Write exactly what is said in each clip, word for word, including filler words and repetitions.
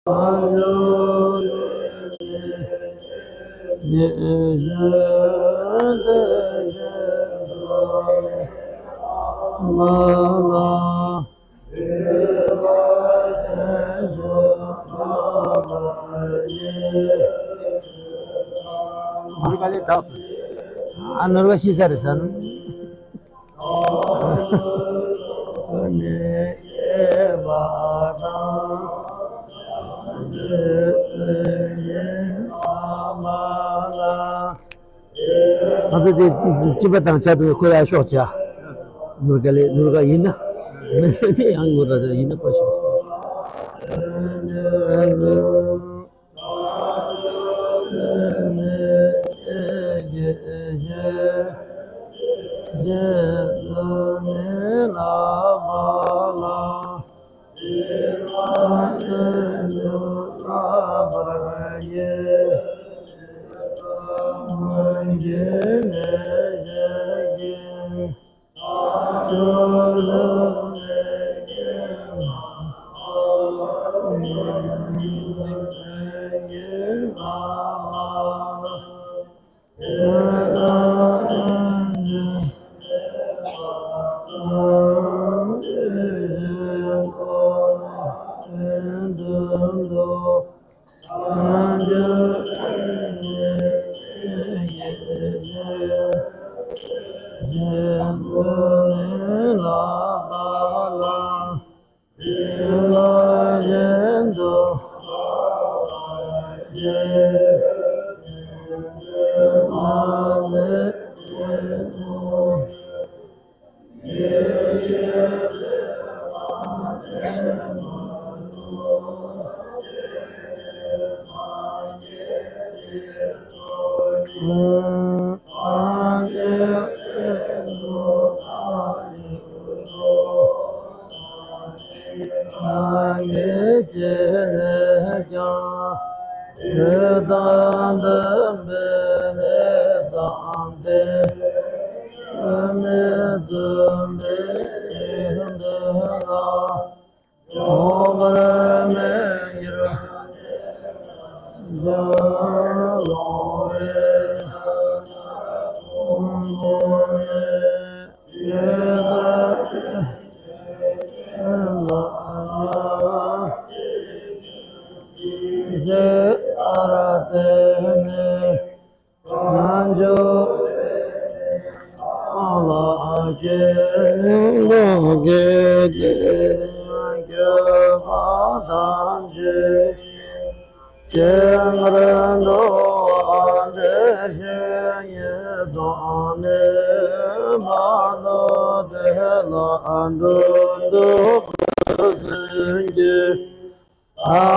ཨ་ནོར་བ་ཤི་ས་རེད་ས་ནོ། ང་ཚོ་དེ་སྐྱིད་པ་དང་ཆ་དུ་ཁོ་ཡ་ཤོག་བྱ། ནོར་ག་ལེ་ནོར་ག་ཡིན་ན། མི་ཚེ་དེ་ཡང་ནོར་ར་ཡིན་ན་ཁོ་ཤོག་བྱ།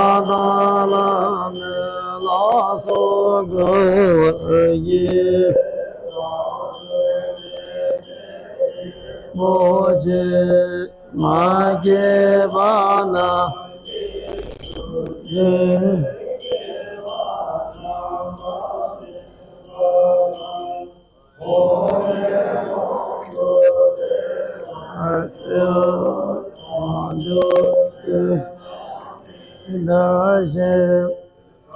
ད་ལྟ་བླ་མེད་ལ་སོགས་དགའ་བ་ཡི། མོ་ཆེ་མ་སྐྱེས་པ་ན།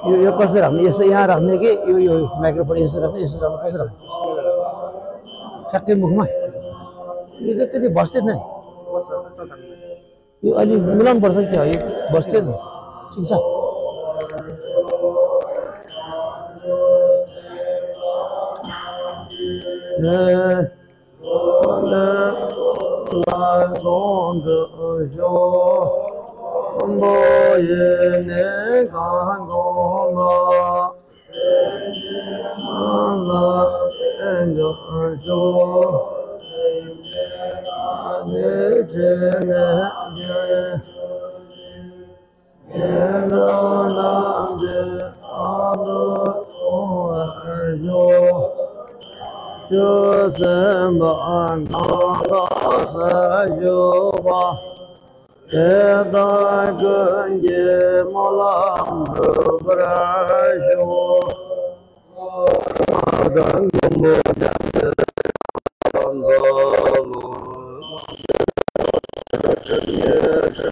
ཡོད་ཡོད་པ་སེ་རག་མེད་ཡོད་སེ་ཡང་རག་མེད་གི་ཡོད་ཡོད་མའི་ཀྲོ་ཕོན་ཡོད་སེ་རག་མེད་ཡོད་སེ་རག་མེད་ག་སེ་རག་མེད། ཁྲག་གི་མུག་མ་ཡོད་དེ་དེ་དེ་བ་སྟེ་ནས། ཡོད་ཨ་ལི་མི་ལང་བར་ས་ཀྱང་ཡོད་བ་སྟེ་ནས་ཅིག་ས། ལ་ལ་གོང་དུ་ཞོག་པོ་ཡེ་ནས་གང་གོང་མ། ལ་ལ་དེ་འདུ་ཞོག་ནས་དེ་ནས་དེ། ཆོས་སེམས་དཔའ་གང་ལ་སར་བཞུགས་པ། དེ་དག་ཀུན་གྱི་སྨོན་ལམ་འགྲུབ་པར་ཤོག་དང་མགོན་པོ་ཀྱང་དེ་དག་ལ་ཕྱག་འཚལ་ལོ།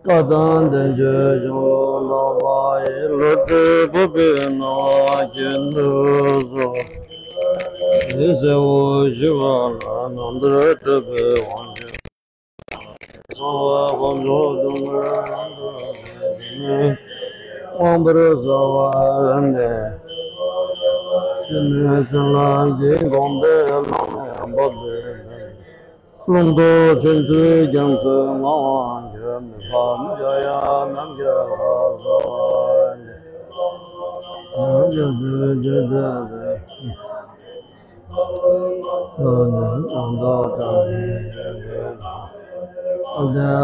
བཀའ་དང་བསྟན་བཅོས་འབྱུང་ལུགས་བསླབ་པ་ཡི། བློ་གྲོས་སྤོབས་པའི་སྣང་བ་མཁྱེན་དུ་གསོལ། དེ་གསལ་བར་ཞི་བ་ལ། རྣམ་ཐར་གྲགས་པའི་དབང་ཕྱུག་གསང་བ་དཀོན་མཆོག་སྡུག་བསྔལ་རང་གྲོལ་ནས། དབང་པོར་གསལ་བར་གནས། ཕྱི་ནས་བྱིན་རླབས་ཀྱི་དགོངས་པའི་ལམ་ནས་བབས་པའི། ལུང་རྟོགས་ཆོས་ཚུལ་རྒྱ་མཚོའི་ངང་དབང་བསྒྱུར། མི་ཕམ་འཇམ་དབྱངས་རྣམ་རྒྱལ་ལ་གསོལ་བ་འདེབས།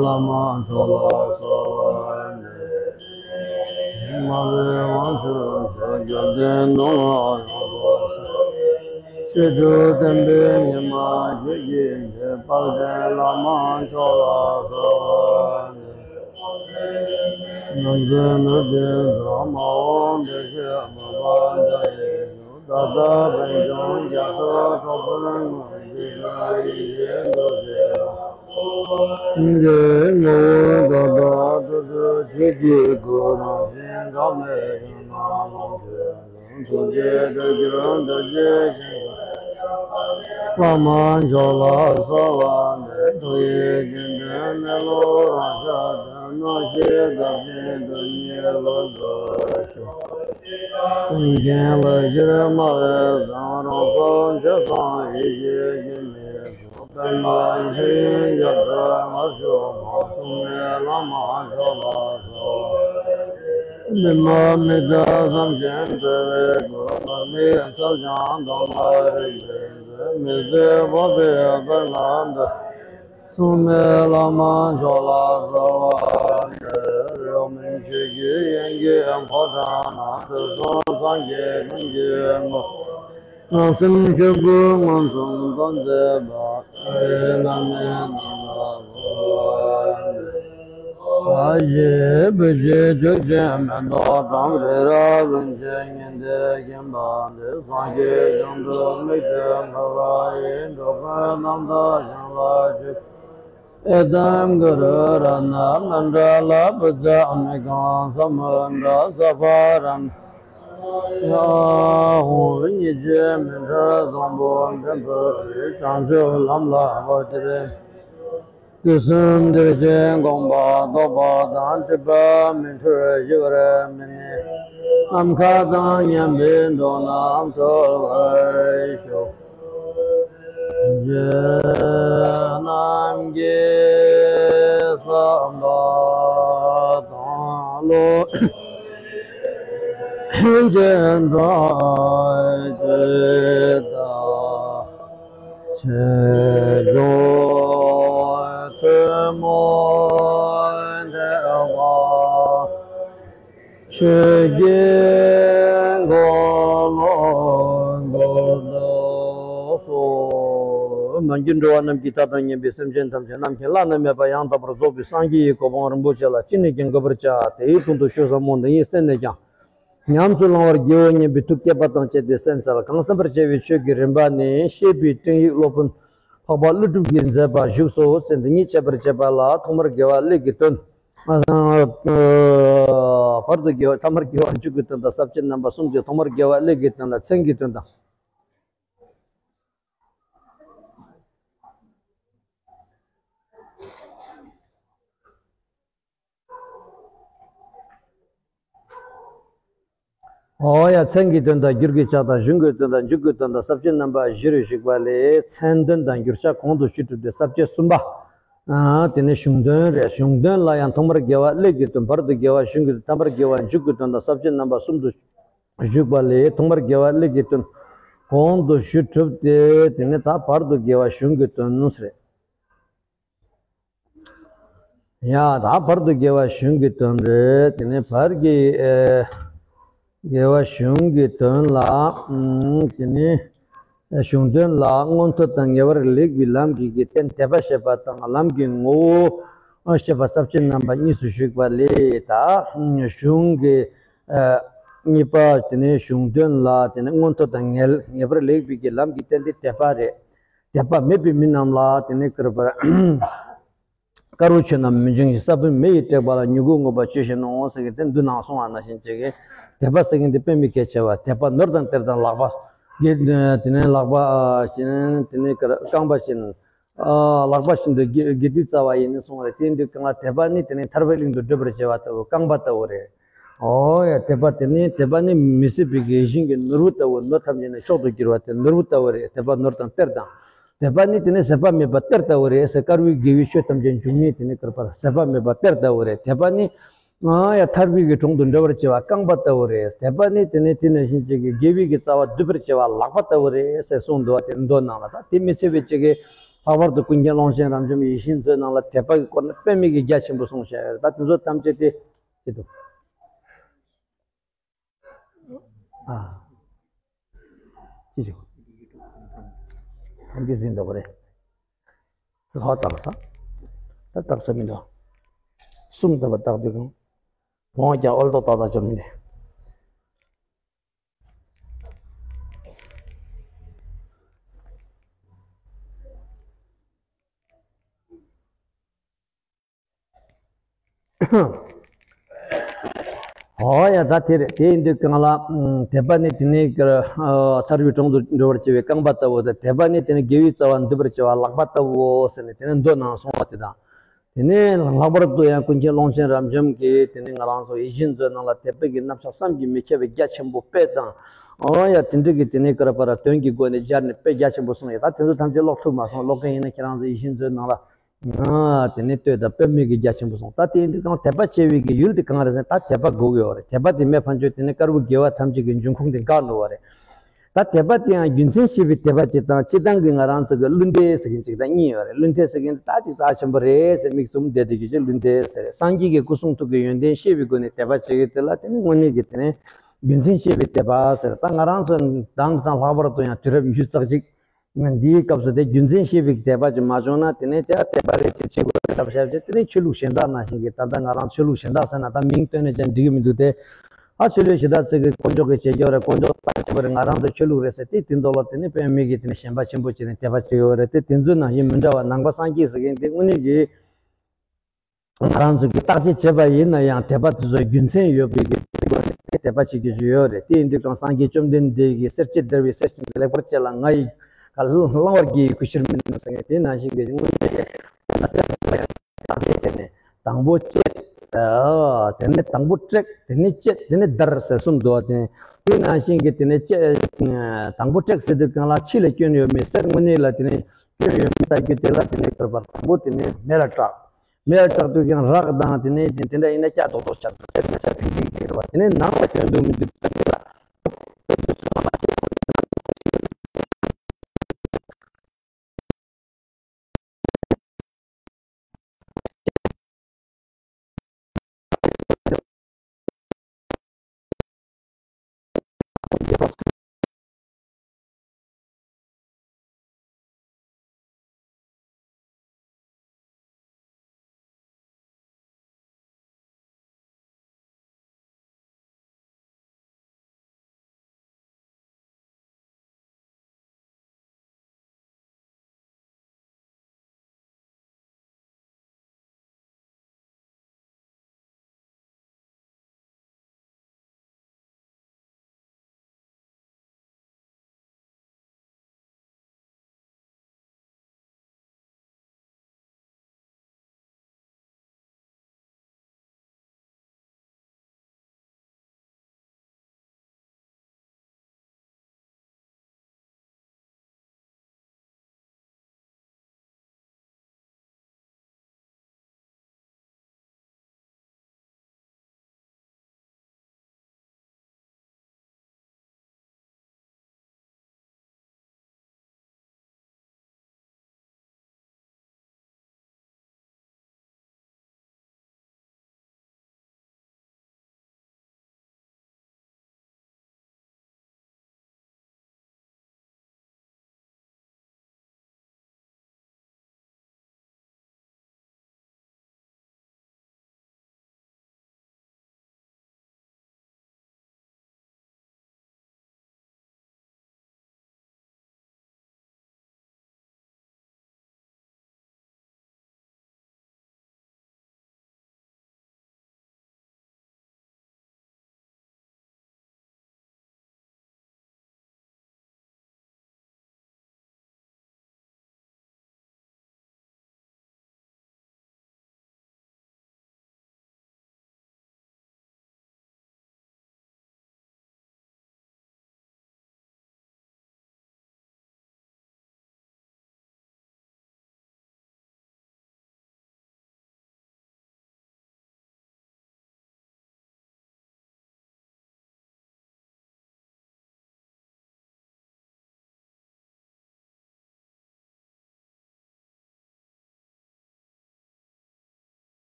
བླ་མ་མཆོག་ལ་གསོལ་བ་འདེབས། མ་ལུས་དབང་ཕྱུག་ཆོས་རྒྱལ་གདན་དུ་ཡོངས་སུ་གསོལ། ཆོས་དྲུག་བསྟན་པའི་ཉི་མ་ཁྱོད་ཀྱིས་འདི། དཔལ་ལྡན་བླ་མ་མཆོག་ལ་གསོལ་བ་འདེབས། ནམ་མཁའི་ནུབ་ཏུ་འཛུལ་མ་འོངས་བདེ་གཤེགས་མ་འཕགས་མཛད་ཡི། ད་ལྟ་པད་འབྱུང་རྒྱ་མཚོའི་ཁྲོད་དཔོན་ངོས་འཛིན་ཡེ་ཤེས་རྡོ་རྗེ་ལ། འཇིགས་ངོ་བོ་མཐའ་དག་སྤྲོས་བྲལ་ཆོས་ཀྱི་སྐུ། རང་བཞིན་གྲངས་མེད་ཡང་ན་ལོངས་སྤྱོད་འབྱུང་། ཐུགས་རྗེས་སྤྲུལ་གྱུར་རྡོ་རྗེ་ཞིང་ཁམས། བླ་མ་མཆོག་ལ་གསོལ་བ་འདེབས། ཐུགས་ཡིད་ཀྱི་དོན་གནས་ལུགས་རང་ཤར་དོན། རྣམ་ཤེས་དག་ཅིང་དོན་གཉིས་ལྷུན་གྲུབ་ཤོག། ཀུན་མཁྱེན་ལ་ཕྱིར་སྨྲ་བའི་གསུང་། རང་སོ་ཆོས་སངས་ཡེ་ཤེས་ཀྱི་མེ་ཏོག། པདྨ་འཁྱིལ་པའི་རྒྱ་མཚོའི་ངར་ཤུགས་མ། སྲུང་མའི་བླ་མ་མཆོག་ལ་གསོལ། མི་སྨྲ་མི་ཐར་བསམ་གྱིས་བྲལ་བའི་སྐུ། མར་མེ་མཚར་འཆང་གདོང་དམར་རིག་པའི་མཛོད། མི་བཟད་འཕགས་པའི་དཔལ་ལ་འདུད། སྲུང་མའི་བླ་མ་མཆོག་ལ་གསོལ་བ་འདེབས། རེའུ་མིག་ཆོས་ཀྱི་དབྱིངས་ཀྱི་ཕོ་བྲང་ན། དུས་གསུམ་སངས་རྒྱས་ཀུན་གྱི་ངོ་བོ། རང་སེམས་ཆོས་སྐུ་མངོན་སུམ་སྟོན་མཛད་པ། ལྟ་བའི་བླ་མའི་རྣམ་ཐར་ལ་གསོལ་བ་འདེབས། ཨ་ཞེ་བུ་ཞེ་ཆོས་ཀྱི་མེ་ཏོག་བཀྲམ། རི་རབ་ཀླུང་ཆེན་ཉི་ཟླས་བརྒྱན་པ་འདི། སངས་རྒྱས་བྱང་སྒྲུབ་དམིགས་གཏད་ངོ་བོ་ཡི། འགྲོ་ཀུན་རྣམ་དག་ཞིང་ལ་སྤྱོད། ཨེ་ཏཾ་གུ་རུ་རཏྣ་མཎྜལ་བཛྲ་མི་ཀཾ་ས་མུ་དྲ་ས་བྷ་ར་མ། ཡ་ཧོ། ཉི་ཤུ་མི་འཕྲོད་བཟང་པོ་འདྲེན་པའི་རིགས། བྱང་ཆུབ་ལམ་ལ་བོར་ཏེ། དུས་གསུམ་བདེ་གཤེགས་དགོངས་པ་རྟོགས་པ་དང་། སྒྲིབ་པ་མི་འཁྲུལ་ཞི་བར་མི་གནས། ནམ་མཁའ་དང་མཉམ་པའི་འགྲོ་རྣམས་སྒྲོལ་བར་ཤོག། རྗེ་རྣམས་ཀྱི་བསམ་པ་དང་བློ་ཆེན་དང་ཇི་ལྟ་ཆེ་འགྲོ་ཐུན་མོང་ཐེག་པ་ཆོས་ཀྱི་འཁོར་ལོ་བསྐོར་དུ་གསོལ། མ་གྱུར་འགྲོ་བ་རྣམས་ཀྱི་མཐའ་དང་མཉམ་པའི་སེམས་ཅན་ཐམས་ཅད་རྣམ་མཁྱེན་བླ་ན་མེད་པ་ཡང་དག་པར་རྫོགས་པའི་སངས་རྒྱས་ཀྱི་གོ་འཕང་རིན་པོ་ཆེ་ལ་ཅི་ནས་ཀྱང་འགོད་པར་བྱ། དེའི་དོན་དུ་ཆོས་ཟབ་མོ་འདི་ཉིད་གསན་ནས་ཀྱང་ཉམས་སུ་བླང་བར་བགྱིའོ་སྙམ་པའི་ཐུགས་བསྐྱེད་པ་དང་བཅས་ཏེ་གསན་འཚལ། གང་གསན་པར་བྱ་བའི་ཆོས་ཀྱི་རིམ་པ་ནི། བཤེས་པའི་སྤྲིངས་ཡིག་སློབ་དཔོན་འཕགས་པ་ཀླུ་སྒྲུབ་ཀྱིས་མཛད་པ་བཞུགས་སོ། ཚེ་འདི་ཉིད་འཆད་པར་བྱེད་པ་ལ་ཐོག་མར་དགེ་བ་ཀླད་ཀྱི་དོན། བར་དུ་དགེ་བ། ཐ་མར་དགེ་བ་མཇུག་གི་དོན་དང་ས་བཅད་རྣམ་པ་གསུམ་གྱི། ཐོག་མར་དགེ་བ་ཀླད་ཀྱི་དོན་དང་མཚན་གྱི་དོན་དང་། འོ་ཡ། མཚན་གྱི་དོན་དང་འགྱུར་གྱི་ཆ་དང་གཞུང་གི་དོན་དང་མཇུག་གི་དོན་དང་ས་བཅད་རྣམ་པ་བཞི་རུ་ཞུགས་པ་ལས། མཚན་དོན་དང་འགྱུར་བྱ་གོང་དུ་ཞུས་གྲུབ་སྟེ་ས་བཅད་གསུམ་པ། ཨ། དེ་ནི་གཞུང་དོན་རེད། གཞུང་དོན་ལ་ཡང་ཐོག་མར་དགེ་བ་ཀླད་ཀྱི་དོན། བར་དུ་དགེ་བ་གཞུང་གི་དོན། ཐ་མར་དགེ་བ་མཇུག་གི་དོན་དང་ས་བཅད་རྣམ་པ་གསུམ་དུ་བཞུགས་པ་ལས། ཐོག་མར་དགེ་བ་ཀླད་ཀྱི་དོན་གོང་དུ་ཞུས་གྲུབ་སྟེ། དེ་ནི་ད་བར་དུ་དགེ་བ་གཞུང་གི་དོན་རེད། ཡ། ད་བར་དུ་དགེ་བ་གཞུང་གི་དོན་རེད། དེ་ནས་བར་གྱི་ཨེ་དགེ་བ་གཞུང་གི་དོན་ལ། ཨམ། དེ་ནས་གཞུང་དོན་ལ་མངོན་མཐོ་དང་ངེས་པར་ལེགས་པའི་ལམ་གྱི་གི་རྟེན་དད་པ་བཤད་པ་དང་། ལམ་གྱི་ངོ་བོ་བཤད་པ་ས་བཅད་རྣམ་པ་གཉིས་སུ་ཞུགས་པ་ལས། ད་གཞུང་གི་ཨ་གཉིས་པ། དེ་ནས་གཞུང་དོན་ལ། དེ་ནས་མངོན་མཐོ་དང་ངེས་ངེས་པར་ལེགས་པའི་གི་ལམ་གྱི་རྟེན་དེ་དད་པ་རེད། དད་པ་མེད་པའི་མི་རྣམས་ལ། དེ་ནས་བསྐུར་བར། དཀར་པོ་ཆོས་རྣམས་མི་འབྱུང་ཞིང་། ས་བོན་མེ་ཡིས་བསྲེགས་པ་ལ། མྱུ་གུ་མངོན་པར་སྤྱོད་བཞིན་ནོ་ཟེར་གི་དེ་མདོ་ནང་གསུངས་པ་ནང་བཞིན་བྱས་གི། དད་པ་ཟེར་གི་འདི་དཔེ་མི་སྐད་ཆེ་བ། དད་པ་ནོར་དང་གཏེར་དང་ལག་པ། དེ་ནས་ལག་པ་བཞིན། དེ་ནས་རྐང་པ་བཞིན། ལག་པ་བཞིན་དུ་དགེ་དགེ་སྡིག་རྩ་བ་ཡིས་ནི་གསུངས་པ་རེད། དེ་འདི་གང་ལ་དད་པ་ནི་དེ་ནི་ཐར་པའི་གླིང་དུ་བགྲོད་པར་བྱེད་པ་ལྟ་བུ་རྐང་པ་ལྟ་བུ་རེད། ཨོ་ཡ། དད་པ་དེ་ནི་དད་པ་ནི་མི་ཟད་པའི་གི་ཡིད་བཞིན་གྱི་ནོར་བུ་ལྟ་བུ། ནོར་ཐམས་ཅད་ནི་མཆོག་ཏུ་གྱུར་པ་དེ་ནོར་བུ་ལྟ་བུ་རེད། དད་པ་ནོར་དང་གཏེར་དང་། དད་པ་ནི་དེ་ནི་ཟད་པ་མེད་པ་གཏེར་ལྟ་བུ་རེད་ཟེར། དཀར་པོའི་དགེ་བའི་ཆོས་ཐམས་ཅད་འབྱུང་གནས་དེ་ནི་དཀར་པ་ཟད་པ་མེད་པ་གཏེར་ལྟ་བུ་རེད། དད་པ་ནི། ཨ་ཡ། ཐར་པའི་གི་གྲོང་དུ་འགྲོ་བར་བྱེད་པ་རྐང་པ་ལྟ་བུ་རེད། དད་པ་ནི་དེ་ནི་དེ་ནང་བཞིན་བྱས་གི་དགེ་བའི་གི་རྩ་བ་སྡུད་པར་བྱེད་པ་ལག་པ་ལྟ་བུ་རེད་ཟེར་གསུངས་འདུག་བ། དེ་མདོ་ནང་ལ། ད་དེ་མི་ཚད་པའི་བྱས་གི་ལྷག་པར་དུ་ཀུན་མཁྱེན་ཀློང་ཆེན་རབ་འབྱམས་ཡིད་བཞིན་མཛོད་ནང་ལ་དད་པ་གི་སྐོར་ནས་དཔེ་མེད་གི་རྒྱ་ཆེན་པོ་གསུངས་བཞག་ཡོད་རེད། ད་དེ་ཚོ་ཐམས་ཅད་དེ་ཅི་འདུག་ཨ། ཅི་ཞིག་ཐམས་ཅད་ཟིན་འདུག་ག་རེད། ཧོ་ཙམ་ས། ད་རྟགས་ས་མི་འདུག་གསུམ་ལྟ་བུ་རྟགས་དེ་གང་། བོང་ཀྱང་ཨོལ་ཏོ་ཏག་ཏག་ཅོ་མི་འདུག་ཨོ་ཡ། ད་དེ་རེད། དེ་ཡིན་དུས་གང་ལ། ཨ། དད་པ་ནི་དེ་ནི་ཨ་ཐར་པའི་གྲོང་དུ་འགྲོ་བར་བྱེད་པའི་རྐང་པ་ལྟ་བུ་དང་། དད་པ་ནི་དེ་ནི་དགེ་བའི་རྩ་བ་འདུལ་བར་བྱེད་པ་ལག་པ་ལྟ་བུའོ་ཟེར་ནས་དེ་ནི་མདོ་ནང་གསུངས་པ་དེ་དང་། དེ་ནས་ལྷག་པར་དུ་ཡང་ཀུན་མཁྱེན་ཀློང་ཆེན་རབ་འབྱམས་ཀྱིས་དེ་ནས་ང་རང་ཚོ་ཡིད་བཞིན་མཛོད་ནང་ལ་དད་པའི་གི་རྣམ་གཞག་བསམ་གྱིས་མི་ཁྱབ་པའི་རྒྱ་ཆེན་པོ་དཔེ་དང་། ཨོ་ཡ། དེ་འདྲ་གི་དེ་ནས་ཀར་པར་དོན་གྱི་སྒོ་ནས་སྦྱར་ནས་དཔེ་རྒྱ་ཆེན་པོ་གསུངས་ཡོད། ད་དེ་ཚོ་ཐམས་ཅད་ཀློག་ཐུབ་མ་སོང་། ཀློག་མཁན་ཡིན་ན་ཁྱེད་རང་ཚོ་ཡིད་བཞིན་མཛོད་ནང་ལ། ཨ། དེ་ནས་ལྟོས་དང་། དཔེ་མི་གི་རྒྱ་ཆེན་པོ་གསུངས། ད་དེ་འདི་གང་དད་པ་བྱེད་པའི་གི་ཡུལ་དེ་གང་རེད་ཟེར་ན། ད་དད་པ་དགོས་ཀྱི་ཡོད་རེད། དད་པ་དེ་མེད་ཕན་ཆོད་དེ་ནས་དཀར་པོ་དགེ་བ་ཐམས་ཅད་ཀྱི་འབྱུང་ཁུངས་དེ་འགག་འགྲོ་བ་རེད། ད་དད་པ་དེ་ཡང་རྒྱུ་མཚན་ཤེས་པའི་དད་པ་གཅིག་དང་། སྤྱིར་བཏང་གི་ང་རང་ཚོ་གི་བླུན་འདེད་ཟེར་མཁན་གཅིག་དང་གཉིས་ཡོད་རེད། བླུན་འདེད་ཟེར་མཁན་དེ་ད་ཅིག་རྩ་ཆེན་པོ་རེད་ཟེར་མིག་བཙུམ་བསྡད་དེ་རྒྱུ་ཅིག་བླུན་འདེད་ཟེར། སངས་རྒྱས་ཀྱི་སྐུ་གསུང་ཐུགས་ཀྱི་ཡོན་ཏན་ཤེས་པའི་སྒོ་ནས་དད་པ་བྱེད་ཀྱི་དེ་ལ་དེ་ནི་དངོས་གནས་ཀྱི་དེ་ནི་རྒྱུ་མཚན་ཤེས་པའི་དད་པ་ཟེར། ད་ང་རང་ཚོ་དང་ཙང་ལྷག་པར་དུ་ཡང་དུས་རབས་ཉི་ཤུ་རྩ་གཅིག་འདིའི་སྐབས་སུ་དེ་རྒྱུ་མཚན་ཤེས་པའི་དད་པ་ཅིག་མ་བྱུང་ན། དེ་ནས་དེ་དད་པ་རེད་ཅེས་བྱེད་དགོས་རེད་ལབ་བཞག་རྗེས། དེ་ནས་ཆོས་ལུགས་གཞན་དག་ནང་བཞིན་གྱི། ད་ལྟ་ང་རང་ཆོས་ལུགས་གཞན་དག་ཟེར་ན་ད་མིང་བཏོན་ནས་ཀྱང་འགྲིག་གི་མི་འདུག་སྟེ། ཨ། ཆོས་ལུགས་གཞན་དག་ཚོས་ཀྱི་དཀོན་མཆོག་གི་བྱེད་སྐྱོ་རེད། དཀོན་མཆོག་ལྟ་བྱེད་པ་རེད། ང་རང་ཚོ་ཆོས་ལུགས་རེད་ཟེར་དེ། དེ་མདོ་ལ་དེ་ནས་དཔེ་མེད་ཀྱི་དེ་ནས་ཞེན་པ་ཆེན་པོ་བྱས་ནས་དད་པ་བྱེད་ཀྱི་ཡོད་རེད་དེ། དེ་ཚོའི་ནང་བཞིན་མི་འདྲ་བ་ནང་པ་སངས་རྒྱས་ཟེར་མཁན་དེ་དངོས་གནས་ཀྱི། ང་རང་ཚོ་གིས་བརྟག་དཔྱད་བྱས་པ་ཡིན་ན་ཡང་། དད་པ་དེ་ཚོ་རྒྱུ་མཚན་ཡོད་པའི་གི་སྒོ་ནས་དད་པ་བྱེད་རྒྱུ་ཞིག་ཡོད་རེད། དེ་ཡིན་དུས་ཀྱང་སངས་རྒྱས་བཅོམ་ལྡན་འདས་ཀྱིས་སེར་སྐྱའི་བདེ་བའི་གསེར་ཞུན་དུ་ལེགས་པར་བཅས་ལ། ང་ཡི་བླང་བར་བགྱི་ཡི་གུས་ཕྱིར་མིན་ཟེར་མཁན་དེ་ནང་བཞིན་གྱི་དངོས་གནས་ཀྱི་བརྟག་དཔྱད་བྱས་ནས། དང་པོ་བཅད། དེ་ནས་དང་པོ་བསྲེགས། དེ་ནས་བཅད། དེ་ནས་བརྡར་ཟེར་གསུམ་འདུག་བ། དེ་དེ་ནང་བཞིན་གྱི་དེ་ནས་བཅད། དང་པོ་བསྲེགས་ཟེར་དུས་གང་ལ་ཕྱི་ལ་སྐྱོན་ཡོད་མེད། གསེར་དངོས་གནས་ལ་དེ་ནས་སྐྱོན་ཡོད་མེད་ལྟ་རྒྱུ་དེ་ལ། དེ་ནས་ཀར་པར་དང་པོ་དེ་ནས་མེ་ལ་བསྲེགས། མེ་ལ་བསྲེགས་དུས་ཀྱང་རག་དང་དེ་ནས་དེ་འདྲ་ཡིན་ན་སྐྱ་རྡོག་རྡོག་ཆགས་འདུག། གསེར་མེ་ས་ཐིག་ཐིག་དེ་རེད་བ། དེ་ནས་ནང་ལ་སྐྱོན་འདུག་མི་འདུག་ལྟ་རྒྱུ་ལ།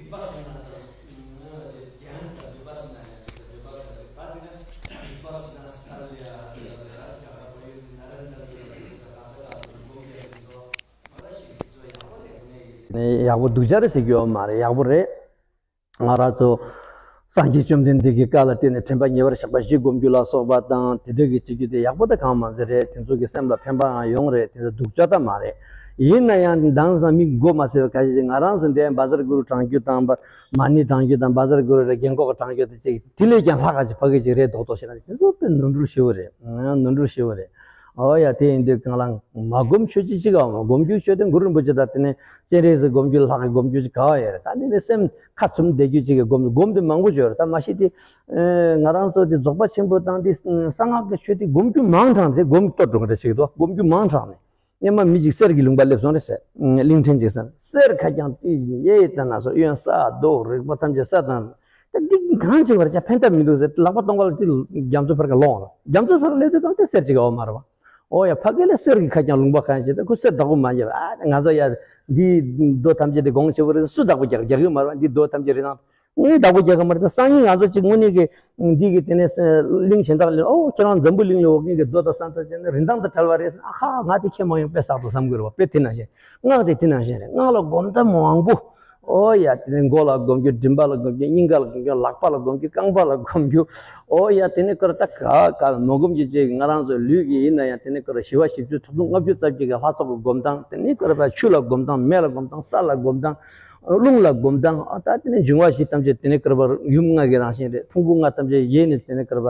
ནས་ཡག་པོ་སྡུག་ཅག་རེད་ཟེར་རྒྱུ་ཡོད་མ་རེད། ཡག་པོ་རེད། ང་རང་ཚོ་སངས་རྒྱས་བཅོམ་ལྡན་འདས་ཀྱི་བཀའ་ལ་བརྟེན་ནས་དྲན་པ་ཉེ་བར་བཞག་པ་བཞི་སྒོམ་རྒྱུ་ལ་སོགས་པ་དང་དེ་འདྲ་གི་བྱེད་རྒྱུ་དེ་ཡག་པོ་དང་གང་མ་ཟད་རེད། དེ་ཚོ་གི་སེམས་ལ་ཕན་པའང་ཡོང་རེད། དེ་ཚོ་སྡུག་ཅག་ད་མ་རེད། ཡིན་ན་ཡང་དེང་སང་མི་མགོ་མ་ཚོས་པ་ཁ་ཤས་ཀྱིས་ང་རང་ཚོ་འདས་བཛྲ་གུ་རུ་བགྲང་རྒྱུ་དང་མ་ཎི་བགྲང་རྒྱུ་དང་བཛྲ་གུ་རུ་རེ་རྒན་གོག་གི་བགྲང་རྒྱུ་དེ་ཅིག་དེ་ལས་ཀྱང་ལྷག་ག་ཅིག་ཕ་གི་ཅིག་རེད་མདོག་མདོག་བྱེད་ན་དེ་ཚོ་དཔེ་ནོར་འཁྲུལ་ཞེ་པོ་རེད། ནོར་འཁྲུལ་ཞེ་པོ་རེད། ཨོ་ཡ། དེ་ཡིན་དུས་གང་ལ་མ་སྒོམ་ཆོས་ཅིག་ཅིག་ཨ་མ་སྒོམ་རྒྱུ་ཆོས་དེ་གུ་རུ་རིན་པོ་ཆེ་དང་དེ་ནས་སྤྱན་རས་གཟིགས་སྒོམ་རྒྱུ་ལྷག་གི་སྒོམ་རྒྱུ་ཅིག་ག་བ་ཡོད་རེད། ད་དེ་ནས་སེམས་ཁ་ཚུམ་བསྡད་རྒྱུ་ཅིག་གི་སྒོམ་སྒོམ་དེ་མང་པོ་ཅིག་ཡོད་རེད། ད་མ་གཞི་དེ་ང་རང་ཚོ་དེ་རྫོགས་པ་ཆེན་པོ་དང་དེ་གསང་སྔགས་ཀྱི་ཆོས་དེ་སྒོམ་རྒྱུ་མང་དྲགས་དེ་སྒོམ་གཏོར་འགྲོ་གི་རེད་ཅིག་འདུག་སྒོམ་རྒྱུ་མང་དྲགས་ནས། སྔོན་མ་མི་གཅིག་གསེར་གྱི་ལུང་པ་སླེབས་སོང་རེད་ཟེར། གླིང་ཕྲན་ཅིག་ཟེར། གསེར་ཁ་རྐྱང་དེ་ཡེ་ལྟ་ན་སོ་གཡོན་ས་རྡོ་རིལ་པོ་ཐམས་ཅད་ས་དང་། ད་འདི་གང་བྱེད་པར་ཅང་ཕན་ཐབས་མི་འདུག་ཟེར། ལག་པ་སྟོང་པ་ལ་དེ་རྒྱ་མཚོ་ཕར་ག་ལོང་། རྒྱ་མཚོ་ཕར་སླེབས་དུས་གང་དེ་གསེར་ཅིག་ག་འོ་མ་རེད་བ། ཨོ་ཡ། ཕ་གི་ལ་གསེར་གྱི་ཁ་རྐྱང་ལུང་པ་གང་བྱེད། ད་ཁོ་གསེར་བདག་པོ་མ་རྒྱབ། ཨ་ང་ཚོ་ཡ་འདི་རྡོ་ཐམས་ཅད་དེ་དགོངས་བྱེད་པོ་རེད། སུ་བདག་པོ་རྒྱག་རྒྱག་གི་མ་རེད་བ། འདི་རྡོ་ཐམས་ཅད་རི་ཐང་། ངས་བདག་པོ་རྒྱག་གི་མ་རེད། ད་སང་ཉིན་ང་ཚོ་གཅིག་དངོས་གནས་ཀྱི་འདི་གི་དེ་ནས་གླིང་གཞན་དག་ལ་ཨོ་ཁྱེད་རང་འཛམ་བུ་གླིང་ལ་འོག་གི་རྡོ་དང་ས་མཐའ་ཅན་ནི་རིན་ཐང་དང་བྲལ་བ་རེད། ཨ་ཧ། ང་དེ་ཁྱེད་མ་ཡོང་དཔེ་བསགས་འདུག་བསམ་གི་རེད་བ། དཔེ་དེ་ནང་བཞིན། སྔགས་དེ་དེ་ནང་བཞིན་རེད། སྔགས་ལ་སྒོམ་ཐབས་མང་པོ། ཨོ་ཡ། དེ་ནས་མགོ་ལ་སྒོམ་རྒྱུ། མགྲིན་པ་ལ་སྒོམ་རྒྱུ། སྙིང་ག་ལ་སྒོམ་རྒྱུ། ལག་པ་ལ་སྒོམ་རྒྱུ། རྐང་པ་ལ་སྒོམ་རྒྱུ། ཨོ་ཡ། དེ་ནས་ཀར་ད་ག་ག་ལ་མ་སྒོམ་རྒྱུ་ཅིག་ང་རང་ཚོ་ལུས་ཀྱི་ཡིན་ན་ཡང་དེ་ནས་ཀར་བཞི་བ་བཞི་བཅུ་ཐབས་སྟོང་ལྔ་བཅུ་རྩ་བརྒྱད་ཀྱི་ལྷ་ཚོགས་ཀྱི་སྒོམ་སྟངས། དེ་ནས་ཀར་བ་ཆུ་ལ་སྒོམ་སྟངས། མེ་ལ་སྒོམ་སྟངས། ས་ལ་སྒོམ་སྟངས། རླུང་ལ་སྒོམ་སྟངས། ཨ་ད་དེ་ནས་འབྱུང་བ་བཞི་ཐམས་ཅད་དེ་ནས་ཀར་བ་ཡུམ་ལྔ་གི་རང་བཞིན་རེད། ཕུང་པོ་ལྔ་ཐམས་ཅད་ཡེ་ནས་དེ་ནས་ཀར་བ།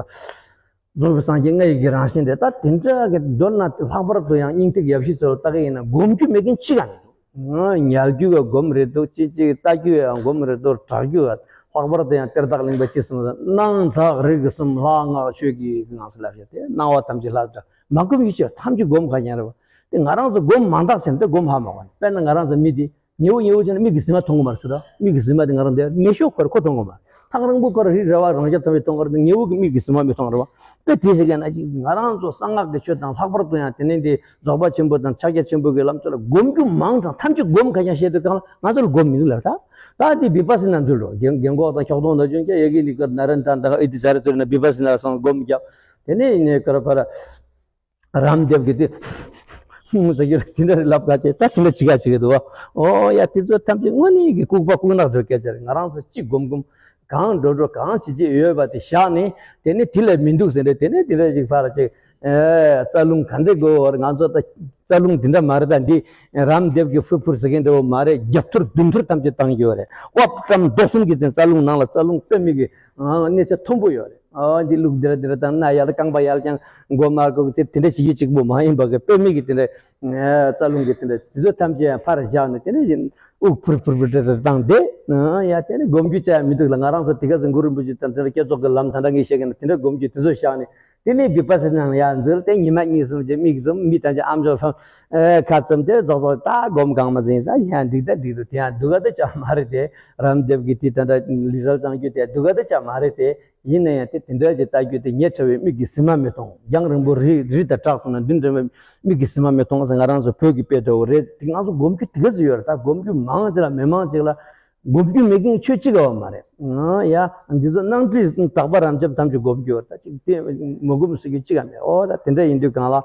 རྫོགས་པའི་སངས་རྒྱས་ལྔ་ཡི་གི་རང་བཞིན་རེད། ད་དེ་འདྲ་གི་མདོར་ན་ལྷག་པར་དུ་ཡང་སྙིང་ཐིག་ཡབ་གཞིས་ཚོ་ལ་ལྟ་གི་ཡིན་ན་སྒོམ་རྒྱུ་མེད་མཁན་གཅིག་ཀྱང་མི་འདུག་ཉལ་རྒྱུ་ཡང་སྒོམ་རེད་འདུག་ཅི་ཅི་ལྟ་རྒྱུ་ཡང་སྒོམ་རེད་འདུག་གྲག་རྒྱུ་ཡང་ལྷག་པར་དུ་ཡང་གཏེར་བདག་གླིང་པ་སྤྱི་གསུམ་ལ་སྣང་གྲགས་རིག་གསུམ་ལྷ་སྔགས་ཆོས་ཀྱི་ངང་ཚུལ་ལ་བཤད་དེ། སྣང་བ་ཐམས་ཅད་ལྷ་འདྲ། མ་སྒོམ་ཡུལ་ཆེ་ཐམས་ཅད་སྒོམ་ག་ཉན་རེད་བ། དེ་ང་རང་ཚོ་སྒོམ་མང་དག་ཟེར་ན་དེ་སྒོམ་ཧ་མ་གོ་ནི། དཔེར་ན་ང་རང་ཚོ་མི་དེ། ཉེ་བོ་ཉེ་བོ་བྱས་ན་མིག་གིས་གཟིགས་མ་མཐོང་གི་མ་རེད་ཟེར་ར། མིག་གིས་གཟིགས་མ་དེ་ང་རང་འདིར་ཉེ་ཤོས་ཁོ་ར་ཁོ་མཐོང་གི་མ་རེད། ཐག་རིང་པོ་ཁོ་ར་རི་ར་བ་རང་རྐྱ་ཐམས་ཅད་མཐོང་གི་རེད། ཉེ་བོ་གི་མིག་གིས་གཟིགས་མ་མི་མཐོང་རེད་བ། དཔེ་དེ་ཟེར་མཁན་ན་ཅིག་ང་རང་ཚོ་གསང་སྔགས་ཀྱི་ཆོས་དང་ལྷག་པར་དུ་ཡང་དེ་ནས་འདི་རྫོགས་པ་ཆེན་པོ་དང་ཕྱག་རྒྱ་ཆེན་པོ་གི་ལམ་ཚོ་ལ་སྒོམ་རྒྱུ་མང་དྲགས། ཐམས་ཅད་སྒོམ་ག་ཀྱང་བཤད་དུས་གང་ལ་ང་ཚོ་ལ་སྒོམ་མི་འདུག་ལབ། ད་ད་འདི་བི་པ་སི་ན་འཛུལ་རོགས། རྒན་རྒན་གོག་དང་ཁྱོག་གདོང་དང་ཅུང་ཀྱང་ཡ་གི་ལི་ཀར་ན་རན་དང་ད་ཨི་ཏི་ཟ་རེ་ཚོ་རེ་ན་བི་པ་སི་ན་སང་སྒོམ་རྒྱབ། དེ་ནས་ནས་ཀར་ཕར། རམ་དེབ་ཀྱི་དེ། ཧུང་ཟེར་རྒྱུ་རེད། དེ་འདྲ་ལབ་ག་བྱེད། ད་དེ་འདྲ་བྱེད་ག་བྱེད་ཀྱི་འདུག་བ། ཨོ་ཡ། དེ་ཚོ་ཐམས་ཅད་དངོས་གནས་ཀྱི་ལྐུགས་པ་ལྐུགས་ནག་འགྲོ་སྐད་ཆ་རེད། ང་རང་ཚོ་གཅིག་སྒོམ་སྒོམ། གང་འགྲོ་འགྲོ་གང་བྱེད་བྱེད་ཡོད་པ་དེ་བཞག་ནས། དེ་ནས་དེ་ལས་མི་འདུག་ཟེར་རེད། དེ་ནས་དེ་འདྲ་ཅིག་ཕར་ཅིག་ཨེ། རྩ་རླུང་ག་འདྲས་དགོས་བར་ང་ཚོ་ད་རྩ་རླུང་དེ་འདྲ་མ་རེད། ད་འདི་རམ་དེབ་ཀྱི་ཧྥུ་ཕུར་ཟེར་མཁན་འདྲ་བོ་མ་རེད། རྒྱབ་ཐུར་མདུན་ཐུར་ཐམས་ཅད་བཏང་གི་ཡོད་རེད། ཨོབ་ཀྲམ་རྡོ་གསུམ་གྱི་དེ་རྩ་རླུང་ནང་ལ་རྩ་རླུང་དཔེ་མི་གི་གནས་ཚད་མཐོན་པོ་ཡོད་རེད། ཨ་འདི་ལུག་འདི་འདྲ་འདི་འདྲ་དང་སྣ་ཡར་རྐང་པ་ཡར་བརྐྱངས་མགོ་དམར་བཀོག་དེ་དེ་འདྲ་བྱེད་རྒྱུ་གཅིག་པོ་མ་ཡིན་པ་གི་དཔེ་མི་གི་དེ་འདྲ་རྩ་རླུང་གི་དེ་འདྲ་དེ་ཚོ་ཐམས་ཅད་ཡང་ཕར་བཞག་ནས་དེ་ནས་དབུགས་ཕུར་ཕུར་ཕུར་འདྲ་འདྲ་བཏང་སྟེ། ཡ་དེ་ནས་སྒོམ་རྒྱུ་ཅི་ཡང་མི་འདུག་ལ། ང་རང་ཚོ་དེ་ག་ཚོད་གུ་རུ་རིན་པོ་ཆེ་དང་དེ་འདྲ་བསྐྱེད་རྫོགས་ཀྱི་ལམ་ད་འདྲ་ངས་བཤད་མཁན་དེ་འདྲ་སྒོམ་རྒྱུ་དེ་ཚོ་བཞག་ནས་དེ་ནས་བི་པ་སི་ན་ཡར་འཛུལ་ཏེ་ཉི་མ་གཉིས་གསུམ་གྱི་མིག་བཙུམ་མི་དང་ཅི་ཨམ་ཅོག་ལྷོད། ཁ་བཙུམ་སྟེ་རྫོགས་རྫོགས་ད་སྒོམ་གང་མ་ཟིན་ས་ཡང་འགྲིག་ད་འགྲིག་འདུག་དེ་ཡང་སྡུག་ག་ད་ཅང་མ་རེད་དེ། རམ་དེབ་ཀྱི་དེ་ད་ལྟ་ལི་ཟལ་བཙང་རྒྱུ་དེ་སྡུག་ག་ད་ཅང་མ་རེད་དེ། ཡིན་ན་ཡང་དེ་དེ་འདྲ་ཅིག་ལྟ་རྒྱུ་དེ་ཉེ་ཕྲ་བའི་མིག་གིས་གཟིགས་མ་མི་མཐོང་། རྒྱང་རིང་པོ་རི་རི་དང་བྲག་མཐོང་ན་མདུན་འགྲིམ་པའི་མིག་གིས་གཟིགས་མ་མི་མཐོང་ཟེར། ང་རང་ཚོ་བོད་ཀྱི་དཔེ་འདྲ་བོ་རེད། དེ་ང་ཚོ་སྒོམ་རྒྱུ་དེ་ག་ཚོད་ཡོད་རེད། ད་སྒོམ་རྒྱུ་མང་ཅིག་ལ་མི་མང་ཅིག་ལ་སྒོམ་རྒྱུ་མེད་མཁན་ཆོས་གཅིག་ཡོད་མ་རེད། ཡ་འདི་ཚོ་སྣང་སྲིད་དག་པ་རབ་འབྱམས་ཐམས་ཅད་སྒོམ་རྒྱུ་ཡོད་རེད། ད་ཅིག་དེ་མ་སྒོམ་ཟེར་རྒྱུ་གཅིག་ཡང་མེད། ཨོ་ད་དེ་འདྲ་ཡིན་དུས་གང་ལ།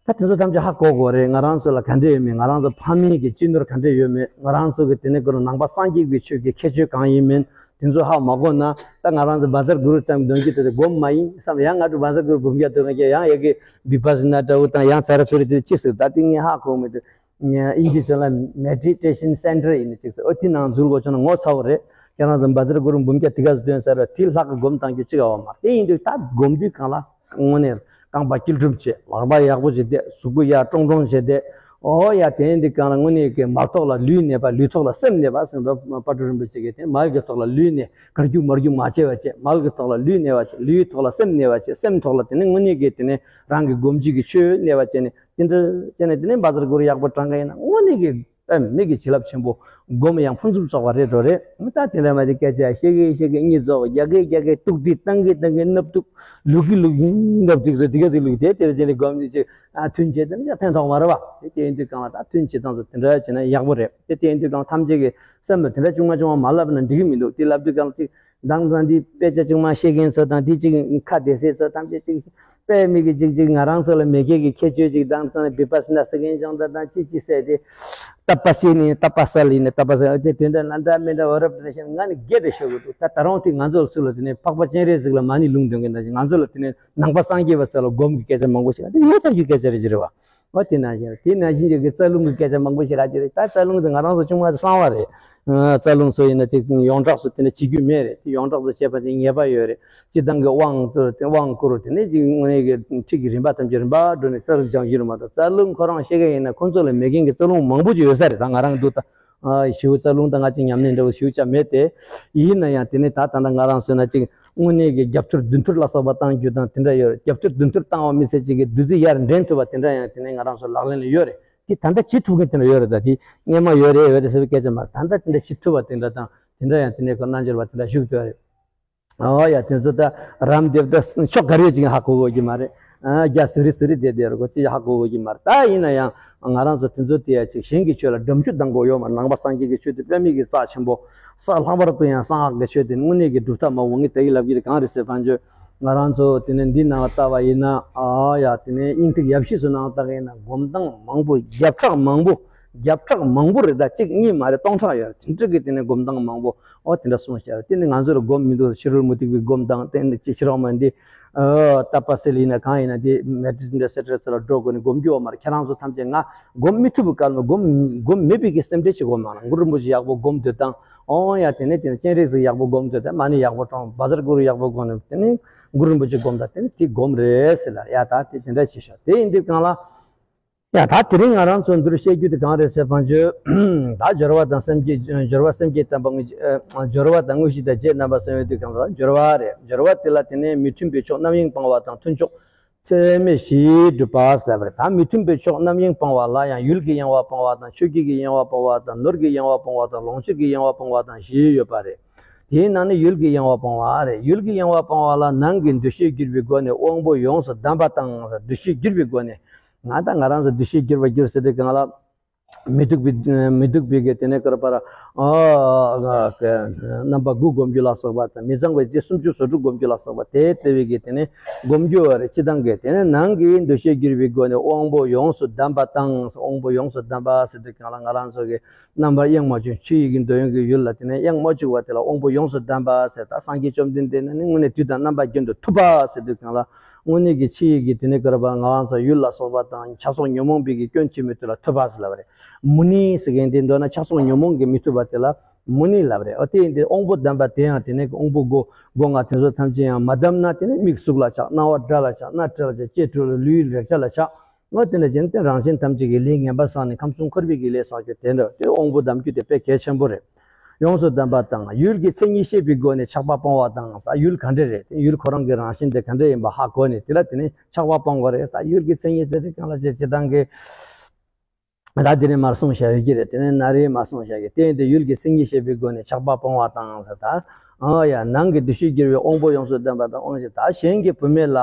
ད་དེ་ཚོ་ཐམས་ཅད་ཧ་གོ་དགོས་རེད། ང་རང་ཚོ་ལ་ག་འདྲ་ཡོད་མེད། ང་རང་ཚོ་ཕ་མེས་ཀྱི་སྤྱི་ནོར་ག་འདྲ་ཡོད་མེད། ང་རང་ཚོ་གི་དེ་ནས་ཁོ་རང་ནང་པ་སངས་རྒྱས་ཀྱི་ཆོས་ཀྱི་ཁྱད་ཆོས་གང་ཡིན་མིན་དེ་ཚོ་ཧ་མ་གོ་ན། ད་ང་རང་ཚོ་བཛྲ་གུ་རུ་དང་འདོན་རྒྱུ་དེ་ཚོ་སྒོམ་མ་ཡིན་བསམ། ཡང་ང་ཚོ་བཛྲ་གུ་རུ་སྒོམ་རྒྱུ་དེ་ང་ཡང་ཡ་གི་བི་པ་སི་ན་འདྲ་བོ་དང་ཡང་ཚ་ར་ཚུ་རི་དེ་ཅི་ཟེར། ད་དེ་ངས་ཧ་གོ་མེད་དུས། ཨིན་ཇི་ཚོ་ལ་Meditation Center ཡིན་ནི་ཅིག་ཟེར། ཨོ་དེ་ནང་འཛུལ་དགོས་བྱུང་ན་ངོ་ཚ་བོ་རེད། ཁྱེད་རང་ཚོ་བཛྲ་གུ་རུ་འབུམ་བརྒྱ་དེ་ག་ཚོད་འདོན་ས་རེད། དེ་ལྷག་གི་སྒོམ་བཏང་རྒྱུ་ཅི་ག་བ་མ་རེད། དེ་ཡིན་དུས་ད་སྒོམ་དུས་གང་ལ། དངོས་གནས་རྐང་པ་སྐྱིལ་ཀྲུང་བྱས། ལག་པ་ཡག་པོ་བྱས་ཏེ། གཟུགས་པོ་ཡར་ཀྲོང་ཀྲོང་བྱས་ཏེ། ཨོ་ཡ། དེ་འདི་གང་ལ་དངོས་གནས་ཀྱི་མ་ཐོག་ལ་ལུས་གནས་པ། ལུས་ཐོག་ལ་སེམས་གནས་པ་ཟེར་འདུག་དཔལ་སྤྲུལ་རིན་པོ་ཆེ་གིས། དེ་མལ་གྱི་ཐོག་ལ་ལུས་གནས། གར་རྒྱུག་མར་རྒྱུག་མ་བྱས་པ་བྱས། མལ་གྱི་ཐོག་ལ་ལུས་གནས་པ་བྱས། ལུས་ཐོག་ལ་སེམས་གནས་པ་བྱས། སེམས་ཐོག་ལ་དེ་ནས་དངོས་གནས་ཀྱི་དེ་ནས་རང་གི་སྒོམ་བྱེད་ཀྱི་ཆོས་གནས་པ་བྱས་ནས། དེ་འདྲ་བྱས་ནས་དེ་ནས་བཛྲ་གུ་རུ་ཡག་པོ་བགྲང་གི་ཡིན་ན་དངོས་གནས་ཀྱི་ ཨེ་མི་གི་བྱིན་རླབས་ཆེན་པོ། སྒོམ་ཡང་ཕུན་སུམ་ཚོགས་པ་རེད་འགྲོ་རེད། ད་དེ་འདྲ་མ་དེ་སྐད་ཆ་བཤད་གི་བཤད་གི་གཉིད་རྫོགས། རྒྱག་གི་རྒྱག་གི་གཏུག་དེ་བཏང་གི་བཏང་གི་སྣབས་གཏུག་ལུག་གི་ལུག་སྣབས་གཏུག་རེད། དེ་ག་དེ་ལུག་དེ་དེ་རེད། དེ་ནི་སྒོམ་དེ་ཅིག་ཨ་ཐུན་བྱས་དེ་ནི་ཕན་ཐོགས་མ་རེད་བ། དེ་དེ་ཡིན་དུས་གང་ལ་ད་ཐུན་བྱེད་སྟངས་སུ་དེ་འདྲ་བྱས་ན་ཡག་པོ་རེད། དེ་དེ་ཡིན་དུས་གང་ཐམས་ཅད་ཀྱི་སེམས་ལ་དེ་འདྲ་ཆུང་མ་ཆུང་མ་མ་ལབ་ན་འགྲིག་གི་མི་འདུག་དེ་ལབ་དུས་གང་ཅིག་དང་དང་འདི་དཔེ་ཆ་ཅིག་མ་ཤེས་མཁན་ཚོ་དང་འདི་ཅིག་ཁ་བདེ་སེ་ཚོ་ཐམས་ཅད་ཅིག་དཔེ་མི་གི་ཅིག་ཅིག་ང་རང་ཚོ་ལ་མེད་མཁན་གྱི་ཁྱད་ཆོས་ཅིག་དང་དང་བི་པ་སི་ན་ཟེར་མཁན་ཅང་དང་དང་ཅི་ཅི་ཟེར་ཏེ། ཏ་པ་སི་ནི་ཏ་པ་ས་ལི་ནི་ཏ་པ་ས་དེ་དེ་འདྲ་ན་འདྲ་མི་འདྲ་བ་རབ་འདྲ་ཞིག་ང་ནི་རྒྱས་འདྲ་ཤོད་དགོས་འདུག་ད་ད་རུང་དེ་ང་ཚོ་ཚུར་ལ་དེ་ནས་འཕགས་པ་སྤྱན་རས་གཟིགས་ལ་མ་ཎི་ལུང་འདོན་མཁན་འདྲ་ཞིག་ང་ཚོ་ལ་དེ་ནས་ནང་པ་སངས་རྒྱས་པ་ཚོ་ལ་སྒོམ་གྱི་སྐད་ཆ་མང་པོ་ཞིག་དེ་ངོ་མཚར་གྱི་སྐད་ཆ་རེད་ཅེས་རེད་བ། འོ་དེ་ནང་བཞིན་དེ་ནང་བཞིན་གྱི་རྩ་རླུང་གི་སྐད་ཆ་མང་པོ་ཞིག་རག་གི་རེད། ད་རྩ་རླུང་དེ་ང་རང་ཚོ་ཆུང་མ་གསང་བ་རེད། རྩ་རླུང་ཚོ་ཡིན་ན་དེ་ཡོངས་གྲགས་སུ་དེ་འདྲ་བྱེད་རྒྱུ་མེད་རེད། དེ་ཡོངས་གྲགས་སུ་བྱས་པ་དེ་ཉེས་པ་ཡོད་རེད། སྤྱིར་བཏང་གི་དབང་བསྐུར་དེ་དབང་བསྐུར་དེ་ནས་ཅིག་དངོས་གནས་ཀྱི་ཁྲིད་ཀྱི་རིམ་པ་ཐམས་ཅད་རིམ་པ་འགྲོ་ནས་རྩ་རླུང་སྦྱང་རྒྱུ་རེད་མ་གཏོགས། རྩ་རླུང་ཁོ་རང་ཤེས་མཁན་ཡིན་ན་ཁོང་ཚོ་ལ་མེད་མཁན་གྱི་རྩ་རླུང་མང་པོ་ཅིག་ཡོད་ས་རེད། ད་ང་རང་འདུག་ད་ཞིའུ་རྩ་རླུང་དང་ང་ཅིག་ཉམས་ལེན་འདྲ་བོ་ཞིའུ་ཅག་མེད་དེ། ཡིན་ན་ཡང་དེ་ནས་ད་ད་ལྟ་ང་རང་ཟེར་ན་ཅིག་དངོས་གནས་ཀྱི་རྒྱབ་ཐུར་མདུན་ཐུར་ལ་སོགས་པ་བཏང་རྒྱུ་དང་དེ་འདྲ་ཡོད་རེད། རྒྱབ་ཐུར་མདུན་ཐུར་བཏང་བ་མི་ཚད་ཅིག་གི་བདུད་རྩི་ཡར་འདྲེན་ཐུབ་པ་དེ་འདྲ་ཡང་དེ་ནས་ང་རང་ཚོ་ལག་ལེན་ལ་ཡོད་རེད། དེ་ད་ལྟ་བྱེད་ཐུབ་མཁན་དེ་འདྲ་ཡོད་རེད། ད་དེ་སྔས་མ་ཡོད་རེད་ཡོད་རེད་ཟེར་བའི་སྐད་ཆ་མ་རེད། ད་ལྟ་དེ་འདྲ་བྱེད་ཐུབ་པ་དེ་འདྲ་དང་དེ་འདྲ་ཡང་དེ་ནས་ཁོ་རྣལ་འབྱོར་པ་དེ་འདྲ་བཞུགས་སྡོད་རེད། ཨོ་ཡ་དེ་ཚོ་ད་རམ་འདེབས་ད་ཕྱོགས་ག་རེ་ཅིག་ཧ་གོ་གོ་གི་མ་རེད། ཨ་རྒྱ་སུ་རི་སུ་རི་བསྡད་བསྡད་རོ་གོ་ཅི་ཧ་གོ་གོ་གི་མ་རེད། ད་ཡིན་ན་ཡང་ང་རང་ཚོ་དེ་ཚོ་དེ་ཡ་ཅིག་གཞན་གྱི་ཆོས་ལ་འགྲམ་ཆུ་ལྡང་དགོས་ཡོད་མ་རེད། ནང་པ་སངས་རྒྱས་ཀྱི་ཆོས་དེ་དཔེ་མེད་ཀྱི་རྩ་ཆེན་པོ། ས་ལྷག་པར་དུ་ཡང་གསང་སྔགས་ཀྱི་ཆོས་དེ་དངོས་གནས་ཀྱི་སྒྲུབ་ཐབས་མ་འོང་གི་དེ་ཡི་ལབ་ཀྱི་རེད། གང་རེད་ཟེར་ཕན་ཆོད། ང་རང་ཚོ་དེ་ནས་འདི་ནང་ལ་ལྟ་བ་ཡིན་ན། ཨ་ཡ་དེ་ནས་སྙིང་ཐིག་ཡབ་གཞིས་སུ་ནང་ལ་ལྟ་གི་ཡིན་ན་སྒོམ་སྟངས་མང་པོ་བརྒྱ་ཕྲག་མང་པོ། བརྒྱ་ཕྲག་མང་པོ་རེད། ད་གཅིག་གཉིས་མ་རེད། སྟོང་ཕྲག་ཡོད་རེད། དེ་འདྲ་གི་དེ་ནས་སྒོམ་སྟངས་མང་པོ། ཨོ་དེ་འདྲ་གསུངས་བཞག་རེད། དེ་ནི་ང་ཚོ་ལ་སྒོམ་མི་འདུག་ཕྱི་རོལ་མུ་སྟེགས་པའི་སྒོམ་དང་བསྟན་འདི་ཕྱི་རོལ་མ་འདི། ཨ་ཏ་པ་སི་ལི་ཡིན་ན་གང་ཡིན་ན་དེ་མེ་ཏྲི་འདྲ་སེ་ཏྲ་ཚོ་ལ་འགྲོ་དགོས་ནི་སྒོམ་རྒྱུ་ཡོད་མ་རེད། ཁྱེད་རང་ཚོ་ཐམས་ཅད་ང་སྒོམ་མི་ཐུབ་པའི་སྐབས་ལ་སྒོམ་སྒོམ་མེད་པའི་གི་སེམས་ཁྲལ་བྱེད་དགོས་མ་རེད། གུ་རུ་རིན་པོ་ཆེ་ཡག་པོ་སྒོམ་སྡོད་དང་། ཨོ་ཡ་དེ་ནས་དེ་ནས་སྤྱན་རས་གཟིགས་ཡག་པོ་སྒོམ་སྡོད་དང་། མ་ཎི་ཡག་པོ་བགྲང་། བཛྲ་གུ་རུ་ཡག་པོ་སྒོམ་ནས་དེ་ནས་གུ་རུ་རིན་པོ་ཆེ་སྒོམ་དང་། དེ་ནས་དེ་སྒོམ་རེད་ཟེར་ལ། ཡ་ད་དེ་དེ་འདྲ་བྱེད་ཤོག་དེ་ཡིན་དུས་གང་ལ། ཡ་ད་དེ་རིང་ང་རང་ཚོ་འདིར་བཤད་རྒྱུ་དེ་གང་རེད་ཟེར་ཕན་ཆོད། ད་སྦྱོར་བ་དང་སེམས་བསྐྱེད། སྦྱོར་བ་སེམས་བསྐྱེད་དམ་པ་དངོས་གཞི། སྦྱོར་བ་དང་དངོས་གཞི་དང་རྗེས་རྣམ་པ་གསུམ་ཡོད་དུས་གང་ལ་སྦྱོར་བ་རེད། སྦྱོར་བ་དེ་ལ་དེ་ནས་མི་མཐུན་པའི་ཕྱོགས་རྣམ་གཡེང་སྤང་བ་དང་མཐུན་ཕྱོགས་ཚད་མེད་བཞི་སྒྲུབ་པ་ཟེར་བ་རེད། ད་མི་མཐུན་པའི་ཕྱོགས་རྣམ་གཡེང་སྤང་བ་ལ་ཡང་ཡུལ་གྱི་གཡེང་བ་སྤང་བ་དང་ཆོས་བརྒྱད་ཀྱི་གཡེང་བ་སྤང་བ་དང་ནོར་གྱི་གཡེང་བ་སྤང་བ་དང་ལོངས་སྤྱོད་ཀྱི་གཡེང་བ་སྤང་བ་དང་བཞི་ཡོད་པ་རེད། དེའི་ནང་ནས་ཡུལ་གྱི་གཡེང་བ་སྤང་བ་རེད། ཡུལ་གྱི་གཡེང་བ་སྤང་བ་ལ་ནང་གི་འདུ་ཤེས་བསྒྱུར་བའི་སྒོ་ནས་དབང་པོ་ཡོངས་སུ་བསྡམས་པ་དང་། འདུ་ཤེས་བསྒྱུར་བའི་སྒོ་ནས། ང་དང་ང་རང་ཚོ་འདུ་ཤེས་བསྒྱུར་བ་བསྒྱུར་ཟེར་དུས་གང་ལ། མི་སྡུག་པའི་མི་སྡུག་པའི་གི་དེ་ནས་ཀར་པར། རྣམ་པ་དགུ་སྒོམ་རྒྱུ་ལ་སོགས་པ་དང་། མི་གཙང་བའི་རྫས་སུམ་ཅུ་སོ་དྲུག་སྒོམ་རྒྱུ་ལ་སོགས་པ་དེ་ལྟ་བུའི་གི་དེ་ནས་སྒོམ་རྒྱུ་བ་རེད། སྤྱིར་བཏང་གི་དེ་ནས་ནང་གི་འདུ་ཤེས་བསྒྱུར་བའི་སྒོ་ནས་དབང་པོ་ཡོངས་སུ་བསྡམས་པ་དང་། དབང་པོ་ཡོངས་སུ་བསྡམས་པ་ཟེར་དུས་གང་ལ་ང་རང་ཚོ་གི་རྣམ་པར་གཡེང་མ་བཅུག་ཆོས་ཡིད་ཀྱི་འདོད་ཡོན་གྱི་ཡུལ་ལ་དེ་ནས་གཡེང་མ་བཅུག་པ་དེ་ལ་དབང་པོ་ཡོངས་སུ་བསྡམས་པ་ཟེར། ད་སངས་རྒྱས་བཅོམ་ལྡན་འདས་ནི་དངོས་གནས་དུས་དང་རྣམ་པ་ཀུན་ཏུ་ཐུབ་པ་ཟེར་དུས་གང་ལ། དངོས་གནས་ཀྱི་ཆོས་ཡིད་ཀྱི་དེ་ནས་ཀར་པར་ང་རང་ཚོ་ཡུལ་ལ་སོགས་པ་དང་། ཆགས་སོགས་ཉོན་མོངས་པའི་གི་སྐྱོན་ཆེན་མོའི་དུས་ལ་ཐུབ་པ་ཟེར་ལབ་པ་རེད། མུ་ནི་ཟེར་མཁན་དེ་མདོར་ན་ཆགས་སོགས་ཉོན་མོངས་ཀྱིས་མི་ཐུབ་པ་དེ་ལ་མུ་ནི་ལབ་པ་རེད། ཨོ་དེ་ཡིན་དུས་དབང་པོ་བསྡམས་པ་དེ་ཡང་དེ་ནས་ཀྱི་དབང་པོ་སྒོ་སྒོ་ལྔ་དེ་ཚོ་ཐམས་ཅད་ཡང་མ་བསྡམས་ན། དེ་ནས་མིག་གཟུགས་ལ་ཆགས། རྣ་བ་སྒྲ་ལ་ཆགས། སྣ་དྲི་ལ་ཆགས། ལྕེ་དྲི་ལ། ལུས་རེག་བྱ་ལ་ཆགས། ཨོ་དེ་འདྲ་བྱས་ན་དེ་རང་གཞན་ཐམས་ཅད་ཀྱི་ལས་ངན་པ་བསགས་ནས་ཁམས་གསུམ་འཁོར་བའི་གི་ལས་བསགས་རྒྱུ་དེ་འདྲ། དེ་དབང་པོ་བསྡམ་རྒྱུ་དེ་དཔེ་གལ་ཆེན་པོ་རེད། ཡོངས་སུ་བསྡམས་པ་དང་། ཡུལ་གྱི་མཚན་ཉིད་ཤེས་པའི་སྒོ་ནས་ཆགས་པ་སྤང་བ་དང་། ས་ཡུལ་ག་འདྲ་རེད། དེ་ཡུལ་ཁོ་རང་གི་རང་བཞིན་དེ་ག་འདྲ་ཡིན་པ་ཧ་གོ་ནས་དེ་ལ་དེ་ནས་ཆགས་པ་སྤང་དགོས་རེད། ད་ཡུལ་གྱི་མཚན་ཉིད་དེ་དེ་གང་ལ་བྱེད་བྱེད་སྟངས་ཀྱི། ད་དེ་ནས་མར་གསུངས་བཞག་ཡོད་ཀྱི་རེད། དེ་ནས་ན་རེ་མར་གསུངས་བཞག་གི། དེ་ཡིན་དུས་ཡུལ་གྱི་མཚན་ཉིད་ཤེས་པའི་སྒོ་ནས་ཆགས་པ་སྤང་བ་དང་ཟེར། ད་ཨ་ཡ་ནང་གི་འདུ་ཤེས་བསྒྱུར་བའི་དབང་པོ་ཡོངས་སུ་བསྡམས་པ་དང་། དབང་ཞེས་ད་གཞན་གྱི་བུད་མེད་ལ།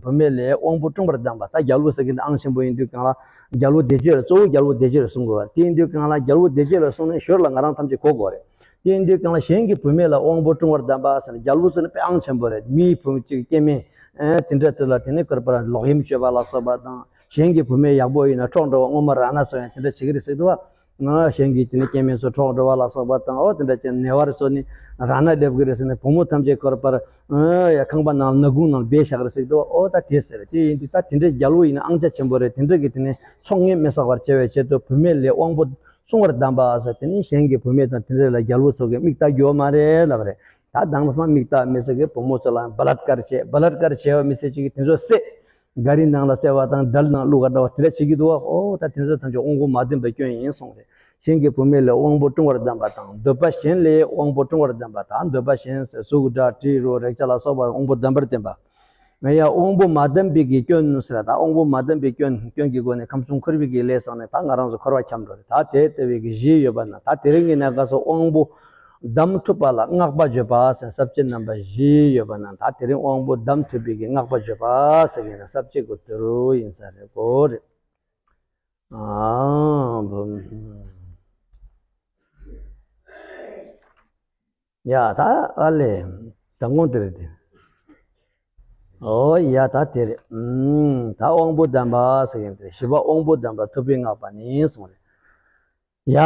བུད་མེད་ལས་དབང་པོ་བཀྲུང་བར་བསྡམས་པ། ད་རྒྱལ་པོ་ཟེར་མཁན་དེ་ཨང་ཆེན་པོ་ཡིན་དུས་གང་ལ། རྒྱལ་པོ་བདེ་སྤྱོད་ལ་གཙོ་བོ་རྒྱལ་པོ་བདེ་སྤྱོད་ལ་གསུང་དགོས་པ། དེ་ཡིན་དུས་གང་ལ་རྒྱལ་པོ་བདེ་སྤྱོད་ལ་གསུངས་ནས་ཞོར་ལ་ང་རང་ཐམས་ཅད་གོ་དགོས་རེད། དེ་ཡིན་དུས་གང་ལ་གཞན་གྱི་བུད་མེད་ལ་དབང་པོ་བཀྲུང་བར་བསྡམས་པ་ཟེར་ན། རྒྱལ་པོ་ཟེར་ན་དཔེ་ཨང་ཆེན་པོ་རེད། མིའི་བུ་གཅིག་སྐྱེ་དམན་དེ་འདྲ་དེ་ལ་དེ་ནས་ཀར་པར་ལོག་གཡེམ་སྤྱོད་པ་ལ་སོགས་པ་དང་། གཞན་གྱི་བུད་མེད་ཡག་པོ་ཡིན་ན་འཕྲོག་འགྲོ་བ། སྔོན་མ་ར་ན་ཚོ་ཡང་དེ་འདྲ་བྱེད་ཀྱི་རེད་ཟེར་འདུག་བ། ང་གཞན་གྱི་དེ་ནས་སྐྱེ་དམན་ཚོ་འཕྲོག་འགྲོ་བ་ལ་སོགས་པ་དང་། ཨོ་དེ་འདྲ་བྱས་ནས་ནེ་བར་ཚོ་ནི་ར་ན་སླེབས་ཀྱི་རེད་ཟེར་ནས་བུ་མོ་ཐམས་ཅད་ཀར་པར་ཨ་ཡ་ཁང་པ་ནང་ནག་ཁུང་ནང་སྦས་བཞག་གི་རེད་ཟེར་འདུག་ཨོ་ད་དེ་ཟེར། དེ་ཡིན་དུས་ད་དེ་འདྲའི་རྒྱལ་པོ་ཡིན་ན་ཨང་ཆ་ཆེན་པོ་རེད། དེ་འདྲ་གི་དེ་ནས་ཚོགས་ངན་མི་བསགས་པར་བྱ་བའི་ཆེད་དུ་བུད་མེད་ལས་དབང་པོ་བཀྲུང་བར་བསྡམས་པ་ཟེར། དེ་ནི་གཞན་གྱི་བུད་མེད་དང་དེ་འདྲ་ལ་རྒྱལ་པོ་ཚོ་གིས་མིག་ལྟ་རྒྱུ་ཡོད་མ་རེད་ལབ་རེད། ད་དེང་སང་མིག་ལྟ་མི་ཚེ་གི་བུ་མོ་ཚོ་ལ་བ་ལད་ཀར་བྱས། བ་ལད་ཀར་བྱས་པ་མི་ཚེ་གཅིག་གི་དེ་ཚོ་བསད། ག་རི་ནང་ལ་བསད་པ་དང་དལ་ནང་བླུགས་པ་འདྲ་བ་དེ་འདྲ་བྱེད་ཀྱི་འདུག་བ། ཨོ་ད་དེ་ཚོ་ཐམས་ཅད་དབང་པོ་མ་བསྡམས་པའི་སྐྱོན་ཡིན་གསུངས་རེད། གཞན་གྱི་བུད་མེད་ལས་དབང་པོ་བཀྲུང་བར་བསྡམས་པ་དང་། འདོད་པ་གཞན་ལས་དབང་པོ་བཀྲུང་བར་བསྡམས་པ། ད་འདོད་པ་གཞན་ཟེར་གཟུགས་སྒྲ་དྲི་རོ་རེག་བྱ་ལ་སོགས་པ་དབང་པོ་བསྡམས་པར་བསྟན་པ། ང་ཡ་དབང་པོ་མ་བསྡམས་པའི་གི་སྐྱོན་ཟེར། ད་དབང་པོ་མ་བསྡམས་པའི་སྐྱོན། སྐྱོན་གྱི་སྒོ་ནས་ཁམས་གསུམ་འཁོར་བའི་གི་ལས་བསགས་ནས། ད་ང་རང་ཚོ་འཁོར་བ་འཁྱམས་འགྲོ་རེད། ད་དེ་ལྟ་བུའི་གི་བཞི་ཡོད་པ་ན། ད་དེ་རིང་གི་གནས་སྐབས་སུ་དབང་པོ་བསྡམས་ཐུབ་པ་ལ་བསྔགས་པ་བརྗོད་པ་ཟེར་ས་བཅད་རྣམ་པ་བཞི་ཡོད་པ་ན། ད་དེ་རིང་དབང་པོ་བསྡམས་ཐུབ་པའི་གི་བསྔགས་པ་བརྗོད་པ་ཟེར་གྱི་ན་ས་བཅད་གོ་དེ་རུ་ཡིན་ས་རེད་གོ་རེད། ཨ་བུམ། ཡ་ད་ཨ་ལེ། ད་དགོངས་དེ་རེད་དེ། ཨོ་ཡ་ད་དེ་རེད། ཨུམ། ད་དབང་པོ་བསྡམས་པ་ཟེར་མཁན་དེ་རེད། བཞི་པ་དབང་པོ་བསྡམས་པ་ཐུབ་པའི་བསྔགས་པ་ནི་གསུངས་རེད། ཡ།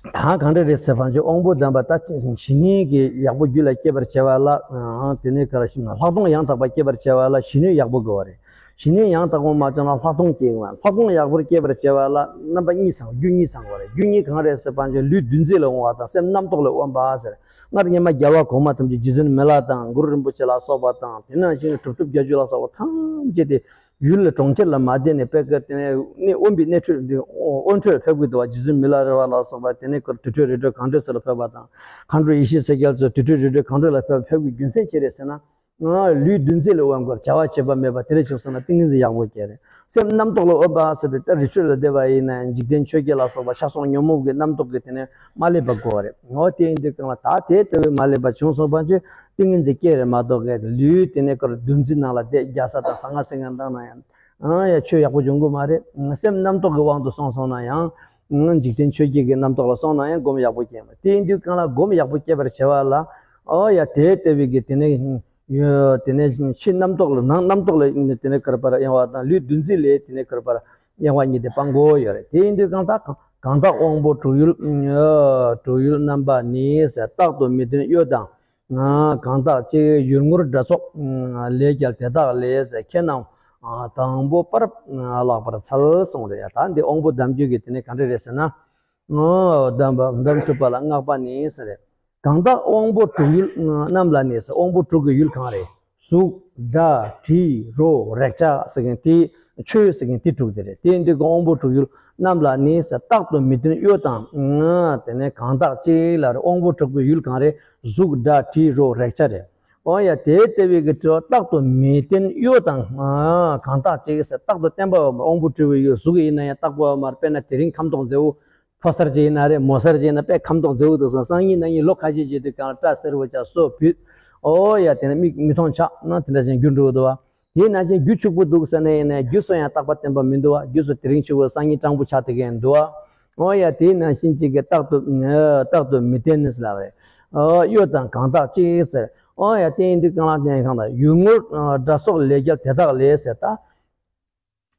ད་གང་འདྲ་རེད་ཟེར་བ་ཅིག་དབང་པོ་བསྡམས་པ་ད་ཅི་ཞི་གནས་ཀྱི་ཡག་པོ་རྒྱུད་ལ་སྐྱེད་པར་བྱ་བ་ལ། ཨང་། དེ་ནས་ག་རེ་ཞུ་ན། ལྷག་མཐོང་ཡང་དག་པ་སྐྱེད་པར་བྱ་བ་ལ་ཞི་གནས་ཡག་པོ་དགོས་པ་རེད། ཞི་གནས་ཡང་དག་པོ་མ་བྱུང་ན་ལྷག་མཐོང་སྐྱེ་གི་མ་རེད། ལྷག་མཐོང་ཡག་པོར་སྐྱེད་པར་བྱ་བ་ལ་རྣམ་པ་གཉིས་ཚང་། རྒྱུ་གཉིས་ཚང་དགོས་རེད། རྒྱུ་གཉིས་གང་རེད་ཟེར་བ་ཅིག་ལུས་འདུ་འཛི་ལ་དབང་བ་དང་སེམས་རྣམ་རྟོག་ལ་དབང་བ་ཟེར། སྔར་སྔོན་མ་རྒྱལ་བ་གོང་མ་ཐམས་ཅད་རྗེ་བཙུན་མི་ལ་དང་གུ་རུ་རིན་པོ་ཆེ་ལ་སོགས་པ་དང་། དེ་ནང་བཞིན་གྲུབ་ཐོབ་བརྒྱད་ཅུ་ལ་སོགས་པ་ཐམས་ཅད་དེ་ཡུལ་གྲོང་ཁྱེར་ལ་མ་བསྡད་ནས་དཔེ་ཀ་དེ་ནས་དབེན་པའི་གནས་འཕྲོད་འདི་དབེན་འཕྲོད་ལ་ཕེབས་དགོས་འདུག་བ། རྗེ་བཙུན་མི་ལ་རས་པ་ལ་སོགས་པ་དེ་ནས་དུར་ཁྲོད་རི་ཁྲོད་གངས་ཁྲོད་སོགས་ལ་ཕེབས་པ་དང་། མཁའ་འགྲོ་ཡེ་ཤེས་སེང་གེ་ཚོ་དུར་ཁྲོད་རི་ཁྲོད་གངས་ཁྲོད་ལ་ཕེབས་ཕེབས་དགོས་རྒྱུ་མཚན་ཅི་རེད་ཟེར་ན། ལུས་འདུ་འཛི་ལ་དབང་བསྐུར། བྱ་བ་བྱེད་པ་མེད་པ་དེ་རེད། བྱུང་སོང་ན་ཏིང་ངེ་འཛིན་ཡག་པོ་སྐྱེ་རེད། སེམས་རྣམ་རྟོག་ལ་དབང་བ་ཟེར་ཏེ་ད་རི་ཁྲོད་ལ་བསྡད་པ་ཡིན་ན་འཇིག་རྟེན་ཆོས་བརྒྱད་ལ་སོགས་པ་ཆགས་སོགས་ཉོན་མོངས་ཀྱི་རྣམ་རྟོག་གི་དེ་ནས་མ་སླེབས་པ་དགོས་པ་རེད། འོ་དེ་ཡིན་དུས་གང་ལ་ད་དེ་ལྟ་བུའི་མ་སླེབས་པ་བྱུང་སོང་བ་ཅིག་ཏིང་ངེ་འཛིན་སྐྱེ་རེད་མ་གཏོགས་གི་ལུས་དེ་ནས་ཀར་འདུ་འཛི་ནང་ལ་བསྡད་རྒྱག་ས་དང་ཟ་ང་ཟ་ང་བཏང་ན་ཡང་། ཨང་། ཡ་ཆོས་ཡག་པོ་འབྱུང་གི་མ་རེད། སེམས་རྣམ་རྟོག་གི་དབང་དུ་སོང་སོང་ན་ཡང་། ཨང་། འཇིག་རྟེན་ཆོས་བརྒྱད་ཀྱི་རྣམ་རྟོག་ལ་སོང་ན་ཡང་སྒོམ་ཡག་པོ་སྐྱེ་མ། དེ་ཡིན་དུས་གང་ལ་སྒོམ་ཡག་པོ་སྐྱེ་བར་བྱ་བ་ལ། ཨོ་ཡ་དེ་ལྟ་བུའི་གི་དེ་ནས། ཡོད། དེ་ནས་ཕྱི་རྣམ་རྟོག་ལ་ནང་རྣམ་རྟོག་ལ་དེ་ནས་ཀར་པར་གཡེང་བ་དང་ལུས་འདུ་འཛི་ལས་དེ་ནས་ཀར་པར་གཡེང་བ་གཉིས་དེ་སྤང་དགོས་ཡོད་རེད། དེ་ཡིན་དུས་གང་དག་གང་དག་དབང་པོ་དྲུག་ཡུལ། དྲུག་ཡུལ་རྣམ་པ་ནི་ཟེར། རྟག་ཏུ་མི་བརྟན་གཡོ་དང་། གང་དག་ཅིག་ཡུལ་ངོར་དགྲ་སོགས་ལས་རྒྱལ་དེ་དག་ལས་ཟེར། ཁྱེད་རྣམས་དང་པོ་པར་བརླག་པར་འཚལ་གསུངས་རེད། ཡ་ད་འདི་དབང་པོ་བསྡམ་རྒྱུ་གི་དེ་ནས་ག་འདྲ་རེད་ཟེར་ན། བསྡམ་པ་བསྡམ་ཐུབ་པ་ལ་བསྔགས་པ་ནི་ཟེར། གང་དག་དབང་པོ་དྲུག་ཡུལ་རྣམས་ལ་ནི་ཟེར། དབང་པོ་དྲུག་གི་ཡུལ་གང་རེད། གཟུགས་སྒྲ་དྲི་རོ་རེག་བྱ་ཟེར་མཁན་དེ། ཆོས་ཟེར་མཁན་དེ་དྲུག་དེ་རེད། དེ་ཡིན་དུས་ཀྱི་དབང་པོ་དྲུག་ཡུལ་རྣམས་ལ་ནི་ཟེར། རྟག་ཏུ་མི་བརྟན་གཡོ་དང་། དེ་ནས་གང་དག་ཅིག་ལ་རེད། དབང་པོ་དྲུག་པོའི་ཡུལ་གང་རེད། གཟུགས་སྒྲ་དྲི་རོ་རེག་བྱ་རེད། འོ་ཡ་དེ་ལྟ་བུའི་གི་དྲི་རོ་རྟག་ཏུ་མི་བརྟན་གཡོ་དང་། གང་དག་ཅིག་ཟེར། རྟག་ཏུ་བརྟན་པ་ཡོད་མ། དབང་པོ་དྲུག་པོའི་ཡུལ་གཟུགས་ཡིན་ན་ཡང་རྟག་པ་ཡོད་མ་རེད། དཔེར་ན་དེ་རིང་ཁམ་ཏོག་མཛེས་པོ། ཕོ་གསར་ཅིག་ཡིན་ན་རེད། མོ་གསར་ཅིག་ཡིན་ན་དཔེ་ཁམ་ཏོག་མཛེས་པོ་འདུག་སོང་། སང་ཉིན་གནངས་ཉིན་ལོ་ཁ་ཤས་ཅིག་དུས་གང་ལ་སྐྲ་སེར་པོ་ཆགས། སོ་བུད། ཨོ་ཡ་དེ་ནས་མིག་མི་མཐོང་ཆགས་ན་དེ་འདྲ་ཞིག་འགྱུར་འགྲོ་གི་འདུག་བ། དེ་ནང་བཞིན་རྒྱུ་ཕྱུག་པོ་འདུག་ཟེར་ན་ཡིན་ན་རྒྱུ་སོ་ཡང་རྟག་པ་བརྟན་པ་མི་འདུག་བ། རྒྱུ་སོ་དེ་རིང་ཕྱུག་པོ་སང་ཉིན་སྤྲང་པོ་ཆགས་དེ་གས་འདུག་བ། ཨོ་ཡ་དེ་ནང་བཞིན་ཅིག་གི་རྟག་ཏུ་རྟག་ཏུ་མི་བརྟན་ནི་ཟེར་ལབ་རེད། ཨོ་གཡོ་དང་གང་དག་ཅིག་ཟེར། ཨོ་ཡ་དེ་ཡིན་དུས་གང་ལ་དེ་གང་དག་ཡུལ་ངོར་དགྲ་སོགས་ལས་རྒྱལ་དེ་དག་ལས་ཟེར་ད།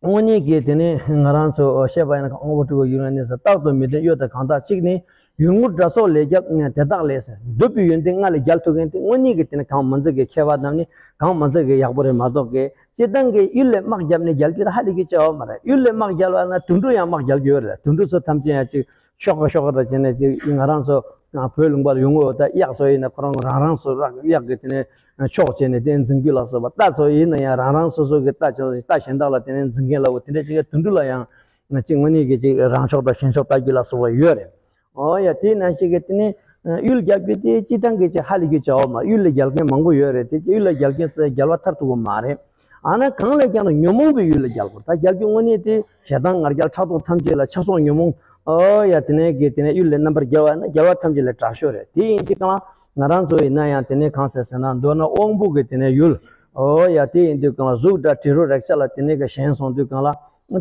དངོས་གནས་ཀྱི་དེ་ནས་ང་རང་ཚོ་བཤད་པ་ཡིན་ན་དབང་པོ་དྲུག་པོ་ཡུལ་ལ་ནི་ཟེར། རྟག་ཏུ་མི་བརྟན་གཡོ་དང་གང་དག་ཅིག་ནི་ཡུལ་ངོར་དགྲ་སོགས་ལས་རྒྱལ་དེ་དག་ལས་ཟེར། འདོད་པའི་ཡོན་ཏན་ལྔ་ལས་རྒྱལ་ཐུབ་མཁན་དེ་དངོས་གནས་ཀྱི་དེ་ནི་གང་མ་འཛིན་གྱི་མཁས་པ་རྣམས་ནི་གང་མ་འཛིན་གྱི་ཡག་པོ་རེད་མ་གཏོགས་ཀྱི། སྤྱིར་བཏང་གི་ཡུལ་ལས་དམག་བརྒྱབ་ནས་རྒྱལ་རྒྱུ་དེ་ཧ་ལས་ཀྱི་བྱ་བ་མ་རེད། ཡུལ་ལས་དམག་རྒྱལ་བ་ན་དུད་འགྲོ་ཡང་དམག་རྒྱལ་གྱི་ཡོད་རེད། དུད་འགྲོ་ཚོ་ཐམས་ཅད་ཡང་ཅིག་ཤོག་ཁ་ཤོག་ཁ་ར་བྱས་ནས་ཅིག་ང་རང་ཚོ་བོད་ལུང་པ་ལ་ཡོང་གི་ཡོད། ད་གཡག་ཚོ་ཡིན་ན་ཁོ་རང་རང་རང་སོ་ར་གཡག་གི་དེ་ནས་ཕྱོགས་བྱས་ནས་དེ་འཛིན་རྒྱུ་ལ་སོགས་པ། རྟ་ཚོ་ཡིན་ན་ཡང་རང་རང་སོ་སོ་གི་རྟ་ཆ་རྟ་གཞན་དག་ལ་དེ་ནས་འཛིན་མཁན་ལ་འོ་དེ་འདྲ་ཞིག་གི་དུད་འགྲོ་ལ་ཡང་ང་ཅིག་དངོས་གནས་ཀྱི་ཅིག་རང་ཕྱོགས་དང་གཞན་ཕྱོགས་ལྟ་རྒྱུ་ལ་སོགས་པ་ཡོད་རེད། ཨོ་ཡ་དེ་ནང་བཞིན་གྱི་དེ་ནས་གཡུལ་རྒྱལ་རྒྱུ་དེ་སྤྱིར་བཏང་གི་ཅིག་ཧ་ལས་རྒྱུ་བྱ་བ་མ། གཡུལ་ལ་རྒྱལ་མཁན་མང་པོ་ཡོད་རེད། དེ་གཡུལ་ལ་རྒྱལ་མཁན་ཚོ་རྒྱལ་བ་ཐར་ཐུབ་ཀྱི་མ་རེད། ཨ་ན་གང་ལ་རྒྱལ་ན་ཉོན་མོངས་པའི་ཡུལ་ལ་རྒྱལ་དགོས། ད་རྒྱལ་རྒྱུ་དངོས་གནས་དེ་ཞེ་སྡང་ང་རྒྱལ་ཕྲག་དོག་ཐམས་ཅད་ལ་ཆགས་སོགས་ཉོན་མོངས། ཨོ་ཡ་དེ་ནས་གི་དེ་ནས་གཡུལ་ལས་རྣམ་པར་རྒྱལ་བ་ན་རྒྱལ་བ་ཐམས་ཅད་ལས་དྲག་ཤོས་རེད། དེ་ཡིན་གྱི་གང་ལ་ང་རང་ཚོ་ཡིན་ན་ཡང་དེ་ནས་གང་ཟེར་ཟེར་ན་མདོར་ན་དབང་པོ་གི་དེ་ནས་ཡུལ། ཨོ་ཡ་དེ་ཡིན་དུས་གང་ལ་གཟུགས་སྒྲ་དྲི་རོ་རེག་བྱ་ལ་དེ་ནས་གི་ཞེན་སོང་དུས་གང་ལ་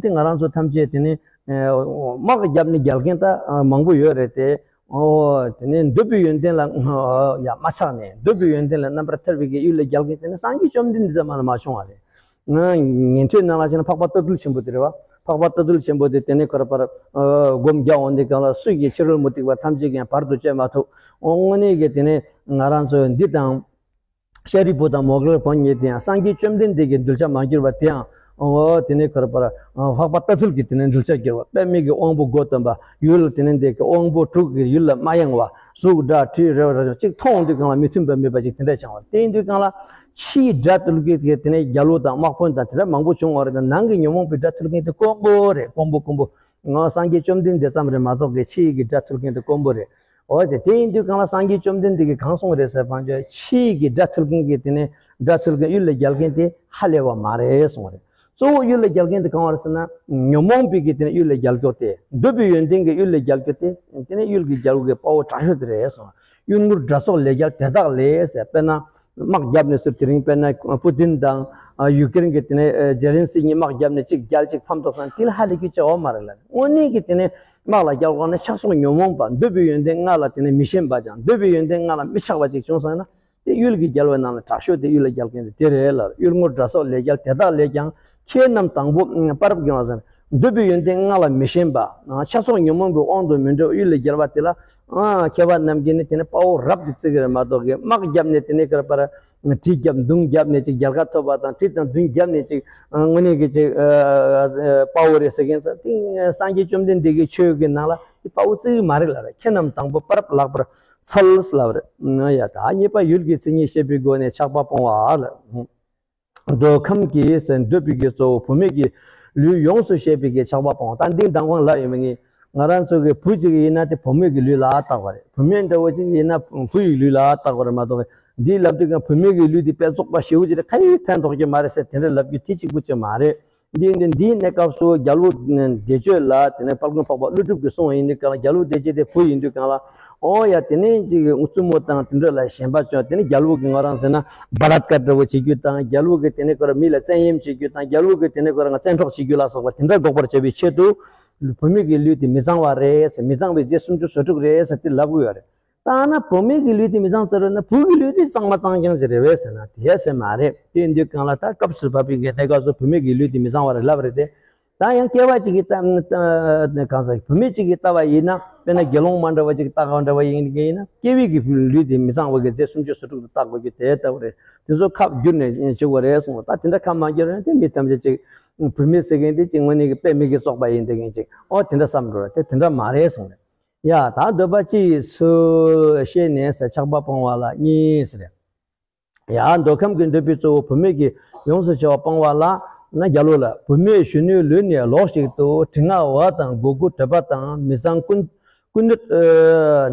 དེ་ང་རང་ཚོ་ཐམས་ཅད་དེ་ནས་དམག་བརྒྱབ་ནས་རྒྱལ་མཁན་ད་མང་པོ་ཡོད་རེད་དེ། ཨོ་དེ་ནས་འདོད་པའི་ཡོན་ཏན་ལ་ཡ་མ་ཆགས་ནས་འདོད་པའི་ཡོན་ཏན་ལ་རྣམ་པར་ཐར་བའི་གི་གཡུལ་ལས་རྒྱལ་མཁན་དེ་ནས་སངས་རྒྱས་བཅོམ་ལྡན་འདས་ཙམ་མ་ལ་མ་བྱུང་བ་རེད། ང་ཉན་ཐོས་ནང་ལ་བྱས་ན་འཕགས་པ་རྟ་ཐུལ་ཆེན་པོ་དེ་རེད་བ། འཕགས་པ་རྟ་ཐུལ་ཆེན་པོ་དེ་དེ་ནས་ཁོ་ར་པར་སྒོམ་རྒྱག་འོང་དུས་གང་ལ་སུ་ཡིས་ཕྱི་རོལ་མུ་སྟེགས་པ་ཐམས་ཅད་ཀྱང་བར་དུ་གཅོད་མ་ཐུབ། དངོས་གནས་ཀྱི་དེ་ནས་ང་རང་ཚོ་འདི་དང་། ཤཱ་རིའི་བུ་དང་མོའུ་འགལ་བུ་གཉིས་དེ་ཡང་སངས་རྒྱས་བཅོམ་ལྡན་འདས་ཀྱི་གདུལ་བྱ་མ་གྱུར་པ་དེ་ཡང་། འོ་དེ་ནས་ཁོ་ར་པར་འཕགས་པ་རྟ་ཐུལ་གྱི་དེ་ནས་གདུལ་བྱ་གྱུར་པ། པདྨའི་གི་དབང་པོ་དགུ་སྟོན་པ་ཡུལ་དེ་ནས་འདི་གི་དབང་པོ་དྲུག་གི་ཡུལ་ལ་མ་གཡེང་བ། གཟུགས་སྒྲ་དྲི་རོ་རེག་བྱ་ཅིག་མཐོང་དུས་གང་ལ་མི་མཐུན་པ་མེད་པ་ཅིག་དེ་འདྲ་བྱུང་བ། དེ་ཡིན་དུས་གང་ལ་ཕྱིའི་དགྲ་ཐུལ་མཁན་གྱི་དེ་ནས་རྒྱལ་པོ་དང་དམག་དཔོན་དང་དེ་འདྲ་མང་པོ་བྱུང་བ་རེད། ད་ནང་གི་ཉོན་མོངས་པའི་དགྲ་ཐུལ་མཁན་དེ་དཀོན་པོ་རེད། དཀོན་པོ་དཀོན་པོ། ང་སངས་རྒྱས་བཅོམ་ལྡན་འདས་ཙམ་རེད་མ་གཏོགས་ཀྱི་ཕྱི་ཡི་གི་དགྲ་ཐུལ་མཁན་དེ་དཀོན་པོ་རེད། འོ་དེ་དེ་ཡིན་དུས་གང་ལ་སངས་རྒྱས་བཅོམ་ལྡན་འདས་ཀྱིས་གང་གསུངས་རེད་ཟེར་བ་ཅིན་ཕྱི་ཡི་གི་དགྲ་ཐུལ་མཁན་གྱི་དེ་ནས་དགྲ་ཐུལ་མཁན་གཡུལ་ལས་རྒྱལ་མཁན་དེ་ཧ་ལས་པ་མ་རེད་གསུངས་རེད། གཙོ་བོ་གཡུལ་ལས་རྒྱལ་མཁན་དེ་གང་བ་རེད་ཟེར་ན། ཉོན་མོངས་པའི་གི་དེ་ནས་གཡུལ་ལས་རྒྱལ་མཁན་དེ། འདོད་པའི་ཡོན་ཏན་གྱི་གཡུལ་ལས་རྒྱལ་མཁན་དེ། དེ་ནས་གཡུལ་གྱི་རྒྱལ་པོ་གི་དཔའ་བོ་དྲག་ཤོས་དེ་རེད་གསུངས། གཡུལ་ངོར་དགྲ་སོགས་ལས་རྒྱལ་དེ་དག་ལས་ཟེར། དཔེར་ན། དམག་བརྒྱབ་ནས་ཚུར་དེ་རིང་དཔེར་ན་པུ་ཏིན་དང་ཡུ་ཀེ་རེན་གྱི་དེ་ནས་ཇེ་ལིན་སི་གཉིས་དམག་བརྒྱབ་ནས་གཅིག་རྒྱལ་གཅིག་ཕམ་ཐོགས་སང་དེ་ལ་ཧ་ལས་རྒྱུ་ཅི་ཡོད་མ་རེད་ལ། དངོས་གནས་ཀྱི་དེ་ནས་དམག་ལ་རྒྱལ་དགོས་ན་ཆགས་སོགས་ཉོན་མོངས་པ་འདོད་པའི་ཡོན་ཏན་ལྔ་ལ་དེ་ནས་མི་ཞེན་པ་ཅིག་འདོད་པའི་ཡོན་ཏན་ལྔ་ལ་མི་ཆགས་པ་ཅིག་བྱུང་སོང་ན། དེ་གཡུལ་གྱི་རྒྱལ་བའི་ནང་ལ་དྲག་ཤོས་དེ་གཡུལ་ལས་རྒྱལ་མཁན་དེ་དེ་རེད་ལ། གཡུལ་ངོར་དགྲ་སོགས་ལས་རྒྱལ་དེ་དག་ལས་ཀྱང་། ཁྱེད་རྣམས་དང་པོ་པར་དགོངས་ཟེར། འདོད་པའི་ཡོན་ཏན་ལྔ་ལ་མི་ཞེན་པ། ཆགས་སོགས་ཉོན་མོངས་པའི་དབང་དུ་མི་འགྲོ་བའི་གཡུལ་ལས་རྒྱལ་བ་དེ་ལ། ཨ། མཁས་པ་རྣམས་ཀྱིས་ནི་དེ་ནི་དཔའ་བོ་རབ་ཏུ་བརྩི་གི་རེད་མ་གཏོགས་ཀྱི། དམག་བརྒྱབ་ནས་དེ་ནི་ཀར་པར་གྲི་བརྒྱབ་མདུང་བརྒྱབ་ནས་ཅིག་རྒྱལ་ཁ་ཐོབ་པ་དང་། གྲི་དང་མདུང་བརྒྱབ་ནས་ཅིག་དངོས་གནས་ཀྱི་ཅིག་དཔའ་བོ་རེད་ཟེར་མཁན་ཚོ་དེ་སངས་རྒྱས་བཅོམ་ལྡན་འདས་ཀྱི་ཆོས་ཀྱི་ནང་ལ་དེ་དཔའ་བོ་བརྩི་གི་མ་རེད་ལ་རེད། ཁྱེད་རྣམས་དང་པོ་པར་ལག་པར་འཚལ་ལབ་རེད། ཡ། ད་གཉིས་པ་ཡུལ་གྱི་མཚན་ཉིད་བཤད་པའི་སྒོ་ནས་ཆགས་པ་སྤོང་བ་ལ། འདོད་ཁམས་ཀྱི་ཟེར། འདོད་པའི་གི་གཙོ་བོ་བུད་མེད་ཀྱི་ལུས་ཡོངས་སུ་ཤེས་པའི་གི་ཆགས་པ་སྤོང་། ད་འདི་མདང་དགོང་ལབ་ཡོད་མ་ངེས། ང་རང་ཚོ་གི་བུ་གཅིག་ཡིན་ན་དེ་བུ་མོའི་གི་ལུས་ལ་བཏགས་པ་རེད། བུད་མེད་འདྲ་བོ་གཅིག་ཡིན་ན་བུ་ཡི་ལུས་ལ་བཏགས་པ་རེད་མ་གཏོགས། འདི་ལབ་དུས་ཀྱང་བུད་མེད་ཀྱི་ལུས་དེ་དཔེ་རྫོགས་པ་ཞེ་པོ་ཅིག་རེད། ཁ་ཡི་ཕན་ཐོགས་ཀྱི་མ་རེད་ཟེར་དེ་འདྲ་ལབ་རྒྱུ་དེ་གཅིག་པུ་ཅིག་མ་རེད། འདི་འདི་འདིའི་གནས་སྐབས་སུ་རྒྱལ་པོ་བདེ་སྤྱོད་ལ་དེ་ནས་དཔལ་མགོན་འཕགས་པ་ཀླུ་སྒྲུབ་ཀྱིས་གསུངས་པ་ཡིན་དུས་གང་ལ། རྒྱལ་པོ་བདེ་སྤྱོད་དེ་བུ་ཡིན་དུས་གང་ལ། ཨོ་ཡ། དེ་ནས་ཅིག་བཙུན་མོ་དང་དེ་འདྲ་ལ་ཞེན་པ་བཅོས། དེ་ནས་རྒྱལ་པོ་གི་ང་རང་ཟེར་ན་བ་ལ་ཀ་འདྲ་བོ་བྱེད་རྒྱུ་དང་། རྒྱལ་པོ་གི་དེ་ནས་ཁོ་རང་མི་ལ་བཙན་གཡེམ་བྱེད་རྒྱུ་དང་། རྒྱལ་པོ་གི་དེ་ནས་ཁོ་རང་བཙན་འཕྲོག་བྱེད་རྒྱུ་ལ་སོགས་པ་དེ་འདྲ་འགོག་པར་བྱ་བའི་ཆེད་དུ། བུད་མེད་ཀྱི་ལུས་དེ་མི་གཙང་བ་རེད་ཟེར། མི་གཙང་བའི་རྫས་སུམ་ཅུ་སོ་དྲུག་རེད་ཟེར་དེ་ལབ་དགོས་ཡ་རེད། ད་ན་བུད་མེད་ཀྱི་ལུས་དེ་མི་གཙང་ཟེར་བ་ན་བུ་གི་ལུས་དེ་གཙང་མ་གཙང་རྐྱང་ཞིག་རེད་པས་ཟེར་ན་དེ་ཟེར་མ་རེད། དེ་ཡིན་དུས་གང་ལ་ད་སྐབས་སུ་བབས་པའི་གི་གནས་སྐབས་སུ་བུད་མེད་ཀྱི་ལུས་དེ་མི་གཙང་བ་རེད་ལབ་རེད་དེ། ད་ཡང་སྐྱེ་བ་གཅིག་གིས་ལྟ་ལྟ་གང་ཟག་བུད་མེད་གཅིག་གིས་ལྟ་བ་ཡིན་ན། དཔེར་ན་དགེ་སློང་མ་འདྲ་བ་གཅིག་ལྟ་ག་འདྲ་བ་ཡིན་གྱི་ཡིན་ན། སྐྱེ་བའི་གི་ལུས་དེ་མི་གཙང་བ་གི་རྫས་སུམ་ཅུ་སོ་དྲུག་ཏུ་བརྟག་དགོས་རྒྱུ་དེ་ལྟ་བུ་རེད། དེ་ཚོ་ཁ་བསྒྱུར་ནས་བྱེད་དགོས་རེད་གསུངས། ད་དེ་འདྲ་ཁ་མ་བསྒྱུར་ན་དེ་མི་ཐམས་ཅད་ཅིག་བུད་མེད་ཟེར་མཁན་དེ་ཅིག་དངོས་གནས་ཀྱི་དཔེ་མི་སྲིད་བཙོག་པ་ཡིན་བསྡད་མཁན་ཅིག་ཨོ་དེ་འདྲ་བསམ་འགྲོ་རེད། དེ་དེ་འདྲ་མ་རེད་གསུངས་རེད། ཡ། ད་འདོད་པ་ཅི་ཡིས་སུ་ཤེས་ནས་ཟེར། ཆགས་པ་སྤོང་བ་ལ་གཉིས་ཟེར། ཡ། འདོད་ཁམས་ཀྱི་འདོད་པའི་གཙོ་བོ་བུད་མེད་ཀྱི་ཡོངས་སུ་ཤེས་པ་སྤོང་བ་ལ་ན། རྒྱལ་པོ་ལ། བུད་མེད་གཞོན་ནུའི་ལུས་ནི་ལོགས་ཤིག་ཏུ། དྲི་ང་བ་དང་མགོ་དགུ་དོད་པ་དང་། མི་གཙང་ཀུན་ཀུན་ནུད་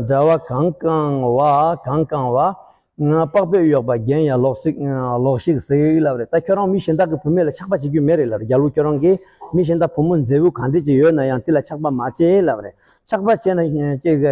འདྲ་བ་གང་གང་བ་གང་གང་བ། པགས་པས་གཡོགས་པ་རྒྱན་ཡང་ལོགས་ཤིག་ལོགས་ཤིག་ཟེར་ལབ་རེད། ད་ཁྱོད་རང་མི་གཞན་དག་གི་བུད་མེད་ལ་ཆགས་པ་བྱེད་རྒྱུ་མེད་རེད་ལབ་རེད། རྒྱལ་པོ་ཁྱོད་རང་གིས་མི་གཞན་དག་བུ་མོ་མཛེས་པོ་གང་འདྲ་ཅིག་ཡོད་ན་ཡང་དེ་ལ་ཆགས་པ་མ་བྱེད་ལབ་རེད། ཆགས་པ་བྱས་ན་ཅིག་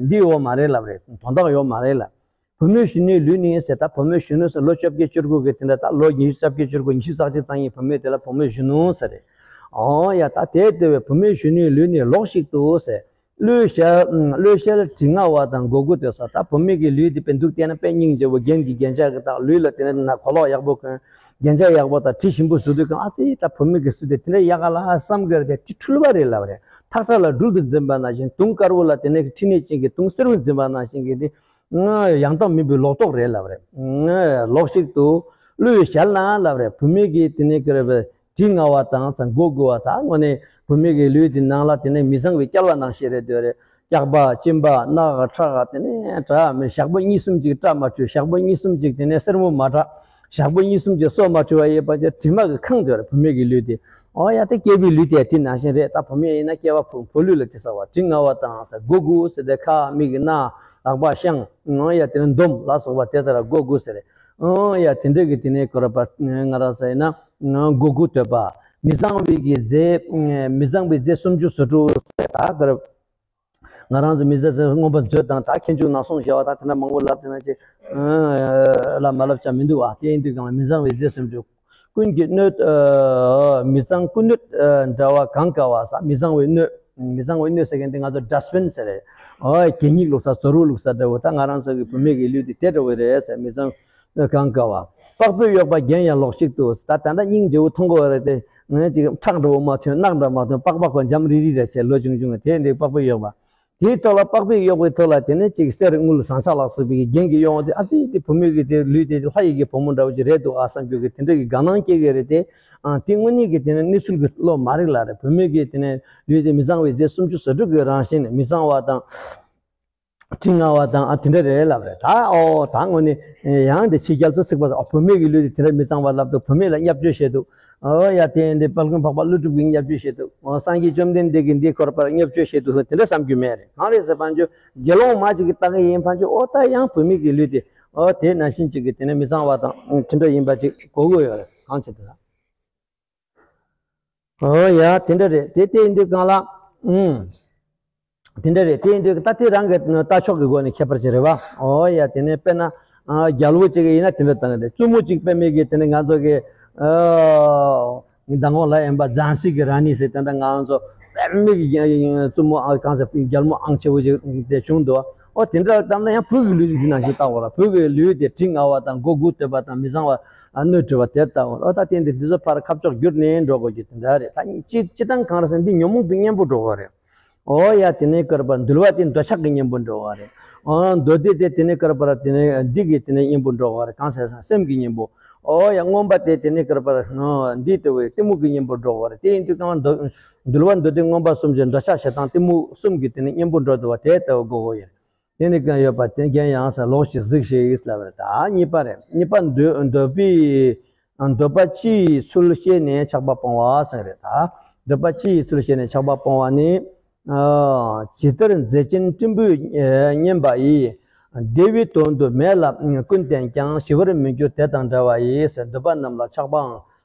འདི་ཡོད་མ་རེད་ལབ་རེད། དོན་དག་ཡོད་མ་རེད་ལབ། བུད་མེད་གཞོན་ནུའི་ལུས་ནི་ཟེར། ད་བུད་མེད་གཞོན་ནུ་ཟེར་ལོ་བཅོ་བརྒྱད་བཅུ་དགུ་གི་དེ་འདྲ། ད་ལོ་ཉི་ཤུ་རྩ་བརྒྱད་བཅུ་དགུ་ཉི་ཤུ་རྩ་གཅིག་ཙམ་ཡིན་བུད་མེད་དེ་ལ་བུད་མེད་གཞོན་ནུ་ཟེར་རེད། ཨོ་ཡ། ད་དེ་ལྟ་བུའི་བུད་མེད་གཞོན་ནུའི་ལུས་ནི་ལོགས་ཤིག་ཏུ་ཟེར། གླུ་གཞས་གླུ་གཞས་དྲི་ང་བ་དང་མགོ་དགུ་དོད་པ་ཟེར། ད་བུད་མེད་ཀྱི་ལུས་དེ་དཔེ་འདུག་བལྟས་ན་དཔེ་སྙིང་རྗེ་བོ། རྒྱན་གྱི་རྒྱན་ཆ་གི་དག་ལུས་ལ་དེ་ནས་ན་གོ་ལོག་ཡག་པོ་གོན། རྒྱན་ཆ་ཡག་པོ་དང་དྲི་ཞིམ་པོ་བཟོ་དུས་གང་ཨ་ཙི་ད་བུད་མེད་ཀྱི་སུ་དེ་དེ་འདྲ་ཡག་ག་ལ་བསམ་གི་རེད་དེ། དེ་འཁྲུལ་པ་རེད་ལབ་རེད། ཐག་ཁྲ་ལ་སྦྲུལ་གྱིས་འཛིན་པ་ནང་བཞིན། དུང་དཀར་པོ་ལ་དེ་ནས་ཁྲི་ནས་ཅན་གྱི་དུང་སེར་པོས་འཛིན་པ་ནང་བཞིན་གྱི་དེ། ཡང་དག་མིན་པའི་ལོག་རྟོག་རེད་ལབ་རེད། ལོགས་ཤིག་ཏུ་གླུ་གཞས་ལ་ལབ་རེད། བུད་མེད་ཀྱི་དེ་ནས་ཀྱི་རེད་པས། དྲི་ང་བ་དང་ས་མགོ་དགུ་བ་ས་དངོས་གནས་བུད་མེད་ཀྱི་ལུས་དེ་ནང་ལ་དེ་ནས་མི་གཙང་བའི་རྐྱལ་བ་ནང་བཞིན་རེད་འདོད་རེད། སྐྱག་པ་གཅིན་པ་རྣག་ཁྲག་དེ་ནས་དྲ་མི་ཞག་པོ་གཉིས་གསུམ་ཅིག་སྐྲ་མ་འཁྲུ། ཞག་པོ་གཉིས་གསུམ་ཅིག་དེ་ནས་སེར་མོ་མ་དྲ། ཞག་པོ་གཉིས་གསུམ་ཅིག་སོ་མ་འཁྲུ་བ་ཡོད་པ་ཅིག་དྲི་མ་གིས་ཁེངས་འདོད་རེད་བུད་མེད་ཀྱི་ལུས་དེ། ཨོ་ཡ། ད་སྐྱེས་པའི་ལུས་དེ་དེ་ནང་བཞིན་རེད། ད་བུད་མེད་ཡིན་ན་སྐྱེ་བ་བུ་བུ་ལུས་ལ་དེ་ཟེར་བ། དྲི་ང་བ་དང་ས་མགོ་དགུ་ཟེར་ཏེ་ཁ་མིག་གི་སྣ་ལག་པ་བཤང་། ཨོ་ཡ། དེ་ནས་འདོམ་ལ་སོགས་པ་དེ་ལྟར་མགོ་དགུ་ཟེར་རེད། ཨོ་ཡ། དེ་འདྲ་གི་དེ་ནས་ཀྱི་རེད་པས་ང་རང་ཟེར་ན་མགོ་དགུ་དོད་པ། མི་གཙང་བའི་གི་རྫས། མི་གཙང་བའི་རྫས་སུམ་ཅུ་སོ་དྲུག་ཟེར། ད་ཀྱི་རེད། ང་རང་ཚོ་མི་ཚེ་ཟེར་མངོན་པ་མཛོད་དང་ད་མཁས་འཇུག་ནང་གསུངས་བཞག་པ་ད་དེ་འདྲ་མང་པོ་ལབ་དེ་ན་ཅིག་ལབ་མ་ལབ་ཆ་མི་འདུག་ཨ། དེ་ཡིན་དུས་གང་ལ་མི་གཙང་བའི་རྫས་སུམ་ཅུ། ཀུན་གྱི་སྣོད། མི་གཙང་ཀུན་སྣོད་འདྲ་བ་གང་ག་བ་ས། མི་གཙང་བའི་སྣོད། མི་གཙང་བའི་སྣོད་ཟེར་མཁན་དེ་ང་ཚོ་ཌ་སི་བིན་ཟེར་རེད། ཨོ་གད་སྙིགས་བླུགས་ས་ཟོར་བུ་བླུགས་ས་འདྲ་བོ། ད་ང་རང་ཚོ་གི་བུད་མེད་ཀྱི་ལུས་དེ་དེ་འདྲ་བོ་རེད་ཟེར། མི་གཙང་སྣོད་གང་ག་བ། པགས་པས་གཡོགས་པ་རྒྱན་ཡང་ལོགས་ཤིག་ཏུ། ད་ད་ལྟ་སྙིང་རྗེ་བོ་མཐོང་གི་ཡོད་རེད་དེ། ངས་ཅིག་ཁྲག་འདྲ་བོ་མ་ཐོན་རྣག་འདྲ་མ་ཐོན་པགས་པ་ཁོ་འཇམ་རི་རི་རེད་ཟེར། ལོ་ཆུང་ཆུང་དེ་འདྲའི་པགས་པས་གཡོགས་པ། དེའི་ཐོག་ལ་པགས་པས་གཡོགས་པའི་ཐོག་ལ་དེ་ནས་ཅིག་གསེར་དངུལ་ཟངས་ལྕགས་ལ་སོགས་པའི་རྒྱན་གྱིས་གཡོགས་ཏེ། ཨ་ཙི་དེ་བུད་མེད་ཀྱི་དེ་ལུས་དེ་ལྷ་ཡི་གི་བུ་མོ་འདྲ་བོ་ཅིག་རེད་འདུག་ཨ་བསམ་རྒྱུ་གི་དེ་འདྲ་གི་དགའ་སྣང་སྐྱེ་གི་རེད་དེ། ཨ་དེ་དངོས་གནས་ཀྱི་དེ་ནས་གནས་ཚུལ་གྱི་བློ་མ་རིག་ལ་རེད། བུད་མེད་ཀྱི་དེ་ནས་ལུས་དེ་མི་གཙང་བའི་རྫས་སུམ་ཅུ་སོ་དྲུག་གི་རང་བཞིན་མི་གཙང་བ་དང་། དྲི་ང་བ་དང་ཨ་དེ་འདྲ་རེད་ལབ་རེད། ད་ཨོ་ད་དངོས་གནས་ཡང་དེ་ཕྱི་རྒྱལ་ཚོ་ཚིག་པ་ཨ་བུད་མེད་ཀྱི་ལུས་དེ་དེ་འདྲ་མི་གཙང་བ་ལབ་འདུག་བུད་མེད་ལ་བརྙས་བཅོས་བྱས་འདུག་ཨོ་ཡ་དེ་འདི་དཔལ་མགོན་འཕགས་པ་ཀླུ་སྒྲུབ་ཀྱིས་བརྙས་བཅོས་བྱས་འདུག་ཨོ་སངས་རྒྱས་བཅོམ་ལྡན་འདས་ཀྱིས་འདི་སྐོར་པར་བརྙས་བཅོས་བྱས་འདུག་ཟེར་དེ་འདྲ་བསམ་རྒྱུ་མེད་རེད། གང་རེད་ཟེར་ཕན་ཆོད་དགེ་སློང་མ་ཅིག་གིས་ལྟ་གི་ཡིན་ཕན་ཆོད་ཨོ་ད་ཡང་བུད་མེད་ཀྱི་ལུས་དེ་ཨོ་དེ་ནང་བཞིན་ཅིག་གི་དེ་ནས་མི་གཙང་བ་དང་དེ་འདྲ་ཡིན་པ་ཅིག་གོ་གི་ཡོད་རེད། གང་བྱེད་དུ་ཨོ་ཡ་དེ་འདྲ་རེད། དེ་དེ་ཡིན་དུས་གང་ལ་ཨུམ། དེ་འདྲ་རེད། དེ་ཡིན་དུས་ད་དེ་རང་གི་ལྟ་ཕྱོགས་ཀྱི་སྒོ་ནས་ཁྱད་པར་ཅིག་རེད་བ། ཨོ་ཡ་དེ་ནས་དཔེར་ན་ཨ་རྒྱལ་པོ་ཅིག་ཡིན་ན་དེ་འདྲ་བཏང་གི་རེད། བཙུན་མོ་ཅིག་དཔེ་མེད་ཀྱི་དེ་ནས་ང་ཚོ་གི་ཨ་མདང་དགོང་ལ་ཡིན་པ་ཛཱན་སི་གི་རཱ་ནི་ཟེར་དེ་འདྲ་ང་ཚོ་དཔེ་མེད་ཀྱི་བཙུན་མོ་ཨ་གང་ཟེར་རྒྱལ་མོ་ཨང་ཆེ་བོ་ཅིག་དེ་བྱུང་འདུག་ཨོ་དེ་འདྲ་བཏང་ན་ཡང་བུ་གི་ལུས་འདི་ནང་བཞིན་བཏང་བ་ལ་བུ་གི་ལུས་དེ་དྲི་ང་བ་དང་མགོ་དགུ་བཏོད་པ་དང་མི་གཙང་བ་ཨ་སྣོད་བྲི་བ་དེ་ལྟ་བུ་ཨོ་ད་དེ་འདི་འདི་ཚོ་ཕར་ཁ་ཕྱོགས་བསྒྱུར་ནས་འགྲོ་དགོས་ཀྱི་དེ་འདྲ་རེད། ད་སྤྱི་སྤྱི་བཏང་གང་རེད་ཟེར་ན་འདི་ཉོན་མོངས་པའི་གཉེན་པོ་འགྲོ་བ་རེད། ཨོ་ཡ་དེ་ནས་སྐོར་པ་འདུལ་བ་དེ་འདོད་ཆགས་ཀྱི་གཉེན་པོ་འགྲོ་བ་རེད། ཨོ་འདོད་སྡེ་དེ་དེ་ནས་སྐོར་པ་དེ་ནས་འདི་གི་དེ་ནས་གཉེན་པོ་འགྲོ་བ་རེད། གང་ཟེར་ཟེར་ན་སེམས་ཀྱི་གཉེན་པོ། ཨོ་ཡ་རྔོན་པ་དེ་དེ་ནས་སྐོར་པ་འདི་ལྟ་བུའི་གཏི་མུག་གི་གཉེན་པོ་འགྲོ་བ་རེད། དེ་ཡིན་དུས་གང་ལ་འདུལ་བ་འདོད་སྡེ་རྔོན་པ་གསུམ་གྱི་འདོད་ཆགས་ཞེ་སྡང་གཏི་མུག་གསུམ་གྱི་དེ་ནས་གཉེན་པོ་འགྲོ་འདུག་བ་དེ་ལྟ་བུ་དགོས་དགོས་ཡིན། དེ་ནི་གང་ཡོད་པ་དེ་རྒྱན་ཡང་ཟེར་ལོག་ཅིག་གཟིགས་ཤིག་ལབ་རེད། ད་གཉིས་པ་རེད། གཉིས་པ་འདོད་འདོད་པའི་འདོད་པ་ཕྱི་ཡི་ཚུལ་ཤེས་ནས་ཆགས་པ་སྤོང་བ་ཟེར་རེད། ད་འདོད་པ་ཕྱི་ཡི་ཚུལ་ཤེས་ནས་ཆགས་པ་སྤོང་བ་ནི། ཇི་ལྟར་མཛེ་ཅན་སྲིན་བུའི་ཨེ་མཉེན་པ་ཡིས། བདེ་བའི་དོན་དུ་མེ་ལ་ཀུན་བསྟེན་ཀྱང་། ཞི་བར་མི་འགྱུར་དེ་དང་འདྲ་བ་ཡིས། འདོད་པ་རྣམས་ལ་ཆགས་པའང་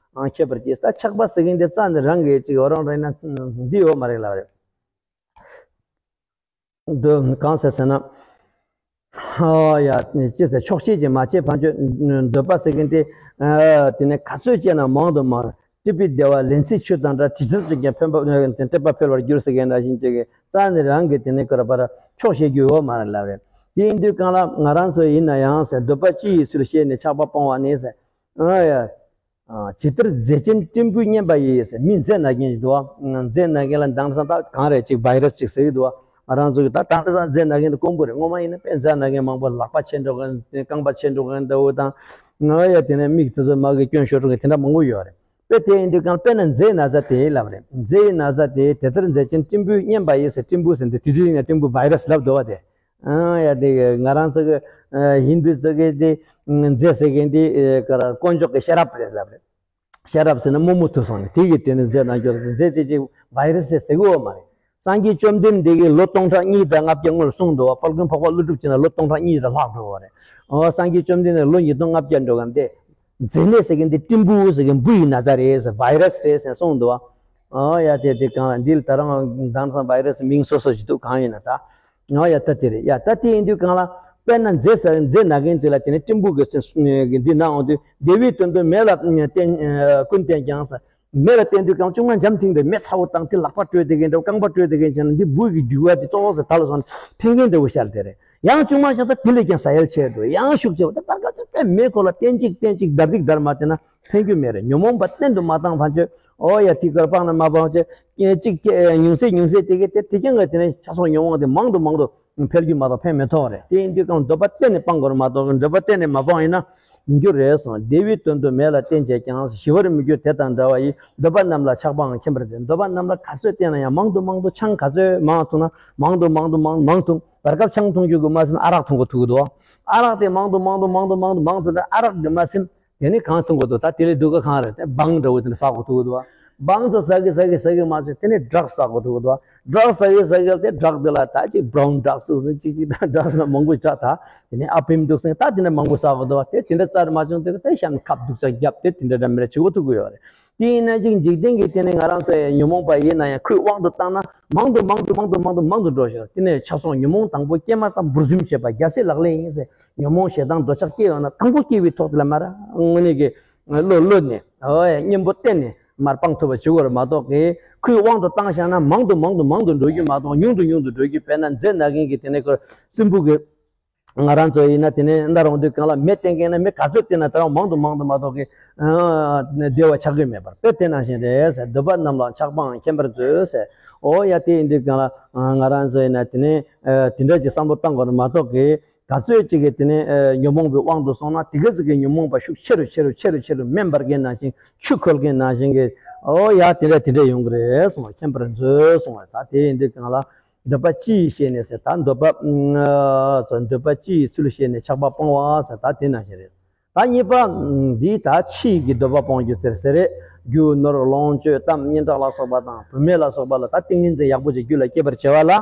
ཁྱད་པར་གྱིས། ད་ཆགས་པ་ཟེར་མཁན་དེ་རྩ་ནས་རང་གིས་ཅིག་འོ་རང་རེད་ན་འདི་ཡོད་མ་རེད་ལབ་རེད། འདོད་གང་ཟེར་ཟེར་ན། ཨ་ཡ་ཅི་ཟེར་ཆོག་ཤེས་ཀྱིས་མ་བྱས་ཕན་ཆོད་འདོད་པ་ཟེར་མཁན་དེ། ཨ་དེ་ནས་ག་ཚོད་བྱས་ན་མང་དུ་མང་། སྲིད་པའི་བདེ་བ་ལན་ཚྭའི་ཆུ་དང་འདྲ། དྲི་ཟར་ཅིག་ཀྱང་ཕན་པ་སྲེད་པ་འཕེལ་བར་འགྱུར་ཟེར་མཁན་འདྲ་བཞིན་ཅིག་གིས་རྩ་ནས་རང་གིས་དེ་ནས་ཀར་པར་ཆོག་ཤེས་རྒྱུ་ཡོད་མ་རེད་ལབ་རེད། དེ་ཡིན་དུས་གང་ལ་ང་རང་ཚོ་ཡིན་ན་ཡང་ཟེར་འདོད་པ་ཕྱི་ཡི་ཚུལ་ཤེས་ནས་ཆགས་པ་སྤོང་བ་ནི་ཟེར། ཨ་ཡ། ཇི་ལྟར་མཛེ་ཅན་སྲིན་བུའི་མཉེན་པ་ཡིས་ཟེར། མི་མཛེ་ན་མཁན་ཞིག་འདུག་བ། མཛེ་ན་མཁན་ལ་དེང་སང་ད་གང་རེད་ཅིག་བྷའི་རས་ཅིག་ཟེར་གྱི་འདུག་བ། ང་རང་ཚོ་གི་ད་དེང་སང་མཛེ་ན་མཁན་དེ་དཀོན་པོ་རེད། སྔོན་མ་ཡིན་ན་དཔེ་མཛེ་ན་མཁན་མང་པོ་ལག་པ་ཆད་འགྲོ་མཁན་རྐང་པ་ཆད་འགྲོ་མཁན་འདྲ་བོ་དང་། ང་ཡ་དེ་ནས་མིག་དེ་ཚོ་མ་གི་སྐྱོན་ཤོར་འགྲོ་མཁན་དེ་འདྲ་མང་པོ་ཡོད་རེད། དཔེ་དེ་ཡིན་དུས་གང་དཔེར་ན་མཛེའི་ན་ཚ་དེ་ལབ་རེད། མཛེའི་ན་ཚ་དེ་དེ་ལྟར་མཛེ་ཅན་སྲིན་བུའི་མཉེན་པ་ཡིས་ཟེར། སྲིན་བུ་ཟེར་འདི་དེ་དུས་ཡིན་ན་སྲིན་བུ་བྷའི་རས་ལབ་འདུག་བ་དེ། ཨ་ཡ་དེ་ང་རང་ཚོ་གི་ཧིན་དུ་ཚོ་གི་དེ་མཛེ་ཟེར་མཁན་དེ་དཀོན་མཆོག་གི་ཤེས་རབ་རེད་ལབ་རེད། ཤེས་རབ་ཟེར་ན་རྨོ་མོ་ཐུག་སོང་ནས་དེ་གི་དེ་ནི་མཛེ་ན་འགྱུར་ཟེར། མཛེ་དེ་ཅིག་བྷའི་རས་ཟེར་ཟེར་གི་ཡོད་མ་རེད། སངས་རྒྱས་བཅོམ་ལྡན་འདས་ཀྱིས་ལོ་སྟོང་ཕྲག་གཉིས་དང་ལྔ་བརྒྱ་སྔོན་ལ་གསུངས་འདུག་བ། དཔལ་མགོན་འཕགས་པ་ཀླུ་སྒྲུབ་ཀྱིས་ན་ལོ་སྟོང་ཕྲག་གཉིས་དང་ལྷག་འགྲོ་བ་རེད། ཨོ་སངས་རྒྱས་བཅོམ་ལྡན་འདས་ལོ་ཉིས་སྟོང་ལྔ་བརྒྱ་འགྲོ་གམ་དེ། མཛེ་ནད་ཟེར་མཁན་འདི་སྲིན་འབུ་ཟེར་མཁན་འབུ་ཡི་ན་ཚ་རེད་ཟེར། བྷའི་རས་རེད་ཟེར་གསུངས་འདུག་བ། ཨོ་ཡ་དེ་དེ་གང་ལ་འདི་ལ་ད་རང་དེང་སང་བྷའི་རས་མིང་སོ་སོ་ཞིག་འདུག་གང་ཡིན་ན་ད། ཨོ་ཡ་ད་དེ་རེད་ཡ། ད་དེ་ཡིན་དུས་གང་ལ་དཔེར་ན་མཛེ་ཟེར་མཛེ་ན་མཁན་དེ་ལ་དེ་ནི་སྲིན་འབུ་གི་འདི་ན་འོང་དུས་བདེ་བའི་དོན་དུ་མེ་ལ་བསྟེན་ཀུན་བསྟེན་ཀྱང་ཟེར། མེ་ལ་བསྟེན་དུས་གང་ཅུང་མ་འཇམ་ཐིང་དེ་མེ་ཚ་བོ་དང་དེ་ལག་པ་སྤྲོད་དེ་གིན་འདྲ་བོ་རྐང་པ་སྤྲོད་དེ་གིན་བྱས་ན་འདི་འབུ་གི་རྒྱུ་བ་དེ་ཏོག་ཙམ་ད་ལ་སོང་ནས་འཕེན་མཁན་འདྲ་བོ་ཤར་དེ་རེད། ཡང་ཅུང་མ་ཤར་ད་དེ་ལས་ཀྱང་ཟ་ཡལ་ཆེ་འགྲོ། ཡང་ཤུགས་ཆེ་བ་དེ་བར་སྐབས་དེ་དཔེ་མེ་ཁོ་ལ་བསྟེན་ཅིག་བསྟེན་ཅིག་བརྡར་ཏིག་བརྡར་མ་བསྟེན་ན་འཕེན་རྒྱུ་མེད་རེད། ཉོན་མོངས་པ་བསྟེན་དུ་མ་བཏང་ཕན་ཆོད། ཨོ་ཡ་དེ་གར་སྤང་ན་མ་སྤང་ཆོད་ཅིག་ཉུང་ཟད་ཉུང་ཟད་དེ་གི་དེ་དེ་ཀྱང་གི་དེ་ནས་ཆགས་སོགས་ཉོན་མོངས་དེ་མང་དུ་མང་དུ་འཕེལ་རྒྱུ་མ་གཏོགས་འཕེན་མི་ཐུབ་རེད། དེ་ཡིན་དུས་གང་འདོད་པ་གཏན་ནས་སྤང་དགོས་རེད་མ་གཏོགས་འདོད་པ་གཏན་ནས་མ་སྤང་ཡིན་ན་མི་འགྱུར་རེད་གསུངས། བདེ་བའི་དོན་དུ་མེ་ལ་བསྟེན་བྱས་ཀྱང་། ཞི་བར་མི་འགྱུར་དེ་དང་འདྲ་བ་ཡིས། འདོད་པ་རྣམས་ལ་ཆགས་པའང་མཁྱེན་པར་མཛོད། འདོད་པ་རྣམས་ལ་ག་ཚོད་བསྟེན་ན་ཡང་མང་དུ་མང་དུ་ཆང་ག་ཚོད་མང་འཐུང་ན་མང་དུ་མང་དུ་མང་མང་འཐུང་། བར་སྐབས་ཆང་འཐུང་རྒྱུ་གི་མ་ཟིན་ཨ་རག་འཐུང་གི་ཐུག་གི་འདུག་ཨ་རག་དེ་མང་དུ་མང་དུ་མང་དུ་མང་དུ་མང་འཐུང་ན་ཨ་རག་གི་མ་ཟིན། དེ་ནས་གང་འཐུང་དགོས་འདུག་ད་དེ་ལས་སྡུག་ག་གང་རེད། དེ་བང་འདྲ་བོ་དེ་འདྲ་ཟ་དགོས་ཐུག་གི་འདུག་བང་ཚོ་ཟ་གི་ཟ་གི་ཟ་གི་མ་ཚོད་དེ་ནས་ཌག་ཟ་དགོས་ཐུག་གི་འདུག་ཌག་ཟ་གི་ཟ་གི་དེ་ཌག་དེ་ལ་ད་ཅིག་བྷ་རའུན་ཌག་ཟུག་ཟིན་ཅིག་ཅིག་ད་ཌག་ཟིན་མང་པོ་ཅག་ད་དེ་ནས་ཨ་ཕིམ་འདུག་ཟིན་ད་དེ་འདྲ་མང་པོ་ཟ་དགོས་འདུག་དེ་དེ་འདྲ་རྩར་མ་བྱུང་དེ་དེ་གཤམ་ཁབ་སྡུག་ཅག་རྒྱབ་དེ་དེ་འདྲ་འདྲ་མི་འདྲ་བྱེད་དགོས་ཐུག་གི་ཡོད་རེད། དེ་ཡིན་ན་ཅིག་འཇིག་རྟེན་གྱི་དེ་ནས་ང་རང་ཚོ་ཡང་ཉོན་མོངས་པ་ཡིན་ན་ཡང་ཁོའི་དབང་དུ་བཏང་ན་མང་དུ་མང་དུ་མང་དུ་མང་དུ་མང་དུ་འགྲོ་ཞིང་དེ་ནས་ཆགས་སོགས་ཉོན་མོངས་དང་པོ་སྐྱེས་མ་ཐག་འབུར་འཇོམས་བྱེད་པ་རྒྱལ་སྲས་ལག་ལེན་ཡིན་ཟེར། ཉོན་མོངས་ཞེ་སྡང་འདོད་ཆགས་སྐྱེ་ཡོང་ན་དང་པོ་སྐྱེ་བའི་ཐོག་དེ་ལ་མ་ར་དངོས་གནས་ཀྱི་བློ་གློད་ནས་ཨོ་ཡ་གཉེན་པོ་བསྟེན་ནས་མར་སྤང་ཐུབ་པ་བྱེད་དགོས་རེད་མ་གཏོགས་ཀྱི་ཁོའི་དབང་དུ་བཏང་བཞག་ན་མང་དུ་མང་དུ་མང་དུ་འགྲོ་རྒྱུ་མ་གཏོགས་ཉུང་དུ་ཉུང་དུ་འགྲོ་རྒྱུ། དཔེར་ན་མཛེ་ན་མཁན་གྱི་དེ་ནས་ཁོ་སྲིན་བུ་གི་ང་རང་ཚོ་ཡིན་ན་དེ་ནས་འདར་འོང་དུས་གང་ལ་མེ་བསྟེན་མཁན་ན་མེ་ག་ཚོད་བསྟེན་ན་དེ་རང་མང་དུ་མང་དུ་མ་གཏོགས་ཀྱི་བདེ་བ་ཆགས་ཀྱི་མེད་པར་དཔེ་དེ་ནང་བཞིན་རེད་ཟེར། འདོད་པ་རྣམས་ལ་ཆགས་པའང་མཁྱེན་པར་མཛོད་ཟེར། ཨོ་ཡ་དེ་ཡིན་དུས་གང་ལ་ང་རང་ཚོ་ཡིན་ན་དེ་ནས་དེ་འདྲ་ཅིག་བསམ་བློ་བཏང་དགོས་རེད་མ་གཏོགས་ཀྱི་ག་ཚོད་ཅིག་གིས་དེ་ནས་ཨ་ཉོན་མོངས་པའི་དབང་དུ་སོང་ན་དེ་ག་ཚོད་ཀྱིས་ཉོན་མོངས་པ་ཤུགས་ཆེ་རུ་ཆེ་རུ་ཆེ་རུ་ཆེ་རུ་སྨན་འབར་མཁན་ནང་བཞིན་ཆུ་ཁོལ་མཁན་ནང་བཞིན་གྱི་ཨོ་ཡ་དེ་འདྲ་དེ་འདྲ་ཡོང་གི་རེད་གསུངས་པ། མཁྱེན་པར་མཛོད་གསུངས་པ། ད་དེ་ཡིན་དུས་གང་ལ་ འདོད་པ་སྤྱི་ཡི་ཤེས་ནས་ཟེར། ད་འདོད་པ་ཨ་འདོད་པ་སྤྱི་ཡི་ཚུལ་ཤེས་ནས་ཆགས་པ་སྤང་བ་ཟེར། ད་དེ་ནང་བཞིན་རེད། ད་གཉིས་པ་འདི་ད་ཕྱི་ཡི་གི་འདོད་པ་སྤོང་རྒྱུ་ཟེར་ཟེར་རེད། རྒྱུ་ནོར་ལོངས་སྤྱོད་གཏམ་སྙན་གྲགས་ལ་སོགས་པ་དང་བུད་མེད་ལ་སོགས་པ་ལ་ད་ཏིང་ངེ་འཛིན་ཡག་པོ་ཅིག་རྒྱུད་ལ་སྐྱེ་བར་བྱ་བ་ལ།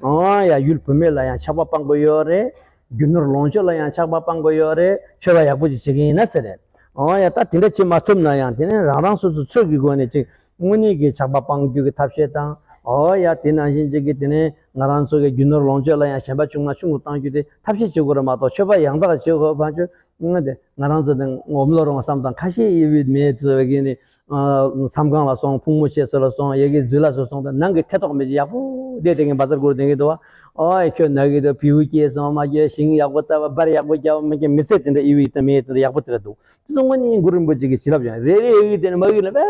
ཨང་ཡ་ཡུལ་བུད་མེད་ལ་ཡང་ཆགས་པ་སྤང་དགོས་ཡོད་རེད། རྒྱུ་ནོར་ལོངས་སྤྱོད་ལ་ཡང་ཆགས་པ་སྤང་དགོས་ཡོད་རེད། མཆོད་པ་ཡག་པོ་ཅིག་བྱེད་ཀྱི་ཡིན་ན་ཟེར་རེད། ཨང་ཡ་ད་དེ་འདྲ་བྱེད་མ་ཐུབ་ན་ཡང་དེ་ནས་རང་རང་སོ་སོ་ཚོད་ཀྱི་སྒོ་ནས་ཅིག་དངོས་གནས་ཀྱི་ཆགས་པ་སྤང་རྒྱུ་གི་ཐབས་ཤེས་དང་། ཨོ་ཡ་དེ་ནང་བཞིན་ཅིག་གི་དེ་ནས་ང་རང་ཚོ་གི་རྒྱུ་ནོར་ལོངས་སྤྱོད་ལ་ཡང་ཞེན་པ་ཆུང་མ་ཆུང་དུ་གཏང་རྒྱུ་དེ་ཐབས་ཤེས་བྱེད་དགོས་རེད་མ་གཏོགས་མཆོད་པ་ཡང་དག་བྱེད་དགོས་པ་ཆོས་ང་དེ་ང་རང་ཚོ་དེ་འོམ་ལོ་རོང་བསམ་དང་ཁ་ཤས་ཡི་བི་མེད་ཚོ་གི་ནི་མཚམས་ཁང་ལ་སོང་ཕུང་མོ་ཆེ་ཚོ་ལ་སོང་ཡ་གི་འཛུལ་ལ་སོ་སོང་དང་ནང་གི་ཐེ་ཐོག་མེད་ཅིག་ཡག་པོ་བསྡད་དེ་གི་བ་ཛར་སྒོར་དེ་གི་འདུག་བ། ཨོ་ཡ་ཁྱོད་ན་གི་འདུག་བེའུ་སྐྱེས་སོང་མ་སྐྱེས་ཞིང་ཡག་པོ་བཏབ་བ་འབར་ཡག་པོ་རྒྱབ་མ་སྐྱེས་མི་ཚེ་དེ་འདྲ་ཡི་བི་དེ་མེད་དེ་འདྲ་ཡག་པོ་དེ་འདྲ་འདུག་དེ་ཚོ་དངོས་གནས་གུ་རུ་རིན་པོ་ཆེ་གི་བྱིན་རླབས་ཀྱང་རེ་རེ་ཡི་དེ་ནི་མ་གི་ལ་བས་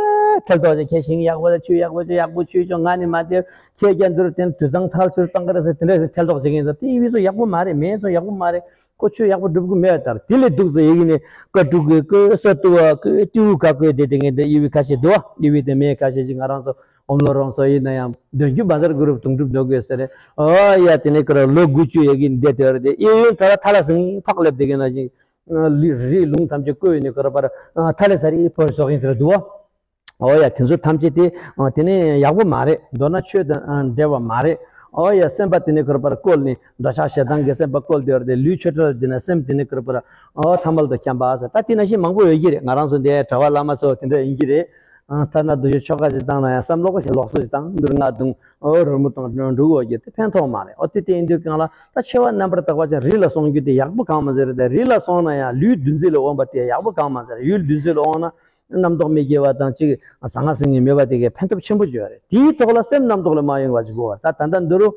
ཐལ་ཐོག་ཅིག་ཁྱེད་ཞིང་ཡག་པོ་ལ་ཆུ་ཡག་པོ་ཆུ་ཡག་པོ་ཆུ་ཆོག་ང་ནི་མ་དེ་ཁྱེད་ཀྱང་འདུར་དེ་དུད་ཚང་ཐལ་ཚུར་བཏང་གི་རེད་ཟེར་དེ་འདྲ་ཟེར་ཐལ་ཐོག་ཅིག་ཡིན་ཟེར་དེ་ཡི་བི་ཚོ་ཡག་པོ་མ་རེད་མེད་ཚོ་ཡག་པོ་མ་རེད། ཁོ་ཆོས་ཡག་པོ་སྒྲུབ་གི་མེད་ལྟར་དེ་ལས་སྡུག་ཙེ་ཡི་གི་ནི་བཀའ་དྲུག་གི་བཀོད་ས་ཏུ་བ་བཀོད་ཏིའུ་ག་བཀོད་དེ་དེ་ངས་འདི་ཡི་བི་ཁ་ཤས་འདུག་བ། ཡི་བི་དེ་མེད་ཁ་ཤས་ཅིག་ང་རང་ཚོ་འོམ་ལོ་རོང་ཚོ་ཡིན་ན་ཡང་འདོན་རྒྱུ་བ་ཛར་གུ་རུ་དུང་སྒྲུབ་འདོན་དགོས་ཟེར་རེད། ཨོ་ཡ་དེ་ནས་ཁོ་ར་ལོ་དགུ་བཅུ་ཡི་གི་འདི་དེ་བར་དེ་ཡི་བི་ཐ་ར་ཐ་ལ་སིང་ཕག་ལེབ་དེ་གི་ན་ཅིག་རི་ལུང་ཐམས་ཅད་བཀོད་ཡོད་ནས་ཁོ་ར་པར་ཐ་ལེ་ས་རི་ཕོ་སོག་ཡིན་ཟེར་འདུག་བ། ཨོ་ཡ་དེ་ཚོ་ཐམས་ཅད་དེ་དེ་ནས་ཡག་པོ་མ་རེད། མདོར་ན་ཆོས་དང་འབྲེལ་བ་མ་རེད། ཨོ་ཡ་སེམས་པ་དེ་ནས་ཁོ་ར་པར་བཀོལ་ནས་འདོད་ཆགས་ཞེ་སྡང་གི་སེམས་པ་བཀོལ་དེ་བར་དེ་ལུས་ཆོས་བྲལ་དེ་ན་སེམས་དེ་ནས་ཁོ་ར་པར་ཨོ་ཐ་མལ་དུ་འཁྱམས་པ་ཟེར། ད་དེ་ནང་བཞིན་མང་པོ་ཡོད་ཀྱི་རེད། ང་རང་ཚོ་འདི་གྲྭ་པ་བླ་མ་ཚོ་དེ་འདྲ་ཡིན་གྱི་རེད། ཐ་ན་དུ་ཞུ་ཆོ་ག་ཅིག་བཏང་ན་ཡང་བསམ་བློ་ག་ཞིག་ལོག་སོ་ཞིག་བཏང་འདུར་ང་དུང་ཨོ་རོལ་མོ་དང་འགྲོ་འགྲོ་འོ་རྒྱུ་དེ་ཕན་ཐོགས་མ་རེད། ཨོ་དེ་དེ་ཡིན་དུས་གང་ལ་ད་ཆེ་བ་རྣམ་པར་དག་པ་ཅན་རི་ལ་སོང་རྒྱུ་དེ་ཡག་པོ་གང་མ་ཟེར་རེད། དེ་རི་ལ་སོང་ན་ཡང་ལུས་འདུ་འཛི་ལ་འོང་པ་དེ་ཡག་པོ་གང་མ་ཟེར། ཡུལ་འདུ་འཛི་ལ་འོང་ན་རྣམ་རྟོག་མི་སྐྱེ་བ་དང་གཅིག་ཟང་ངེ་ཟིང་ངེ་མེད་པ་དེ་གའི་ཕན་ཐོགས་ཆེན་པོ་ཡོད་རེད། དེའི་ཐོག་ལ་སེམས་རྣམ་རྟོག་ལས་མ་ཡོང་བ་ཅིག་དགོས་བ། ད་ད་ལྟ་འདི་རུ་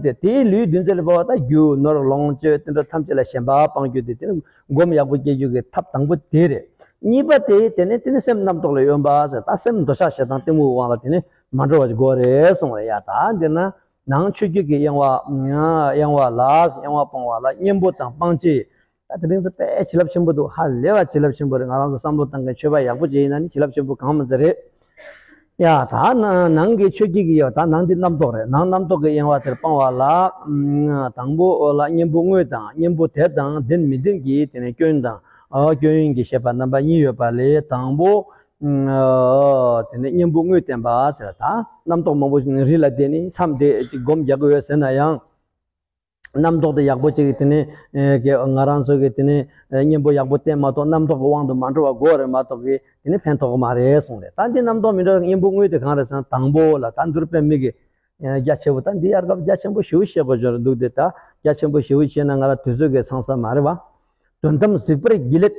དེ་དེའི་ལུས་འདུ་འཛི་ལ་འབབ་པ་ད་རྒྱུ་ནོར་ལོངས་སྤྱོད་དེ་འདྲ་ཐམས་ཅད་ལ་ཞེན་པ་སྤང་རྒྱུ་དེ་དེ་ནི་སྒོམ་ཡག་པོ་སྐྱེ་རྒྱུ་གི་ཐབས་དང་པོ་དེ་རེད། གཉིས་པ་དེ་དེ་ནི་དེ་ནི་སེམས་རྣམ་རྟོག་ལས་གཡོས་པ་ཟེར། ད་སེམས་འདོད་ཆགས་ཞེ་སྡང་གཏི་མུག་དབང་ལ་དེ་ནི་མ་འགྲོ་བ་ཅིག་དགོས་རེད་གསུངས་རེད། ཡ་ད་འདི་ན་ནང་ཆོས་བརྒྱུད་ཀྱི་གཡེང་བ་གཡེང་བ་ལ་གཡེང་བ་སྤོང་བ་ལ་གཉེན་པོ་དང་སྤང་བྱའི་ད་དེ་རིང་ཚོ་དཔེ་བྱིན་རླབས་ཆེན་པོ་འདུག་ཧ་ལས་པ་བྱིན་རླབས་ཆེན་པོ་རེད། ང་རང་ཚོ་བསམ་བློ་བཏང་མཁན་ཆོས་པ་ཡག་པོ་ཅིག་ཡིན་ན་ནི་བྱིན་རླབས་ཆེན་པོ་གང་མ་ཚད་རེད། ཡ་ད་ནང་ནང་གི་ཆོས་བརྒྱུད་ཀྱི་ཡོད་ད་ནང་འདི་རྣམ་རྟོག་རེད། ནང་རྣམ་རྟོག་གི་གཡེང་བ་དེར་སྤང་བ་ལ། དང་པོ་ལ་གཉེན་པོ་དངོས་དང་གཉེན་པོ་དེ་དང་ལྡན་མི་ལྡན་གྱི་དེ་ནས་སྐྱོན་དང་སྐྱོན་ཡོན་གྱི་བཤད་པ་རྣམ་པ་གཉིས་ཡོད་པ་ལས་དང་པོ། དེ་ནས་གཉེན་པོ་དངོས་བསྟན་པ་ཟེར། ད་རྣམ་རྟོག་མང་པོ་རི་ལ་བསྡད་ནས་མཚམས་བསྡད་ཅིག་སྒོམ་རྒྱག་གི་ཡོད་ཟེར་ན་ཡང་། རྣམ་རྟོག་དེ་ཡག་པོ་ཅིག་གི་དེ་ནས་ང་རང་ཚོ་གི་དེ་ནས་གཉེན་པོ་ཡག་པོ་བསྟེན་མ་གཏོགས་རྣམ་རྟོག་གི་དབང་དུ་མ་འགྲོ་བ་དགོས་རེད་མ་གཏོགས་གི་དེ་ནས་ཕན་ཐོགས་མ་རེད་གསུངས་རེད། ད་འདི་རྣམ་རྟོག་མི་འགྲོ་བའི་གཉེན་པོ་དངོས་དེ་གང་རེད་ཟེར་ན་དང་པོ་ལ་ད་འདུར་དཔེ་མི་གི་རྒྱ་ཆེ་བོ་ད་འདི་ཡར་སྐབས་རྒྱ་ཆེན་པོ་ཞེ་པོ་བཤད་དགོས་བྱུང་རེད་འདུག་སྟེ། ད་རྒྱ་ཆེན་པོ་ཞེ་པོ་བཤད་ན་ང་ལ་དུས་ཚོད་ཀྱི་ཚང་ས་མ་རེད་བ། དོན་དམ་གཟིགས་པར་བགྱི་སླད་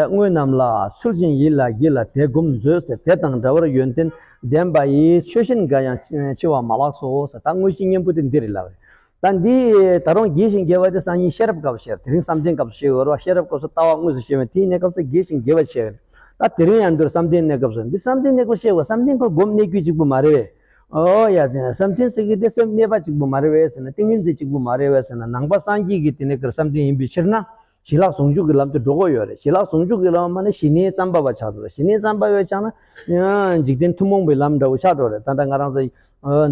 དངོས་རྣམས་ལ། ཚུལ་བཞིན་ཡིད་ལ་བགྱིས་ལ་དེ་སྒོམ་མཛོད་ཟེར། དེ་དང་འདྲ་བར་ཡོན་ཏན་ལྡན་པ་ཡིས། ཆོས་གཞན་འགའ་ཡང་འཆི་བ་མ་ལགས་སོ་ཟེར། ད་དངོས་གཞི་གཉེན་པོ་དེ་འདི་རེད་ལབ་རེད། ད་འདི་ད་རུང་རྒྱས་ཤིང་རྒྱས་པ་དེ་སང་ཉིན་ཤེས་རབ་སྐབས་སུ་བཤད། དེ་རིང་བསམ་གཏན་སྐབས་སུ་བཤད་དགོས་རེད་བ། ཤེས་རབ་སྐབས་སུ་ལྟ་བ་དངོས་སུ་བཤད་པས་དེའི་གནས་སྐབས་སུ་རྒྱས་ཤིང་རྒྱས་པ་བཤད་རེད། ད་དེ་རིང་ཡང་འདིར་བསམ་གཏན་གནས་སྐབས་སུ་འདི་བསམ་གཏན་གནས་སྐབས་བཤད་དགོས། བསམ་གཏན་ཁོ་སྒོམ་གནས་རྒྱུ་གཅིག་པུ་མ་རེད་བས། ཨོ་ཡ་དེ་བསམ་གཏན་ཟེར་གི་དེ་སེམས་གནས་པ་གཅིག་པུ་མ་རེད་བས་ཟེར་ན། ཏིང་ངེ་འཛིན་གཅིག་པུ་མ་རེད་བས་ཟེར་ན། ནང་པ་སངས་རྒྱས་ཀྱི་དེ་ནས་ཀར་བསམ་གཏན་ཡིན་པའི་ཕྱིར་ན། ཞི་ལྷག་ཟུང་འཇུག་གི་ལམ་དུ་འགྲོ་དགོས་ཡོད་རེད། ཞི་ལྷག་ཟུང་འཇུག་གི་ལམ་མ་ནི་ཞི་གནས་ཙམ་པ་བས་ཆགས་འགྲོ་རེད། ཞི་གནས་ཙམ་པ་བས་ཆགས་ན་ཡང་འཇིག་རྟེན་ཐུན་མོང་པའི་ལམ་འདྲ་བོ་ཆགས་འགྲོ་རེད། ད་ལྟ་ང་རང་ཚོ་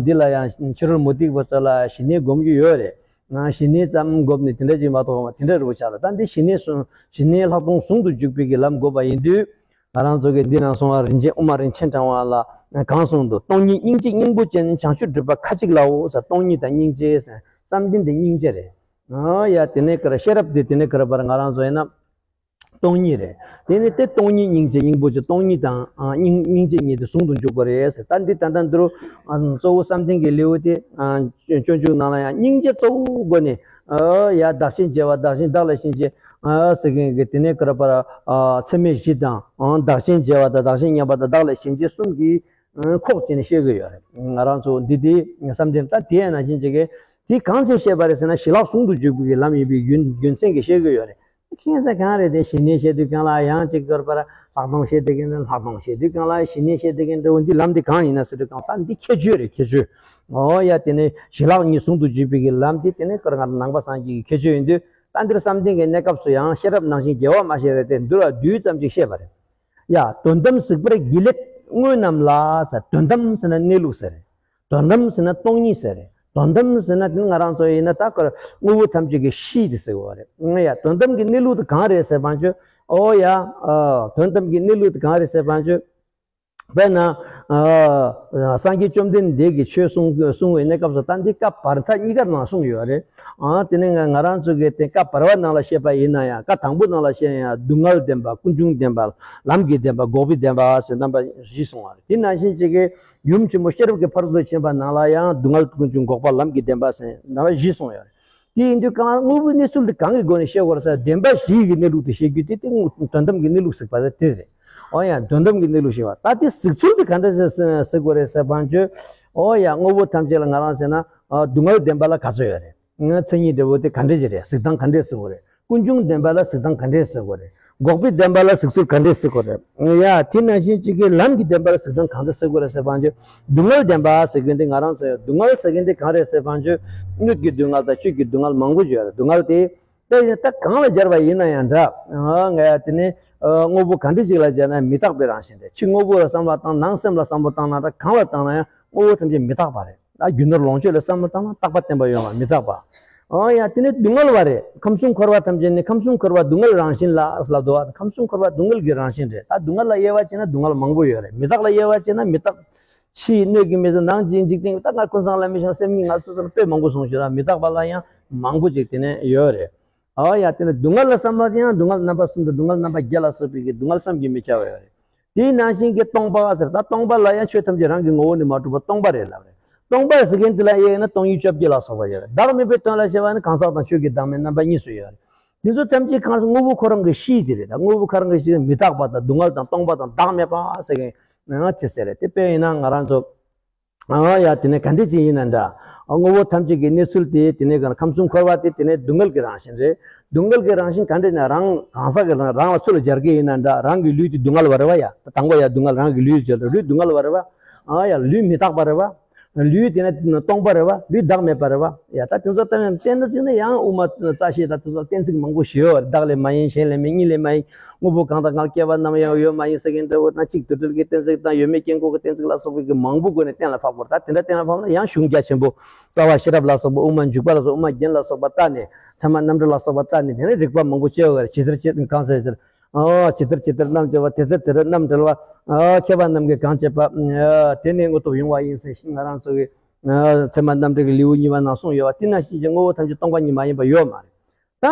འདི་ལ་ཡང་ཕྱི་རོལ་མུ་སྟེགས་པ་ཚོ་ལ་ཞི་གནས་སྒོམ་རྒྱུ་ཡོད་རེད། ཞི་གནས་ཙམ་སྒོམ་ནས་དེ་འདྲ་ཅིག་མ་གཏོགས་དེ་འདྲ་རུ་ཆགས་རེད། ད་འདི་ཞི་གནས་སུ་ཞི་གནས་ལྷག་མཐོང་ཟུང་དུ་འཇུག་པའི་གི་ལམ་དགོས་པ་ཡིན་དུས། ང་རང་ཚོ་གི་འདི་ནང་སོང་བ་རིན་ཆེན་དབུ་མ་རིན་ཆེན་ཕྲེང་བ་ལ་གང་གསུངས་འདུག་སྟོང་ཉིད་སྙིང་རྗེ་སྙིང་པོ་ཅན། བྱང་ཆུབ་སྒྲུབ་པ་ཁ་ཅིག་ལའོ་ཟེར། སྟོང་ཉིད་དང་སྙིང་རྗེ་ཟེར། བསམ་གཏན་དེ་སྙིང་རྗེ་རེད། ཨ་ཡ་དེ་ནས་ཀར་ཤེས་རབ་དེ་དེ་ནས་ཀར་བར་ང་རང་ཚོ་ཡིན་ན་སྟོང་ཉིད་རེད། དེ་ནས་དེ་སྟོང་ཉིད་སྙིང་རྗེ་སྙིང་པོ་ཅན། སྟོང་ཉིད་དང་ཨ་སྙིང་སྙིང་རྗེ་གཉིས་དེ་ཟུང་དུ་འཇུག་པ་རེད་ཟེར། ད་འདི་ད་ལྟ་འདི་རུ་ཨ་གཙོ་བོ་བསམ་གཏན་གྱི་ལེའུ་དེ་ཨ་སྤྱོད་འཇུག་ནང་ལ་ཡང་སྙིང་རྗེ་གཙོ་བོ་དགོས་ནས། ཨ་ཡ་བདག་གཞན་བརྗེ་བ། བདག་གཞན་བདག་ལ་གཞན་གཅེས། ཨ་ཟེར་མཁན་གྱི་དེ་ནས་ཀར་པར་ཨ་ཚད་མེད་བཞི་དང་། ཨ་བདག་གཞན་བརྗེ་བ་དང་བདག་གཞན་མཉམ་པ་དང་བདག་ལ་གཞན་གཅེས་གསུམ་གྱིས་ཨ་ཁོག་ཅིག་ནས་བཤད་ཀྱི་ཡོད་རེད། ང་རང་ཚོ་འདི་དེ་བསམ་གཏན་ད་དེ་ཡང་ན་གཞན་གཅེས་ཀྱི་དེ་གང་ཚོས་བཤད་པ་རེད་ཟེར་ན། ཞི་ལྷག་ཟུང་དུ་འཇུག་པའི་ལམ་ཡིན་པའི་རྒྱུ་རྒྱུ་མཚན་གྱིས་བཤད་ཀྱི་ཡོད་རེད། ཁྱད་མཚར་གང་རེད་དེ། ཞི་གནས་བཤད་དུས་གང་ལ་ཡང་གཅིག་ཀར་པར་ལྷག་མཐོང་བཤད་དུས་གང་ལ། ཞི་གནས་བཤད་དུས་གང་ལ་ཞི་གནས་བཤད་དུས་གང་འདྲ་བོ། འདི་ལམ་འདི་གང་ཡིན་ན་ཟེར་དུས་གང་ལ་འདི་ཁྱད་ཆོས་རེད། ཁྱད་ཆོས། ཨོ་ཡ་དེ་ནས་ཞི་ལྷག་གཉིས་ཟུང་དུ་འཇུག་པའི་གི་ལམ་འདི་དེ་ནས་ཀར་ང་ནང་པ་སངས་རྒྱས་ཀྱི་ཁྱད་ཆོས་ཡིན་དུས། ད་འདིར་བསམ་གཏན་གྱི་གནས་སྐབས་སུ་ཡང་ཤེས་རབ་ནང་བཞིན་རྒྱལ་བ་མ་བཤད་རེད་དེ། འདུལ་བ་བསྡུས་ཙམ་ཅིག་བཤད་པ་རེད། ཡ་དོན་དམ་གཟིགས་པར་བགྱི་སླད་དངོས་རྣམས་ལ་ཟེར། དོན་དམ་ཟེར་ན་གནས་ལུགས་ཟེར་རེད། དོན་དམ་ཟེར་ན་སྟོང་ཉིད་ཟེར་རེད། དོན་དམ་ཟེར་ན་དེ་ང་རང་ཚོ་ཡིན་ན་ད་དངོས་པོ་ཐམས་ཅད་ཀྱི་གཤིས་དེ་ཟེར་བ་རེད། ཡ་དོན་དམ་གྱི་གནས་ལུགས་དེ་གང་རེད་ཟེར་བ་ཅོ། ཨོ་ཡ། དོན་དམ་གྱི་གནས་ལུགས་དེ་གང་རེད་ཟེར་བ་ཅོ། དཔེར་ན། སངས་རྒྱས་བཅོམ་ལྡན་འདས་ཀྱིས་ཆོས་གསུང་གསུང་བའི་གནས་སྐབས་སུ་ད་འདི་བཀའ་བར་མཐའ་གཉིས་ཀར་ནང་གསུངས་ཡོད་རེད། ཨ་དེ་ནས་ང་ང་རང་ཚོ་གི་དེ་བཀའ་བར་བ་ནང་ལ་བཤད་པ་ཡིན་ན་ཡང་བཀའ་དང་པོ་ནང་ལ་བཤད་ཡང་སྡུག་བསྔལ་བདེན་པ། ཀུན་འབྱུང་བདེན་པ། ལམ་གྱི་བདེན་པ། འགོག་པའི་བདེན་པ་ཟེར་རྣམ་པ་བཞི་གསུངས་པ་རེད། དེ་ནང་བཞིན་གཅིག་གི་ཡུམ་ཆེན་མོ་ཤེས་རབ་ཀྱི་ཕ་རོལ་ཏུ་ཕྱིན་པ་ནང་ལ་ཡང་སྡུག་བསྔལ་ཀུན་འབྱུང་འགོག་པ་ལམ་གྱི་བདེན་པ་ཟེར་རྣམ་པ་བཞི་གསུངས་ཡོད་རེད། དེ་ཡིན་དུས་གང་དངོས་པོའི་གནས་ཚུལ་འདི་གང་གི་སྒོ་ནས་བཤད་དགོས་རེད་ཟེར་བདེན་པ་བཞི་ཡི་གནས་ལུགས་དེ་བཤད་རྒྱུ་དེ་དེ་དོན་དམ་གྱི་གནས་ལུགས་ཟེར་བ་དེ་རེད། ཨོ་ཡ་དོན་དམ་གྱི་གནས་ལུགས་ཞེས་པ་ད་དེ་གཟིགས་ཚུལ་དེ་ག་འདྲ་ཟེར་ཟེར་དགོས་རེད་ཟེར་བ་ཅོ། ཨོ་ཡ་དངོས་པོ་ཐམས་ཅད་ལ་ང་རང་ཟེར་ན་སྡུག་བསྔལ་བདེན་པ་ལ་ག་ཚོད་ཡོད་རེད། མཚན་ཉིད་འབྲས་བུ་དེ་ག་འདྲ་ཞིག་རེད། གཟིགས་སྟངས་ག་འདྲས་གཟིགས་དགོས་རེད། ཀུན་འབྱུང་བདེན་པ་ལ་གཟིགས་སྟངས་ག་འདྲས་གཟིགས་དགོས་རེད། འགོག་པའི་བདེན་པ་ལ་གཟིགས་ཚུལ་ག་འདྲས་གཟིགས་དགོས་རེད། ཡ་དེ་ནང་བཞིན་གཅིག་གི་ལམ་གྱི་བདེན་པ་ལ་གཟིགས་སྟངས་ག་འདྲས་གཟིགས་དགོས་རེད་ཟེར་བ་ཅོ། སྡུག་བསྔལ་བདེན་པ་ཟེར་མཁན་དེ་ང་རང་ཚོ་ཡང་སྡུག་བསྔལ་ཟེར་མཁན་དེ་གང་རེད་ཟེར་བ་ཅོ། སྣོད་ཀྱི་སྡུག་བསྔལ་དང་བཅུད་ཀྱི་སྡུག་བསྔལ་མང་པོ་ཡོད་རེད། སྡུག་བསྔལ་དེ། དཔེ་ད་གང་ལ་སྦྱར་བ་ཡིན་ན་ཡང་འདྲ། ང་ཡ་དེ་ནི་དངོས་པོ་ག་འདྲ་ཞིག་ལ་སྦྱར་ན་མི་རྟག་པའི་རང་བཞིན་རེད། ཕྱི་དངོས་པོ་ལ་བསམ་བློ་བཏང་ནང་སེམས་ལ་བསམ་བློ་བཏང་ན་འདྲ་གང་ལ་བཏང་ན་ཡང་དངོས་པོ་ཐམས་ཅད་མི་རྟག་པ་རེད། ད་རྒྱུ་ནོར་ལོངས་སྤྱོད་ལ་བསམ་བློ་བཏང་ན་རྟག་པ་བརྟན་པ་ཡོང་བ་མི་རྟག་པ། ཨོ་ཡ་དེ་ནི་སྡུག་བསྔལ་བ་རེད། ཁམས་གསུམ་འཁོར་བ་ཐམས་ཅད་ནི་ཁམས་གསུམ་འཁོར་བ་སྡུག་བསྔལ་རང་བཞིན་ལ་ལབ་འདུག་བ། ཁམས་གསུམ་འཁོར་བ་སྡུག་བསྔལ་གྱི་རང་བཞིན་རེད། ད་སྡུག་བསྔལ་ལ་དབྱེ་བ་བྱས་ན་སྡུག་བསྔལ་མང་པོ་ཡོད་རེད། མི་རྟག་ལ་དབྱེ་བ་བྱས་ན་མི་རྟག་ཕྱིའི་སྣོད་ཀྱི་མི་ཚེ་ནང་གཅིག་འཇིག་རྟེན་ད་ང་ཀུན་བཟང་ལ་མི་ཤོང་སེམས་ཉིད་ང་སོ་སོར་དཔེ་མང་པོ་གསུངས་ཤིང་ལ་མི་རྟག་པ་ལ་ཡང་མང་པོ་ཅིག་དེ་ནས་ཡོད་རེད། ཨ་ཡ་དེ་ནས་སྡུག་བསྔལ་ལ་བསམ་པ་དེ་ཡང་སྡུག་བསྔལ་རྣམ་པ་གསུམ་དང་སྡུག་བསྔལ་རྣམ་པ་བརྒྱད་ལ་སོགས་པའི་གི་སྡུག་བསྔལ་བསམ་གྱིས་མི་ཁྱབ་པ་ཡོད་རེད། དེའི་ནང་བཞིན་གྱི་སྟོང་པ་ཟེར་ད་སྟོང་པ་ལ་ཡང་ཆོས་ཐམས་ཅད་རང་གི་ངོ་བོ་ནས་མ་གྲུབ་པ་སྟོང་པ་རེད་ལབ་རེད། སྟོང་པ་ཟེར་མཁན་དེ་ལ་དབྱེ་ན་སྟོང་ཉིད་བཅོ་བརྒྱད་ལ་སོགས་པ་ཡོད་རེད། བདག་མེད་པའི་དོན་ལ་བཤད་པ་ནི་གང་ཟག་དང་ཆོས་ཀྱི་བདག་མེད་རྣམ་པ་གཉིས་སུ་ཡོད་རེད། དེ་ཚོ་ཐམས་ཅད་གང་ཟག་དངོས་པོ་ཁོ་རང་གི་གཤིས་དེ་རེད། ད་དངོས་པོ་ཁོ་རང་གི་གཤིས་མི་རྟག་པ་དང་སྡུག་བསྔལ་དང་སྟོང་པ་དང་བདག་མེད་པ་ཟེར་མཁན་དེ་ཟེར་རེད། དེ་དཔེ་ཡིན་ན་ང་རང་ཚོ། ཨ་ཡ་དེ་ནས་ག་འདྲ་ཅིག་ཡིན་ན་འདྲ། དངོས་པོ་ཐམས་ཅད་ཀྱི་གནས་ཚུལ་དེ་དེ་ནས་ཁམས་གསུམ་འཁོར་བ་དེ་དེ་ནས་སྡུག་བསྔལ་གྱི་རང་བཞིན་རེད། སྡུག་བསྔལ་གྱི་རང་བཞིན་ག་འདྲ་ན་རང་གང་ཟག་གི་རང་རང་ལ་ཚུར་ལ་སྦྱར་གྱི་ཡིན་ན་འདྲ། རང་གི་ལུས་དེ་སྡུག་བསྔལ་བ་རེད་བ་ཡ། དང་པོ་ཡ་སྡུག་བསྔལ་རང་གི་ལུས་སྦྱར་ལུས་སྡུག་བསྔལ་བ་རེད་བ། ཨ་ཡ་ལུས་མི་རྟག་པ་རེད་བ། ལུས་དེ་ནས་སྟོང་པ་རེད་བ། ལུས་བདག་མེད་པ་རེད་བ། ཡ་ད་དེ་ཚོ་ལྟ་ཡང་བསྟན་ན་ཅིག་ན་ཡང་དབུ་མ་རྩ་ཤེ་ད་དེ་ཚོ་གཏན་ཚིགས་མང་པོ་ཞིག་ཡོད་རེད། བདག་ལས་མ་ཡིན་གཞན་ལས་མིན་གཉིས་ལས་མ་ཡིན། དངོས་པོ་གང་དང་གང་སྐྱེ་བ་རྣམས་ཡང་ཡོད་མ་ཡིན་ཟེར་མཁན་འདྲ་བོ་དང་གཅིག་དུ་སྒྲིལ་གྱི་གཏན་ཚིགས་དང་ཡོད་མེད་སྐྱེ་འགོག་གི་གཏན་ཚིགས་ལ་སོགས་པའི་གི་མང་པོ་སྒོ་ནས་གཏན་ལ་ཕབ་དགོས། ད་དེ་འདྲ་གཏན་ལ་ཕབ་ན་ཡང་གཞུང་རྒྱ་ཆེན་པོ་རྩ་བ་ཤེས་རབ་ལ་སོགས་པ་དབུ་མ་འཇུག་པ་ལ་སོགས་དབུ་མ་རྒྱན་ལ་སོགས་པ་ལྟ་ནས་ཚད་མ་རྣམ་འགྲེལ་ལ་སོགས་པ་ལྟ་ནས་དེ་ནས་རིགས་པ་མང་པོ་དཔྱད་དགོས་རེད། ཇི་ལྟར་ཇི་ལྟར་གང་ཟེར་ཟེར། ཨ་ཇི་ལྟར་ཇི་ལྟར་རྣམ་དཔྱོད་པ་དེ་ལྟར་དེ་ལྟར་རྣམ་འགྲེལ་བ། ཨ་མཁས་པ་རྣམས་ཀྱིས་གང་བྱས་པ། ཨ་དེ་ནས་དངོས་སྟོབས་ཡོང་བ་ཡིན་ཟེར་ཞིང་ང་རང་ཚོ་གི་ཨ་ཚད་མ་རྣམ་འགྲེལ་གྱི་ལེའུ་གཉིས་པ་ནང་གསུངས་ཡོད་པ་དེ་ནང་བཞིན་གྱི་དངོས་པོ་ཐམས་ཅད་སྟོང་པ་ཉིད་མ་ཡིན་པ་ཡོད་མ་རེད། ད་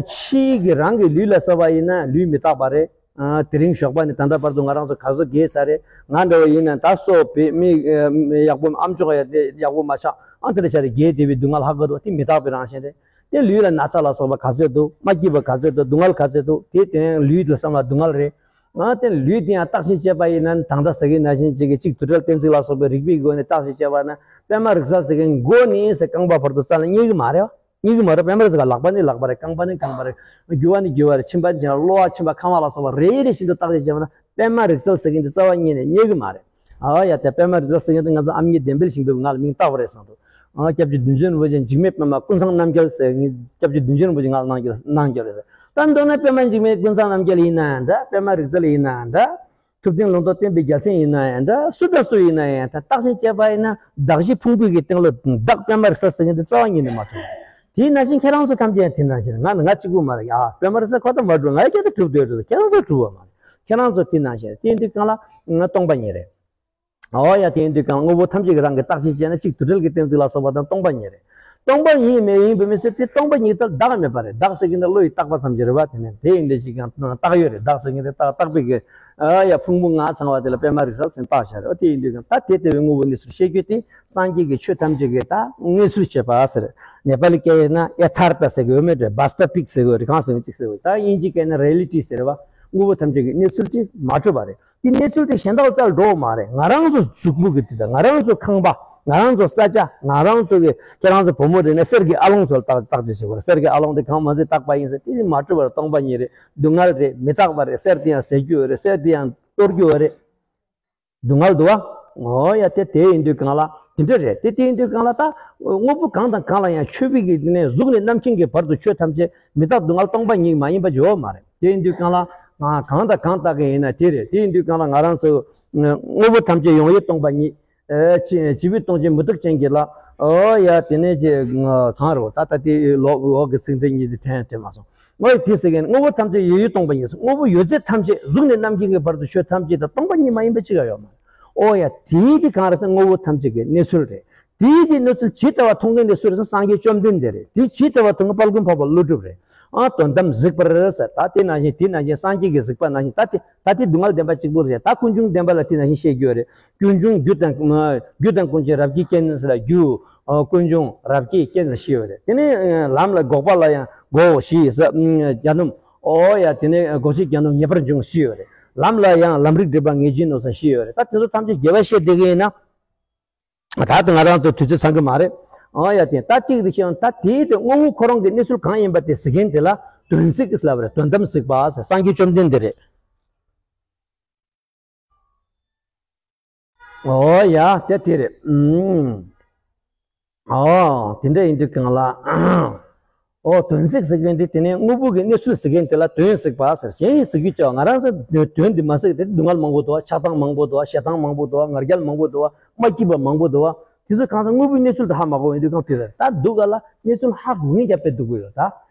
ཕྱིའི་གི་རང་གི་ལུས་ལ་ཟེར་བ་ཡིན་ན་ལུས་མི་རྟག་པ་རེད། ཨ་དེ་རིང་ཞོགས་པ་ནས་ད་ལྟ་བར་དུ་ང་རང་ཚོ་ག་ཚོད་རྒས་ཚར་རེད། ང་འདྲ་བ་ཡིན་ན་ད་སོ་བེ་མི་ཨ་ཡག་པོ་ཨམ་ཅོག་ཡ་དེ་ཡག་པོ་མ་ཆགས། ཨ་དེ་འདྲ་ཆགས་རེད། རྒས་བསྡད་པའི་སྡུག་བསྔལ་ཧ་གོ་འདུག་དེ་མི་རྟག་པའི་རང་བཞིན་རེད། དེ་ལུས་ལ་ན་ཚ་ལ་སོགས་པ་ག་ཚོད་འདུག་དམའ་སྐྱིད་པ་ག་ཚོད་འདུག་སྡུག་བསྔལ་ག་ཚོད་འདུག་དེ་དེ་ཡང་ལུས་དེ་བསམ་ལ་སྡུག་བསྔལ་རེད། ཨ་དེ་ལུས་དེ་ཡང་བརྟག་ཞིབ་བྱས་པ་ཡིན་ན་ད་ལྟ་ཟེར་གྱི་ནང་བཞིན་གཅིག་གི་གཅིག་དུ་བྲལ་གཏན་ཚིགས་ལ་སོགས་པའི་རིགས་པའི་སྒོ་ནས་བརྟག་ཞིབ་བྱས་པ་ན་པད་མ་རིག་གསལ་ཟེར་མཁན་མགོ་ནས་ཟེར་རྐང་པ་བར་དུ་རྩ་ལ་རྙེད་ཀྱི་མ་རེད་བ། རྙེད་ཀྱི་མ་རེད། པད་མ་རིག་གསལ་ལག་པ་ནས་ལག་པ་རེད། རྐང་པ་ནས་རྐང་པ་རེད། རྒྱུ་བ་ནས་རྒྱུ་བ་རེད། མཆིན་པ་ནས་མཆིན་པ། གློ་བ་མཆིན་པ་ཁམས་པ་ལ་སོགས་པ་རེ་རེ་བཞིན་དུ་བརྟག་དཔྱད་བྱས་པ་ན་པད་མ་རིག་གསལ་ཟེར་མཁན་དེ་རྩ་བ་ཉིད་ནས་རྙེད་ཀྱི་མ་རེད། ཨ་ཡ་དེ་པད་མ་རིག་གསལ་ཟེར་མཁན་དེ་ང་ཚོ་ཨ་མྱེས་ལྡན་དཔལ་ཞིང་པའི་ངག་ལ་མིང་བཏགས་པ་རེད་བསམ་འདུག་ཨ་སྐྱབས་རྗེ་བདུད་འཇོམས་རིན་པོ་ཆེ་འཇིགས་མེད་པད་མ་ཀུན་བཟང་རྣམ་རྒྱལ་ཟེར་མཁན་སྐྱབས་རྗེ་བདུད་འཇོམས་རིན་པོ་ཆེ་ངག་ལ་གནང་རྒྱུ་གནང་རྒྱུ་རེད་ཟེར། ད་མདོར་ན་པད་མ་འཇིགས་མེད་ཀུན་བཟང་རྣམ་རྒྱལ་ཡིན་ན་འདྲ། པད་མ་རིག་རྩལ་ཡིན་ན་འདྲ། ཐུབ་བསྟན་ལུང་རྟོགས་བསྟན་པའི་རྒྱལ་མཚན་ཡིན་ན་ཡང་འདྲ། སུ་དང་སུ་ཡིན་ན་ཡང་འདྲ། བརྟག་ཞིབ་བྱས་པ་ཡིན་ན་གདགས་གཞི་ཕུང་པོའི་གི་སྟེང་ལ་བདག་པད་མ་རིག་གསལ་ཟེར་མཁན་དེ་རྩ་བ་ཉིད་ནས་མ་གྲུབ། དེ་ནང་བཞིན་ཁྱེད་རང་ཚོ་ཐམས་ཅད་དེ་འདྲ་ཞིག་ང་ནི་ང་གཅིག་པུ་མ་རེད། ཡ་པད་མ་རིག་གསལ་ཁོ་ཐག་མ་གྲུབ། ང་ཡི་སྐད་དུ་གྲུབ་འདོད་རེད། ཁྱེད་རང་ཚོ་གྲུབ་པ་མ་རེད། ཁྱེད་རང་ཚོ་དེ་ནང་བཞིན་དེ་འདི་གང་ལ་ང་སྟོང་པ་ཉིད་རེད། འོ་ཡ་དེ་འདི་གང་དངོས་པོ་ཐམས་ཅད་ཀྱི་རང་གི་བརྟག་ཞིབ་བྱས་ན་གཅིག་དུ་བྲལ་གྱི་གཏན་ཚིགས་ལ་སོགས་པ་དང་སྟོང་པ་ཉིད་རེད། སྟོང་པ་ཉིད་མེད་ཡིན་པའི་མི་ཚེ་དེ་སྟོང་པ་ཉིད་ལྟར་བདག་མེད་པ་རེད། བདག་ཟེར་གྱི་འདི་བློ་ཡི་བཏགས་པ་ཙམ་གྱི་རེད་བ། དེ་ནས་དེ་ཡིན་དེ་ཞིག་ཀྱང་བཏགས་ཡོད་རེད། བདག་ཟེར་གྱི་འདི་བཏགས་བཏགས་པའི་གི་ཨ་ཡ་ཕུང་པོ་ལྔ་ཚང་བ་དེ་ལ་པད་མ་རིག་གསལ་ཟེར་བཏགས་བཞག་རེད། ཨ་དེ་ཡིན་དུས་ཀྱང་ད་དེ་ལྟ་བུའི་དངོས་པོ་གནས་ཚུལ་བཤད་རྒྱུ་དེ་སངས་རྒྱས་ཀྱི་ཆོས་ཐམས་ཅད་ཀྱི་ད་མངོན་གསལ་བྱེད་པ་ཟེར། ནེ་པ་ལི་སྐད་ཡིན་ན་ཡ་ཐཱར་ཐ་ཟེར་གྱི་ཡོད་མེད་རེད། བཱ་སྟ་བིག་ཟེར་གྱི་ཡོད་རེད། གང་ཟེར་ན་གཅིག་ཟེར་གྱི་ཡོད། ད་དབྱིན་ཇིའི་སྐད་ཡིན་ན་རི་ཡེ་ལི་ཊི་ཟེར་བ། དངོས་པོ་ཐམས་ཅད་ཀྱི་གནས་ཚུལ་དེ་མ་གྲུབ་པ་རེད། དེ་གནས་ཚུལ་དེ་གཞན་དག་རྩ་ལ་འགྲོ་བ་མ་རེད། ང་རང་ཚོ་གཟུགས་པོ་གི་དེ་དང་ང་རང་ཚོ་ཁང་པ། ང་རང་ཚོ་ས་ཆ། ང་རང་ཚོ་གི་ཁྱེད་རང་ཚོ་བུ་མོ་རེད་ན་གསེར་གྱི་ཨ་ལོང་ཚོ་ལ་བརྟག་བརྟག་དཔྱད་བྱེད་དགོས་རེད། གསེར་གྱི་ཨ་ལོང་དེ་གང་མ་ཚད་བཏགས་པ་ཡིན་ཟེར། དེ་མ་གྲུབ་པར་སྟོང་པ་ཉིད་རེད། སྡུག་བསྔལ་རེད། མི་རྟག་པ་རེད། གསེར་དེ་ཡང་ཟད་རྒྱུ་ཡོད་རེད། གསེར་དེ་ཡང་གཏོར་རྒྱུ་ཡོད་རེད། སྡུག་བསྔལ་འདུག་བ། འོ་ཡ་དེ་དེ་ཡིན་དུས་གང་ལ་དེ་འདྲ་རེད། དེ་དེ་ཡིན་དུས་གང་ལ་ད་དངོས་པོ་གང་དང་གང་ལ་ཡང་ཆོས་པའི་གི་དེ་ནས་གཟུགས་ནས་རྣམ་མཁྱེན་གྱི་བར་དུ་ཆོས་ཐམས་ཅད་མི་རྟག་སྡུག་བསྔལ་སྟོང་པ་ཉིད་མ་ཡིན་པ་བརྗོད་མ་རེད། དེ་ཡིན་དུས་གང་ལ་ང་གང་དང་གང་བཏགས་ཀྱི་ཡིན་ན་དེ་རེད། དེ་ཡིན་དུས་གང་ལ་ང་རང་ཚོ་དངོས་པོ་ཐམས་ཅད་ཡོང་ཡུལ་སྟོང་པ་ཉིད། ཨེ་བྱི་བྱིས་པའི་སྟོང་ཆེན་མུ་སྟེགས་ཅན་གྱི་ལ་ ཨོ་ཡ་དེ་ནས་ཅི་གང་རེད། ད་ད་དེ་ལོག་འོག་གི་ཚིག་འགྲེལ་གཉིས་དེ་འཐེན་འཐེན་མ་སོང་། ངོ་བོ་དེ་ཟེར་མཁན་དངོས་པོ་ཐམས་ཅད་ཡོད་ཡུལ་སྟོང་པ་ཉིད་ཟེར། དངོས་པོ་ཡོད་ཚད་ཐམས་ཅད་གཟུགས་ནས་རྣམ་མཁྱེན་གྱི་བར་དུ་ཆོས་ཐམས་ཅད་དང་སྟོང་པ་ཉིད་མ་ཡིན་པ་གཅིག་ཀྱང་ཡོད་མ་རེད། ཨོ་ཡ་དེའི་དེ་གང་རེད་ཟེར། དངོས་པོ་ཐམས་ཅད་ཀྱི་གནས་ཚུལ་རེད། དེའི་དེ་གནས་ཚུལ་ཇི་ལྟ་བ་མཐོང་མཁན་དེ་སུ་རེད་ཟེར། སངས་རྒྱས་བཅོམ་ལྡན་འདས་རེད། དེ་ཇི་ལྟ་བ་མཐོང་མཁན་དཔལ་མགོན་འཕགས་པ་ཀླུ་སྒྲུབ་རེད། ཨ་དོན་དམ་གཟིགས་པར་ཟེར། ད་དེ་ནང་བཞིན་དེ་ནང་བཞིན་སངས་རྒྱས་ཀྱིས་གཟིགས་པ་ནང་བཞིན་ད་དེ་ད་དེ་སྡུག་བསྔལ་བདེན་པ་གཅིག་པུ་རེད། ད་ཀུན་འབྱུང་བདེན་པ་ལ་དེ་ནང་བཞིན་བཤད་རྒྱུ་རེད། ཀུན་འབྱུང་རྒྱུ་དང་རྒྱུ་དང་ཀུན་བྱེད་རབ་ཀྱིས་བསྐྱེད་ཟེར་ལ་རྒྱུ། ཨོ་ཀུན་འབྱུང་རབ་ཀྱིས་བསྐྱེད་ཟེར་ཞུས་ཡོད་རེད། དེ་ནས་ལམ་ལ་འགོག་པ་ལ་ཡང་འགོག་ཞི་ཟེར། གྱ་ནོམ། ཨོ་ཡ་དེ་ནས་འགོག་བྱེད་གྱ་ནོམ་ངེས་པར་འབྱུང་ཞུས་ཡོད་རེད། ལམ་ལ་ཡང་ལམ་རིག་སྒྲིབ་པ་ངེས་བྱེད་ནོ་ཟེར་ཞུས་ཡོད་རེད། ད་དེ་ཚོ་ཐམས་ཅད་རྒྱས་པ་བཤད་བསྡད་ཀྱི་ཡིན་ན། ད་ལྟ་ང་རང་ཚོ་དུས་ཚོད་ཚང་གི་མ་རེད། ཨོ་ཡ་དེ་ད་གཅིག་དེ་ཤེས། ད་དེའི་དེ་དངོས་པོ་ཁོ་རང་གི་གནས་ཚུལ་གང་ཡིན་པ་དེ་གཟིགས་མཁན་དེ་ལ་དོན་གཟིགས་ཟེར་ལབ་རེད། དོན་དམ་གཟིགས་པ་ཟེར། སངས་རྒྱས་བཅོམ་ལྡན་འདས་རེད། ཨོ་ཡ་དེ་དེ་རེད། ཨུམ། ཨོ་དེ་འདྲ་ཡིན་དུས་གང་ལ། ཨོ་དོན་གཟིགས་ཟེར་མཁན་དེ་དེ་ནས་དངོས་པོ་གི་གནས་ཚུལ་གཟིགས་མཁན་དེ་ལ་དོན་གཟིགས་པ་ཟེར། གཞན་གཟིགས་རྒྱུ་ཅི་ཡང་། ང་རང་ཚོ་དོན་དོན་འདི་མ་གཟིགས་དེ་སྡུག་བསྔལ་མང་པོ་འདུག་བ། ཆགས་སྡང་མང་པོ་འདུག་བ། ཞེ་སྡང་མང་པོ་འདུག་བ། ང་རྒྱལ་མང་པོ་འདུག་བ། མ་སྐྱིད་པ་མང་པོ་འདུག་བ། དེ་ཚོ་གང་ཟག་དངོས་པོའི་གནས་ཚུལ་དེ་ཧ་མ་གོ་ཡིན་དུས་གང་དེ་ཟེར། ད་སྡུག་ག་ལ་གནས་ཚུལ་ཧ་གོ་མཁན་རྒྱབ་པའི་སྡུག་གུ་ཡོད་ད།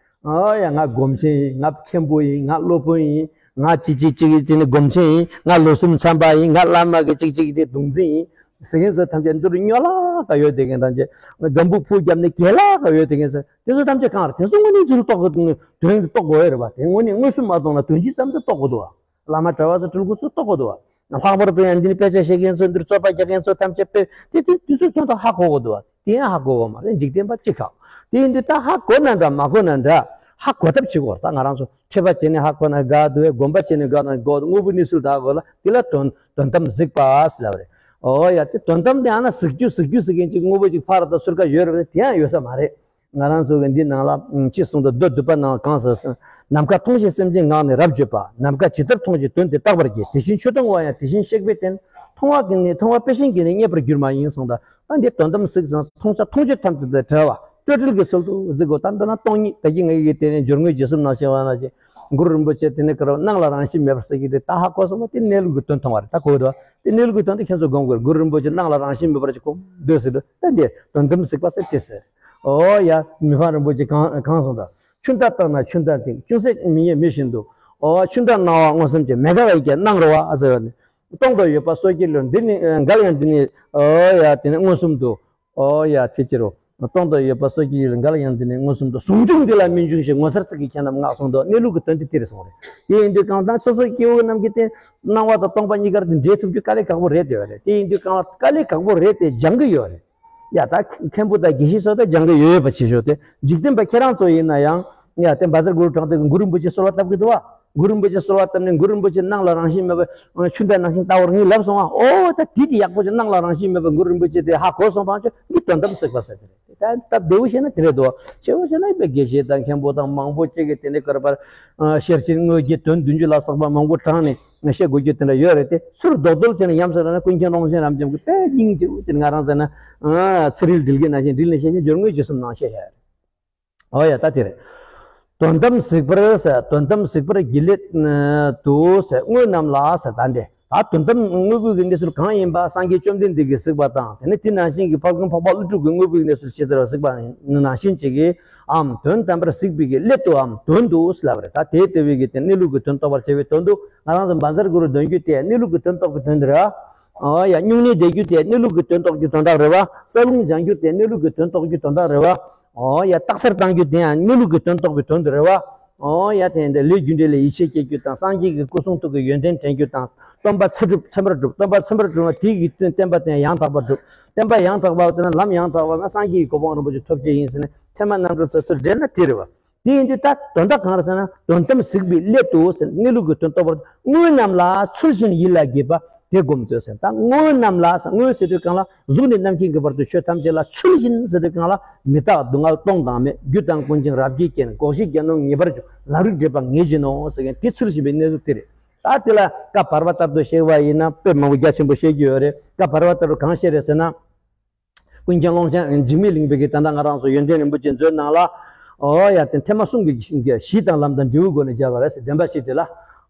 ཨོ་ཡ་ང་སྒོམ་ཆེན་ཡིན། ང་མཁན་པོ་ཡིན། ང་སློབ་དཔོན་ཡིན། ང་ཅི་ཅི་ཅི་ཅི་ནི་སྒོམ་ཆེན་ཡིན། ང་ལོ་གསུམ་འཆམ་པ་ཡིན། ང་བླ་མ་གི་ཅིག་ཅིག་དེ་གདུང་འཛིན་ཡིན་ཟེར་མཁན་ཚོ་ཐམས་ཅད་འདུར་སྨྱོ་ལ་ག་ཡོད་དེ་མཁན་ཐམས་ཅད། སྒམ་པོ་ཕུ་རྒྱབ་ནས་གྱེན་ལ་ག་ཡོད་དེ་མཁན་ཚོ་དེ་ཚོ་ཐམས་ཅད་གང་རེད། དེ་ཚོ་དངོས་གནས་ཚུལ་རྟོགས་དགོས། དོན་རྟོགས་དགོས་ཡོད་རེད་པ། དེ་དངོས་གནས་མངོན་སུམ་མ་མཐོང་ན་དོན་སྤྱི་ཙམ་དུ་རྟོགས་དགོས་འདུག་བ། བླ་མ་གྲྭ་བ་ཚོ་སྤྲུལ་སྐུ་ཚོ་རྟོགས་དགོས་འདུག་བ། ལྷག་པར་དུ་ཡང་འདི་ནི་དཔེ་ཆ་བཤད་མཁན་ཚོ། འདིར་རྩོད་པ་རྒྱག་མཁན་ཚོ་ཐམས་ཅད་དཔེ་དེ་དེ་དེ་ཚོའི་དོན་དག་ཧ་གོ་དགོས་འདུག་བ། དེ་ཡང་ཧ་གོ་གི་མ་རེད། འཇིག་རྟེན་པ་གཅིག་ཁག་དེ་ཡིན་དུས་ད་ཧ་གོ་ན་འདྲ་མ་གོ་ན་འདྲ་ཧ་གོ་ཐབས་བྱེད་དགོས། ད་ང་རང་ཚོ་འཁྲིད་པ་བྱས་ནས་ཧ་གོ་ན་དགའ་འདུག་བས། སྒོམ་པ་བྱས་ནས་དགའ་ན་དགའ་འདུག་དངོས་པོའི་གནས་ཚུལ་ད་ཧ་གོ་ལ་དེ་ལ་དོན་དོན་དམ་གཟིགས་པ་ཟེར་ལབ་རེད། ཨོ་ཡ་དེ་དོན་དམ་དེ་ཨ་ན་གཟིགས་རྒྱུ་གཟིགས་རྒྱུ་ཟེར་མཁན་ཅིག་དངོས་པོ་ཅིག་ཕར་དང་ཚུར་ཀ་ཡོད་རེད་པས། དེ་ཡང་ཡོད་ས་མ་རེད། ང་རང་ཚོ་གི་འདི་ནང་ལ་ཅི་གསུངས་འདུག་མདོ་སྡུད་པ་ནང་གང་ཟེར། ནམ་མཁའ་མཐོང་ཞིང་སེམས་ཅན་ངག་ནས་རབ་བརྗོད་པ། ནམ་མཁའ་ཇི་ལྟར་མཐོང་ཞིང་དོན་དེ་བརྟག་པར་བགྱི། དེ་བཞིན་ཆོས་མཐོང་བ་ཡང་དེ་བཞིན་གཤེགས་པས་བསྟན། མཐོང་བ་གིས་ནི་མཐོང་བ་དཔེ་གཞན་གྱིས་ནི་རྙེད་པར་འགྱུར་མ་ཡིན་གསུངས་འདུག་ད་འདི་དོན་དམ་གཟིགས་ཟེར་ན་མཐོང་བྱ་མཐོང་ཆོས་ཐམས་ཅད་དང་བྲལ་བ་སྤྲོས་བྲལ་གྱི་ཚུལ་དུ་གཟིགས་དགོས། ད་འདི་ན་སྟོང་ཉིད་ད་གིན་ངས་ཀྱི་དེ་ནས་སྦྱོར་དངོས་རྗེས་གསུམ་ནང་བཤད་པ་ནང་བཞིན་གུ་རུ་རིན་པོ་ཆེ་དེ་ནས་ཀ་རོ་སྣང་ལ་རང་བཞིན་མེད་པར་ཟེར་གྱི་དེ་ད་ཧ་གོ་སོང་བ། དེ་གནས་ལུགས་ཀྱི་དོན་མཐོང་བ་རེད། ད་གོ་འདུག་དེ་གནས་ལུགས་ཀྱི་དོན་དེ་ཁྱེད་ཚོ་སྒོམ་དགོས། གུ་རུ་རིན་པོ་ཆེ་སྣང་ལ་རང་བཞིན་མེད་པར་ཅིག་གོ་འདོད་ཟེར་འདུག་ད་འདི་དོན་དམ་གཟིགས་པ་ཟེར་དེ་ཟེར། ཨོ་ཡ་མི་ཕམ་རིན་པོ་ཆེ་གང་གང་གསུངས་དང་། ཆུ་ཟླ་ལྟར་ན་ཆུ་ཟླ་སྟེང་། ཅུང་ཟད་མི་རྙེད་མི་བཞིན་དུ། ཨོ་ཆུ་ཟླ་སྣང་བ་མངོན་སུམ་གྱི། མེད་དགག་ཡིད་ཀྱི་སྣང་རུང་བ་ཟེར་བ་ནི། སྟོང་དུ་ཡོད་པ་སོ་སྐྱེའི་ལུས། འདི་ནི་འགལ་ཡང་འདི་ནི། ཨོ་ཡ་དེ་ནི་མངོན་སུམ་དུ། ཨོ་ཡ་དེ་ཕྱིར་རོ། སྟོང་དུ་ཡོད་པ་སོ་སྐྱེའི་ལུས། འགལ་ཡང་འདི་ནི་མངོན་སུམ་དུ། ཟུང་འཇུག་འདི་ལ་མི་འཇུག་ཞིང་། ངོ་མཚར་ཚིག་གིས་ཁྱེད་རྣམས་བསྔགས་གསུངས་འདུག་གནས་ལུགས་ཀྱི་དོན་དེ་དེ་རེད་གསུངས་རེད། དེ་ཡིན་དུས་གང་ལྟར་སོ་སོ་སྐྱེ་བོ་རྣམས་ཀྱིས་དེ་སྣང་བ་དང་སྟོང་པ་གཉིས་ཀར་དེ་འབྲེལ་ཐུབ་རྒྱུ་དཀའ་ལས་ཁག་པོ་རེད་དེ་བ་རེད། དེ་ཡིན་དུས་གང་ལ་དཀའ་ལས་ཁག་པོ་རེད་དེ་སྦྱང་གི་ཡོད་རེད། ཡ་ད་མཁན་པོ་དང་དགེ་བཤེས་སོགས་ད་སྦྱང་གི་ཡོད་ཡོད་པ་བྱེད་ཤོག་དེ་འཇིག་རྟེན་པ་ཁྱེད་རང་ཚོ་ཡིན་ན་ཡང་། ཡ་དེ་བཛྲ་གུ་རུ་དྲངས་ཏེ་གུ་རུ་རིན་པོ་ཆེ་གསོལ་བ་བཏབ་གི་འདུག་བ། གུ་རུ་རིན་པོ་ཆེ་གསོལ་བ་བཏབ་ནས་གུ་རུ་རིན་པོ་ཆེ་སྣང་ལ་རང་བཞིན་མེད་པ་ཆུ་ཟླ་ནང་བཞིན་ལྟ་བུར་ངས་ལབ་སོང་བ། ཨོ་ད་དེ་དེ་ཡག་པོ་ཅིག་སྣང་ལ་རང་བཞིན་མེད་པ་གུ་རུ་རིན་པོ་ཆེ་དེ་ཧ་གོ་སོང་བ་ཅོ་འདི་དོན་དམ་གཟིགས་པ་ཟེར་དེ་རེད། ད་སྟབས་བདེ་བོ་བཤད་ན་དེ་རེད་དོ། ཆེ་བོ་བཤད་ན་དཔེ་དགེ་བཤེས་དང་མཁན་པོ་དང་མང་པོ་ཅིག་གིས་དེ་ནས་ཀར་པར་ཤེར་ཕྱིན་དངོས་བརྒྱད་དོན་བདུན་ཅུ་ལ་སོགས་པ་མང་པོ་དྲངས་ནས་བཤད་དགོས་རྒྱུ་དེ་འདྲ་ཡོད་རེད་དེ། ཚུར་རྡོག་རྡོལ་བྱས་ནས་ཉམས་སུ་ལེན་ན་ཀུན་མཁྱེན་ཀློང་ཆེན་རབ་འབྱམས་ཀྱི་དཔེ་སྙིང་རྗེ་བོ་ཅིག་ང་རང་ཟེར་ན་ཚེ་རིལ་དྲིལ་གྱི་ནང་བཞིན་དྲིལ་ནས་བཤད་ཀྱི་སྦྱོར་དངོས་རྗེས་གསུམ་ནང་བཤད་ཡ་རེད། ཨོ་ཡ་ད་དེ་རེད། དོན་དམ་གཟིགས་པར་ཟེར། དོན་དམ་གཟིགས་པར་བགྱི་སླད་དུ་ཟེར། དངོས་རྣམས་ལ་ཟེར། ད་འདི་ད་དོན་དམ་དངོས་པོའི་གི་གནས་ཚུལ་གང་ཡིན་པ་སངས་རྒྱས་བཅོམ་ལྡན་འདས་ཀྱིས་གཟིགས་པ་དང་། དེ་ནས་དེ་ནང་བཞིན་གྱི་དཔལ་མགོན་འཕགས་པ་ཀླུ་སྒྲུབ་ཀྱིས་དངོས་པོའི་གནས་ཚུལ་ཇི་ལྟར་གཟིགས་པ་ནང་བཞིན་བྱེད་ཀྱི་འམ། དོན་དམ་པར་གཟིགས་པའི་གི་སླད་དུའམ་དོན་དུ་ལབ་རེད། ད་དེ་ལྟ་བུའི་གི་དེ་གནས་ལུགས་ཀྱི་དོན་རྟོགས་པར་བྱེད་པའི་དོན་དུ་ང་རང་ཚོ་བཛྲ་གུ་རུ་འདོན་རྒྱུ་དེ་གནས་ལུགས་ཀྱི་དོན་རྟོགས་པའི་དོན་དུ་རེད་བ། ཨོ་ཡ་སྨྱུང་གནས་བསྡད་རྒྱུ་དེ་གནས་ལུགས་ཀྱི་དོན་རྟོགས་རྒྱུ་དོན་དག་རེད་བ། རྩ་རླུང་སྦྱང་རྒྱུ་དེ་གནས་ལུགས་ཀྱི་དོན་རྟོགས་རྒྱུ་དོན་དག་རེད་བ། ཨོ་ཡ་རྟགས་གསལ་བཏང་རྒྱུ་དེ་ཡང་གནས་ལུགས་ཀྱི་དོན་རྟོགས་པའི་དོན་དུ་རེད་བ། ཨོ་ཡ་དེ་འདྲ་ལས་རྒྱུ་འབྲས་ལ་ཡིད་ཆེས་སྐྱེ་རྒྱུ་དང་། སངས་རྒྱས་ཀྱི་སྐུ་གསུང་ཐུགས་ཀྱི་ཡོན་ཏན་དྲན་རྒྱུ་དང་། སྟོན་པ་ཚེ་སྒྲུབ་ཚེ་འཕེལ་སྒྲུབ། སྟོན་པ་ཚེ་འཕེལ་སྒྲུབ་ན་དེ་ཡི་བསྟན་པ་དེ་ཡང་ཡང་དག་པར་སྒྲུབ། བསྟན་པ་ཡང་དག་པ་དེ་ན་ལམ་ཡང་དག་པ་ན་སངས་རྒྱས་ཀྱི་གོ་འཕང་རིན་པོ་ཆེ་ཐོབ་བྱེད་ཡིན་ཟེར་ནས་ཚད་མ་རྣམ་གྲངས་སོ་སོར་འགྲེལ་ན་དེ་རེད་བ། དེ་ཡིན་དུས་ད་དོན་དག་གང་རེད་ཟེར་ན། དོན་དམ་གཟིགས་པའི་སླད་དུ་ཟེར། གནས་ལུགས་ཀྱི་དོན་རྟོགས་པར་དངོས་རྣམས་ལ་ཚུལ་བཞིན་ཡིད་ལ་བགྱིས་པ་དེ་སྒོམ་མཛོད་ཟེར། ད་དངོས་རྣམས་ལ་ཟེར། དངོས་ཟེར་དུས་གང་ལ་གཟུགས་ནས་རྣམ་མཁྱེན་གྱི་བར་དུ་ཆོས་ཐམས་ཅད་ལ་ཚུལ་བཞིན་ཟེར་དུས་གང་ལ་མི་རྟག་སྡུག་བསྔལ་སྟོང་དང་མེད། རྒྱུ་དང་ཀུན་མཁྱེན་རབ་ཀྱིས་བསྐྱེད། འགོག་བྱེད་གྱ་ནོམ་ངེས་པར་འབྱུང་། ལམ་རིག་སྒྲིབ་པ་ངེས་བྱེད་ནོ་ཟེར་མཁན་དེ་ཚུལ་བཞིན་པའི་གནས་ལུགས་དེ་རེད། ད་དེ་ལ་བཀའ་བར་པ་ལྟར་དུ་གཤེགས་པ་ཡིན་ན་དཔེ་མང་པོ་རྒྱ་ཆེན་པོ་བཤད་རྒྱུ་ཡོད་རེད། བཀའ་བར་པ་ལྟར་དུ་གང་བཤད་རེད་ཟེར་ན། ཀུན་མཁྱེན་ཀློང་ཆེན་འཇིགས་མེད་གླིང་པའི་གི་ད་ལྟ་ང་རང་ཚོ་ཡོན་ཏན་རིན་པོ་ཆེ་མཛོད་ནང་ལ། ཨོ་ཡ་དེ་ཐེག་མ་གསུམ་གྱི་གཞི་དང་ལམ་དང་འབྲས་བུའི་སྒོ་ནས་སྦྱར་བ་རེད་ཟེར། བདེན་པ་བཞི་དེ་ལ།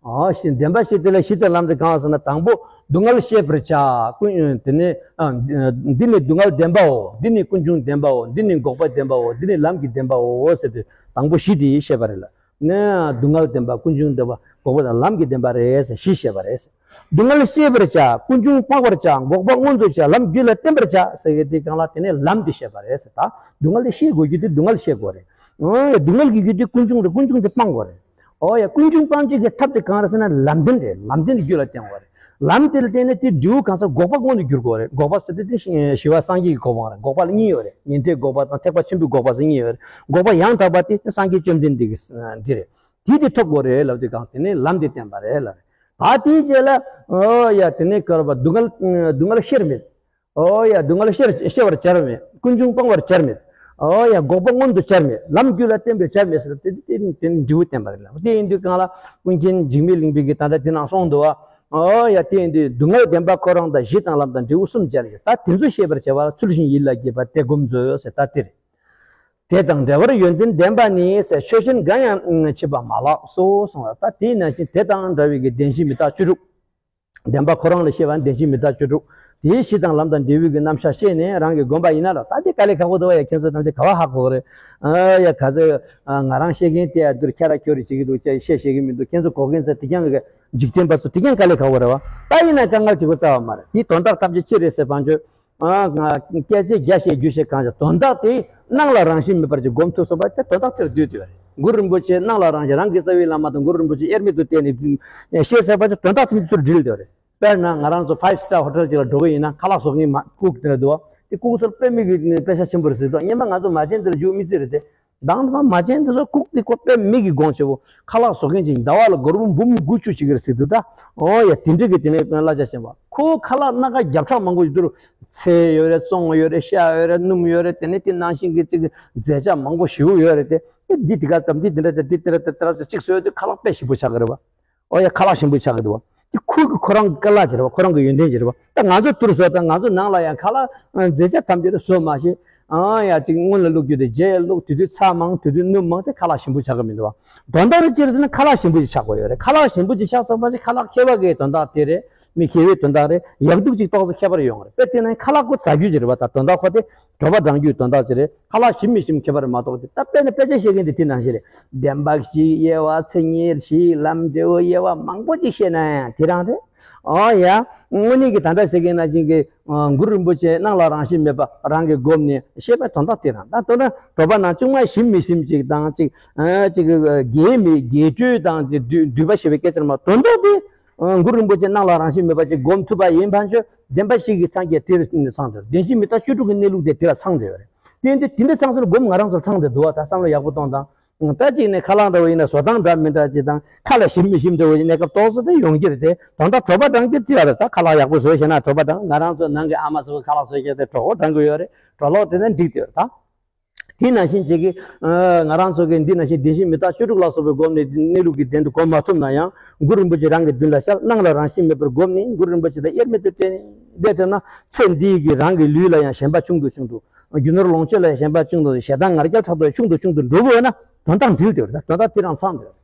ཨ་ཞེས་བདེན་པ་བཞི་དེ་ལ་བཞི་དང་ལམ་དེ་གང་ཟེར་ན། དང་པོ་སྡུག་བསྔལ་ཤེས་པར་བྱ། ཀུན་དེ་ནི་ཨ་འདི་ནི་སྡུག་བསྔལ་བདེན་པའོ། འདི་ནི་ཀུན་འབྱུང་བདེན་པའོ། འདི་ནི་འགོག་པ་བདེན་པའོ། འདི་ནི་ལམ་གྱི་བདེན་པའོ་ཟེར་དུས། དང་པོ་བཞི་དེ་ཤེས་པ་རེད་ལ། ནི་སྡུག་བསྔལ་བདེན་པ། ཀུན་འབྱུང་བདེན་པ། འགོག་པ་དང་ལམ་གྱི་བདེན་པ་རེད་ཟེར་བཞི་ཤེས་པ་རེད་ཟེར། སྡུག་བསྔལ་ཤེས་པར་བྱ། ཀུན་འབྱུང་སྤང་བར་བྱ། འགོག་པ་མངོན་དུ་བྱ། ལམ་རྒྱུད་ལ་བརྟེན་པར་བྱ་ཟེར་གྱི་དེ་གང་ལ་དེ་ནས་ལམ་དེ་ཤེས་པ་རེད་ཟེར། ད་སྡུག་བསྔལ་དེ་ཤེས་དགོས་རྒྱུ་དེ་སྡུག་བསྔལ་ཤེས་དགོས་རེད། ཨོ་ཡ། སྡུག་བསྔལ་གྱི་རྒྱུ་དེ་ཀུན་འབྱུང་རེད། ཀུན་འབྱུང་དེ་སྤང་དགོས་རེད། ཨོ་ཡ། ཀུན་འབྱུང་སྤང་བྱེད་ཀྱི་ཐབས་དེ་གང་རེད་ཟེར་ན་ལམ་བདེན་རེད། ལམ་བདེན་དེ་རྒྱུད་ལ་བརྟེན་དགོས་རེད། ལམ་དེ་ལ་བརྟེན་ནས་དེ་འབྲས་བུ་གང་ཟག་འགོག་པ་མངོན་དུ་འགྱུར་དགོས་རེད། འགོག་པ་ཟེར་དུས་དེ་ཞི་བ་སངས་རྒྱས་ཀྱི་གོ་འཕང་རེད། འགོག་པ་ལ་གཉིས་ཡོད་རེད། ཉན་ཐོས་འགོག་པ་དང་ཐེག་པ་ཆེན་པོའི་འགོག་པ་ཟེར་གཉིས་ཡོད་རེད། འགོག་པ་ཡང་དག་པ་དེ་སངས་རྒྱས་བཅོམ་ལྡན་འདས་ཀྱི་འདི་རེད། དེ་དེ་ཐོབ་དགོས་རེད་ལབ་དུས་གང་དེ་ནས་ལམ་དེ་བསྟན་པ་རེད་ལབ་རེད། ད་དེའི་རྗེས་ལ་ཨོ་ཡ། དེ་ནས་སྐབས་རེ་བ་སྡུག་བསྔལ་སྡུག་བསྔལ་ཤེར་མེད། ཨོ་ཡ། སྡུག་བསྔལ་ཤེར་ཤེས་པར་བྱར་མེད། ཀུན་འབྱུང་སྤང་བར་བྱར་མེད། ཨོ་ཡ། འགོག་པ་མངོན་དུ་བྱར་མེད། ལམ་རྒྱུད་ལ་བརྟེན་པར་བྱར་མེད་ཟེར་དེ་དེ་དེ་འབྲས་བུ་བསྟན་པ་རེད་ལ། དེ་ཡིན་དུས་གང་ལ་ཀུན་མཁྱེན་འཇིགས་མེད་གླིང་པས་ཀྱིས་ད་ལྟ་དེ་ནང་གསུངས་འདུག་བ། ཨོ་ཡ། དེ་ཡིན་དུས་སྡུག་བསྔལ་བདེན་པ་ཁོ་རང་དང་གཞི་དང་ལམ་དང་འབྲས་བུ་གསུམ་སྦྱར་ཡོད། ད་དེ་ཚོ་ཤེས་པར་བྱ་བ་ཚུལ་བཞིན་ཡིད་ལ་བགྱིས་པ་དེ་སྒོམ་མཛོད་ཟེར་ད་དེ་རེད། དེ་དང་འདྲ་བར་ཡོན་ཏན་ལྡན་པ་ནི་ཟེར། ཆོས་ཅན་འགའ་ཡང་མཆིས་པ་མ་ལགས་སོ་གསུངས་པ། ད་དེ་ནང་བཞིན་དེ་དང་འདྲ་བའི་གི་བདེན་བཞི་མི་རྟག་བཅུ་དྲུག་བདེན་པ་ཁོ་རང་ལ་ཤེས་པ་བདེན་བཞི་མི་རྟག་བཅུ་དྲུག་དེའི་གཞི་དང་ལམ་དང་འབྲས་བུ་གི་རྣམ་གཞག་ཤེས་ནས་རང་གིས་བསྒོམ་པ་ཡིན་ན་ལ། ད་དེ་དཀའ་ལས་ཁག་པོ་འདུག་བ་ཡ། ཁྱེད་ཚོ་ཐམས་ཅད་ག་བ་ཧ་གོ་གི་རེད། ཨ་ཡ། ག་ཚོད་ང་རང་བཤད་མཁན་དེ་ཡ་འདུར་ཁྱ་ར་ཁྱོ་རི་བྱེད་ཀྱི་འདུག་ཅེས་བཤད་ཤེས་ཀྱི་མི་འདུག་ཁྱེད་ཚོ་གོ་མཁན་ཚོ་དེ་རྐྱང་གི་འཇིག་རྟེན་པ་ཚོ་དེ་རྐྱང་དཀའ་ལས་ཁག་པོ་རེད་བ། ད་ཡིན་ན་དཀའ་ངལ་ཆེ་པོ་རྩ་བ་མ་རེད། དེའི་དོན་དག་ཐམས་ཅད་ཅི་རེད་ཟེར་བ་འཇོ། ཨ་ང་སྐད་ཆ་བརྒྱ་བཤད་རྒྱུ་བཤད་གང་བྱ། དོན་དག་དེ་སྣང་ལ་རང་བཞིན་མེད་པར་གྱི་སྒོམ་ཐུབ་སོང་བ་དེ་དོན་དག་དེར་འདུས་ཏེ་ཡོད་རེད། གུ་རུ་རིན་པོ་ཆེ་སྣང་ལ་རང་བཞིན་རང་གི་རྩ་བའི་བླ་མ་དང་གུ་རུ་རིན་པོ་ཆེ་དབྱེར་མེད་དུ་བསྟན་ནས་བཤད་ཚར་བ་དེ་དོན་དག་དེ་ཚོར་འདྲིལ་ཏེ་ཡོད་རེད། དཔེར་ན་ང་རང་ཚོ་ཕའིབ་སི་ཊར་ཧོ་ཊེལ་ཅིག་ལ་འགྲོ་གི་ཡིན་ན་ཁ་ལག་བཟོ་མཁན་མ་ཀུག་དེ་འདྲ་འདུག་བ། དེ་ཀུག་ཚོར་དཔེ་མི་གི་དཔེ་ཆ་ཆེན་པོ་རེད་ཟེར་འདུག་སྔོན་མ་ང་ཚོ་མ་བྱན་དེ་ལ་འཇུག་མི་རྩིས་རེད་དེ། དེང་སང་མ་བྱན་དེ་ཚོ་ཀུག་དེ་ཁོ་དཔེ་མི་གི་དགོངས་ཆེ་བོ། ཁ་ལག་བཟོ་མཁན་ཅིག་ཟླ་བ་ལ་སྒོར་མོ་འབུམ་དགུ་བཅུ་ཅིག་རེད་ཟེར་འདུག་ད། ཨོ་ཡ། དེ་འདྲ་གི་དེ་ནས་གླ་ཆ་ཆེན་པོ། ཁོ་ཁ་ལག་སྣ་ཁ་བརྒྱ་ཕྲག་མང་པོ་ཡོད་དུས། ཚལ་ཡོད་རེད། བཙོང་ཡོད་རེད། བཤའ་ཡོད་རེད། སྣུམ་ཡོད་རེད། དེ་ནས་དེ་ནང་བཞིན་གྱི་ཅིག་རྫས་ཆ་མང་པོ་ཞེ་པོ་ཡོད་རེད་དེ། འདི་དེ་ག་དམ་འདི་དེ་འདྲ་དེ་འདི་དེ་འདྲ་དེ་འདྲ་ཅིག་བཟོས་དུས་ཁ་ལག་དཔེ་ཞིམ་པོ་ཆགས་ཀྱི་རེད་བ། ཨོ་ཡ། ཁ་ལག་ཞིམ་པོ་ཆགས་ཀྱི་འདུག་བ། དེ་ཁོ་གི་ཁོ་རང་གི་དཀའ་ལས་ཅིག་རེད་བ། ཁོ་རང་གི་ཡོན་ཏན་ཅིག་རེད་བ། ད་ང་ཚོ་ཐུར་བཟོས་དང་ང་ཚོ་ནང་ལ་ཡང་ཁ་ལག་རྫས་ཆ་ཐམས་ཅད་བཟོས་མ་ཤེས། ཨ་ཡ། ཅིག་སྔོན་ལ་བླུགས་རྒྱུ་དེ་རྗེས་བླུགས། དེ་དུས་ཚྭ་མང་། དེ་དུས་སྣུམ་མང་། དེ་ཁ་ལག་ཞིམ་པོ་ཆགས་ཀྱི་མི་འདུག་བ། དོན་དག་རེ་ཅི་རེད་ཟེར་ན་ཁ་ལག་ཞིམ་པོ་ཅིག་ཆགས་དགོས་ཡོད་རེད། ཁ་ལག་ཞིམ་པོ་ཅིག་ཆགས་སོང་བ་ཅིག་ཁ་ལག་མཁས་པ་གི་དོན་དག་དེ་རེད། མི་མཁས་པའི་དོན་དག་རེད། ཡག་སྡུག་ཅིག་ཏོག་ཙམ་ཁྱད་པར་ཡོང་གི་རེད། དཔེ་དེ་ན་ཁ་ལག་ཁོ་ཟ་རྒྱུ་ཅིག་རེད་བ། ད་དོན་དག་ཁོ་དེ་དྲོ་པ་འགྲང་རྒྱུའི་དོན་དག་ཅིག་རེད། ཁ་ལག་ཞིམ་མི་ཞིམ་ཁྱད་པར་མ་གཏོགས་དེ་ད་དཔེར་ན་དཔེ་ཆ་བཤད་མཁན་དེ་དེ་ནང་བཞིན་རེད། བདེན་པ་བཞིའི་དབྱེ་བ། མཚན་ཉིད་བཞིའི་ལམ། འབྲས་བུ་དབྱེ་བ་མང་པོ་ཅིག་བཤད་ན་ཡང་དེ་རང་རེད། ཨོ་ཡ། དངོས་གནས་ཀྱི་ད་ལྟ་ཟེར་མཁན་ནང་བཞིན་གྱི་ཨ་གུ་རུ་རིན་པོ་ཆེ་སྣང་ལ་རང་བཞིན་མེད་པ་རང་གིས་བསྒོམས་ནས་བཤད་པའི་དོན་དག་དེ་རང་ད། མདོར་ན་དྲོ་པ་ན་ཅུང་མ་ཞིམ་མི་ཞིམ་ཅིག་དང་ཅིག་ཨ་ཅིག་དགེ་མི་དགེ་སྤྲོས་དང་ཅིག་འདུས་འདུས་པ་ཞེས་པའི་སྐད་ཆ་མ། དོན་དག་དེ་ཨ་གུ་རུ་རིན་པོ་ཆེ་སྣང་ལ་རང་བཞིན་མེད་པ་ཅིག་བསྒོམ་ཐུབ་པ་ཡིན་ཕན་ཆོད་བདེན་པ་བཞི་གི་སངས་རྒྱས་དེ་ལ་ཚང་དེ་རེད། བདེན་བཞི་མི་རྟག་བཅུ་དྲུག་གི་གནས་ལུགས་དེ་དེ་ལ་ཚང་དེ་རེད། དེ་འདི་དེ་འདྲ་ཚང་ཚང་སྒོམ་ང་རང་ཚོར་ཚང་དེ་འདུག་བ། ད་བསམ་བློ་ཡག་པོ་གཏོང་དང་། ད་གཅིག་ནས་ཁ་ལག་འདྲ་བོ་ཡིན་ན་བཟོ་སྟངས་འདྲ་མི་འདྲ་ཅིག་དང་། ཁ་ལ་ཞིམ་མི་ཞིམ་འདྲ་བོ་ཡིན་གནས་སྐབས་ཏོག་ཙམ་དེ་ཡོང་གི་རེད་དེ། དོན་དག་དྲོ་པ་འགྲང་གི་ཅི་ཡ་རེད། ད་ཁ་ལག་ཡག་པོ་བཟོས་ཤེས་ན་དྲོ་པ་འགྲང་། ང་རང་ཚོ་ནང་གི་ཨ་མ་ཚོ་གི་ཁ་ལག་བཟོས་ཤེས་དེ་དྲོ་པོ་འགྲང་གི་ཡོད་རེད། གྲོ་ལོག་དེ་ནས་འགྲིག་དེ་ཡོད་རེད་ད། དེ་ནང་བཞིན་ཅིག་གི་ང་རང་ཚོ་གི་འདི་ནང་བཞིན་བདེན་བཞི་མི་རྟག་བཅུ་དྲུག་ལ་སོགས་པའི་སྒོམ་ནས་གནས་ལུགས་ཀྱི་དོན་དུ་གོམས་མ་ཐུབ་ན་ཡང་གུ་རུ་རིན་པོ་ཆེ་རང་གི་མདུན་ལ་ཤར། སྣང་ལ་རང་བཞིན་མེད་པར་བསྒོམས་ནས་གུ་རུ་རིན་པོ་ཆེ་དང་དབྱེར་མེད་དུ་བསྟེན་ནས་བསྡད་ཐུབ་ན། ཚེ་འདིའི་གི་རང་གི་ལུས་ལ་ཡང་ཞེན་པ་ཆུང་དུ་ཆུང་དུ། རྒྱུ་ནོར་ལོངས་སྤྱོད་ལ་ཞེན་པ་ཆུང་དུ། ཞེ་སྡང་ང་རྒྱལ་ཕྲག་དོག་ཆུང་དུ་ཆུང་དུ་འགྲོ་དགོས་ན་དོན་དག་འགྲིག་དེ་རེད། དོན་དག་དེ་རང་ཚང་དེ་རེད།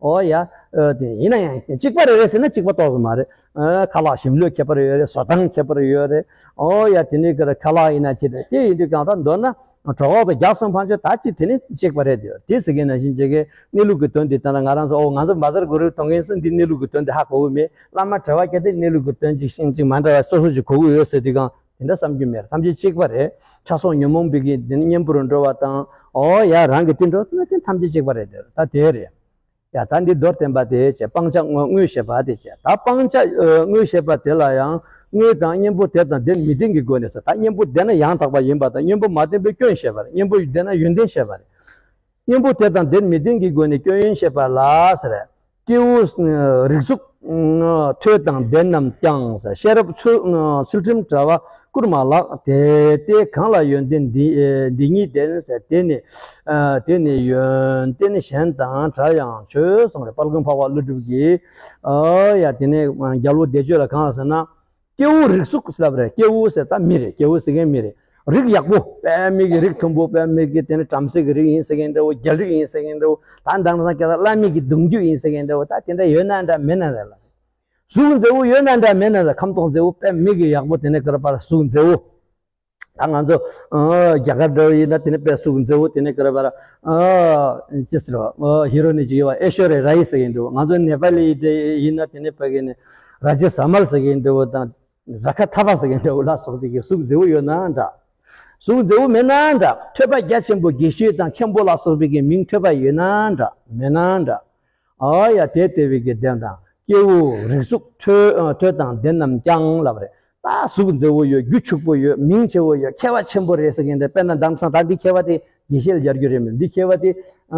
ཨོ་ཡ། ཨ་དེ་ཡིན་ན་ཡང་གཅིག་པ་རེད་རེད་ཟེར་ན་གཅིག་པ་ཏོག་ཙམ་མ་རེད། ཨ་ཁ་ལག་ཞིམ་ལོས་ཁྱད་པར་ཡོད་རེད། བཟོ་སྟངས་ཁྱད་པར་ཡོད་རེད། ཨོ་ཡ། དེ་ནས་ཁ་ལག་ཡིན་ན་ཅི་རེད། དེ་ཡིན་དུས་གང་ལྟར་མདོར་ན་གྲོད་ཁོག་ཏུ་རྒྱག་སོང་ཕན་ཆོད་ད་ཅི་དེ་ནི་གཅིག་པ་རེད་དེ། དེ་ཟེར་མཁན་ནང་བཞིན་བྱེད་མཁན་གནས་ལུགས་ཀྱི་དོན་དེ་ལྟ་ན་ང་རང་ཚོ་ཨོ་ང་ཚོ་བ་ཛར་གུ་རུ་གཏོང་མཁན་ཚོ་འདི་གནས་ལུགས་ཀྱི་དོན་དེ་ཧ་གོ་གི་མེད། བླ་མ་གྲྭ་པ་སྐད་དེ་གནས་ལུགས་ཀྱི་དོན་ཅིག་ཤེས་ཅིག་མ་འདྲ་བ་སོ་སོ་ཅིག་གོ་གི་ཡོད་ཟེར་དུས་གང་། དེ་འདྲ་བསམ་རྒྱུ་མེད། ཐམས་ཅད་གཅིག་པ་རེད། ཆགས་སོགས་ཉོན་མོངས་པའི་གི་དེ་ནི་གཉེན་པོ་རུ་འགྲོ་བ་དང་། ཨོ་ཡ་རང་གི་དེ་འགྲོ་ན་དེ་ཐམས་ཅད་གཅིག་པ་རེད་དེ། ད་དེ་རེད། ཡ་ད་འདི་མདོར་བསྟན་པ་དེ་བྱས། སྤང་བྱ་དངོས་དངོས་ཞེས་པ་དེ་བྱས། ད་སྤང་བྱ་ཨ་དངོས་ཞེས་པ་དེ་ལ་ཡང་དངོས་དང་གཉེན་པོ་དེ་དང་དེ་མི་ལྡན་གྱི་སྒོ་ནས་ཟེར། ད་གཉེན་པོ་ལྡན་ན་ཡང་དག་པ་ཡིན་པ་དང་། གཉེན་པོ་མ་ལྡན་པའི་སྐྱོན་བཤད་པ་རེད། གཉེན་པོ་ལྡན་ན་ཡོན་ཏན་བཤད་པ་རེད། གཉེན་པོ་དེ་དང་དེ་མི་ལྡན་གྱི་སྒོ་ནས་སྐྱོན་ཡོན་བཤད་པ་ལ་ཟེར། སྐྱེ་བོ་ཨ་རིགས་གཟུགས་ཨ་ཐོས་དང་ལྡན་རྣམས་ཀྱང་ཟེར། ཤེས་རབ་ཚུལ་ཨ་ཚུལ་ཁྲིམས་དྲ་བ་བསྐུར་མ་ལགས། དེ་སྟེ་གང་ལ་ཡོན་ཏན་འདི་ཨ་འདི་ཉིད་ལྡན་ཟེར། དེ་ནི་ཨ་དེ་ནི་ཡོན་ཏན་གཞན་དང་བྲལ་ཡང་ཆོས་གསུངས་རེད། དཔལ་མགོན་འཕགས་པ་ཀླུ་སྒྲུབ་ཀྱིས། ཨ་ཡ་དེ་ནས་རྒྱལ་པོ་བདེ་སྤྱོད་ལ་གང་ལ་ཟེར་ན། སྐྱེ་བོ་རིགས་གཟུགས་ཟེར་ལབ་རེད། སྐྱེ་བོ་ཟེར་ད་མི་རེད། སྐྱེ་བོ་ཟེར་མཁན་མི་རེད། རིགས་ཡག་པོ་དཔེ་མི་གི་རིགས་མཐོན་པོ། དཔེ་མི་གི་དེ་ནི་བྲམ་ཟེ་གི་རིགས་ཡིན་ཟེར་མཁན་འདྲ་བོ། རྒྱལ་རིགས་ཡིན་ཟེར་མཁན་འདྲ་བོ། ད་མདང་ནང་སྐད་ལ་བླ་མེད་ཀྱི་གདུང་རྒྱུད་ཡིན་ཟེར་མཁན་འདྲ་བོ། ད་དེ་འདྲ་ཡོད་ན་འདྲ་མེད་ན་འདྲ་ལ། གཟུགས་མཛེས་པོ་ཡོད་ན་འདྲ་མེད་ན་འདྲ། ཁམས་ཐོག་མཛེས་པོ། དཔེ་མི་གི་ཡག་པོ། དེ་ནི་ག་རེ་པར་གཟུགས་མཛེས་པོ། ད་ང་ཚོ་ཨ་རྒྱ་གར་འདྲ་བོ་ཡིན་ན་དེ་ནི་དཔེ་གཟུགས་མཛེས་པོ། དེ་ནི་ག་རེ་པར་ཨ་ཅི་ཟེར་བ། ཨ་ཧི་རོ་ནི་ཅི་ཡོད་པ། ཨེ་ཤོ་རི་ར་ཡི་ཟེར་མཁན་འདྲ་བོ། ང་ཚོ་ནེ་པ་ལི་དེ་ཡིན་ན་དེ་ནི་ཕ་གི་ནི་ར་ཇེ་ས་མལ་ཟེར་མཁན་འདྲ་བོ་དང་། ར་ཁ་ཐ་པ་ཟེར་མཁན་འདྲ་བོ་ལ་སོགས་པའི་གི་གཟུགས་མཛེས་པོ་ཡོད་ན་འདྲ། གཟུགས་མཛེས་པོ་མེད་ན་འདྲ། ཐོས་པ་རྒྱ་ཆེན་པོ་དགེ་བཤེས་དང་མཁན་པོ་ལ་སོགས་པའི་གི་མིང་ཐོས་པ་ཡོད་ན་འདྲ་མེད་ན་འདྲ། ཨ་ཡ་དེ་ལྟ་བུའི་གི་ལྡན་དང་། སྐྱེ་བོ་རིགས་གཟུགས་ཐོས་ཐོས་དང་ལྡན་རྣམས་ཀྱང་ལབ་རེད། ད་གཟུགས་མཛེས་པོ་ཡོད། རྒྱུ་ཕྱུག་པོ་ཡོད། མིང་ཆེ་བོ་ཡོད། མཁས་པ་ཆེན་པོ་རེད་ཟེར་མཁན་དེ། དཔེར་ན་དེང་སང་ད་འདི་མཁས་པ་དེ་དགེ་བཤེས་ལ་སྦྱར་རྒྱུ་རེད་མོད། འདི་མཁས་པ་དེ་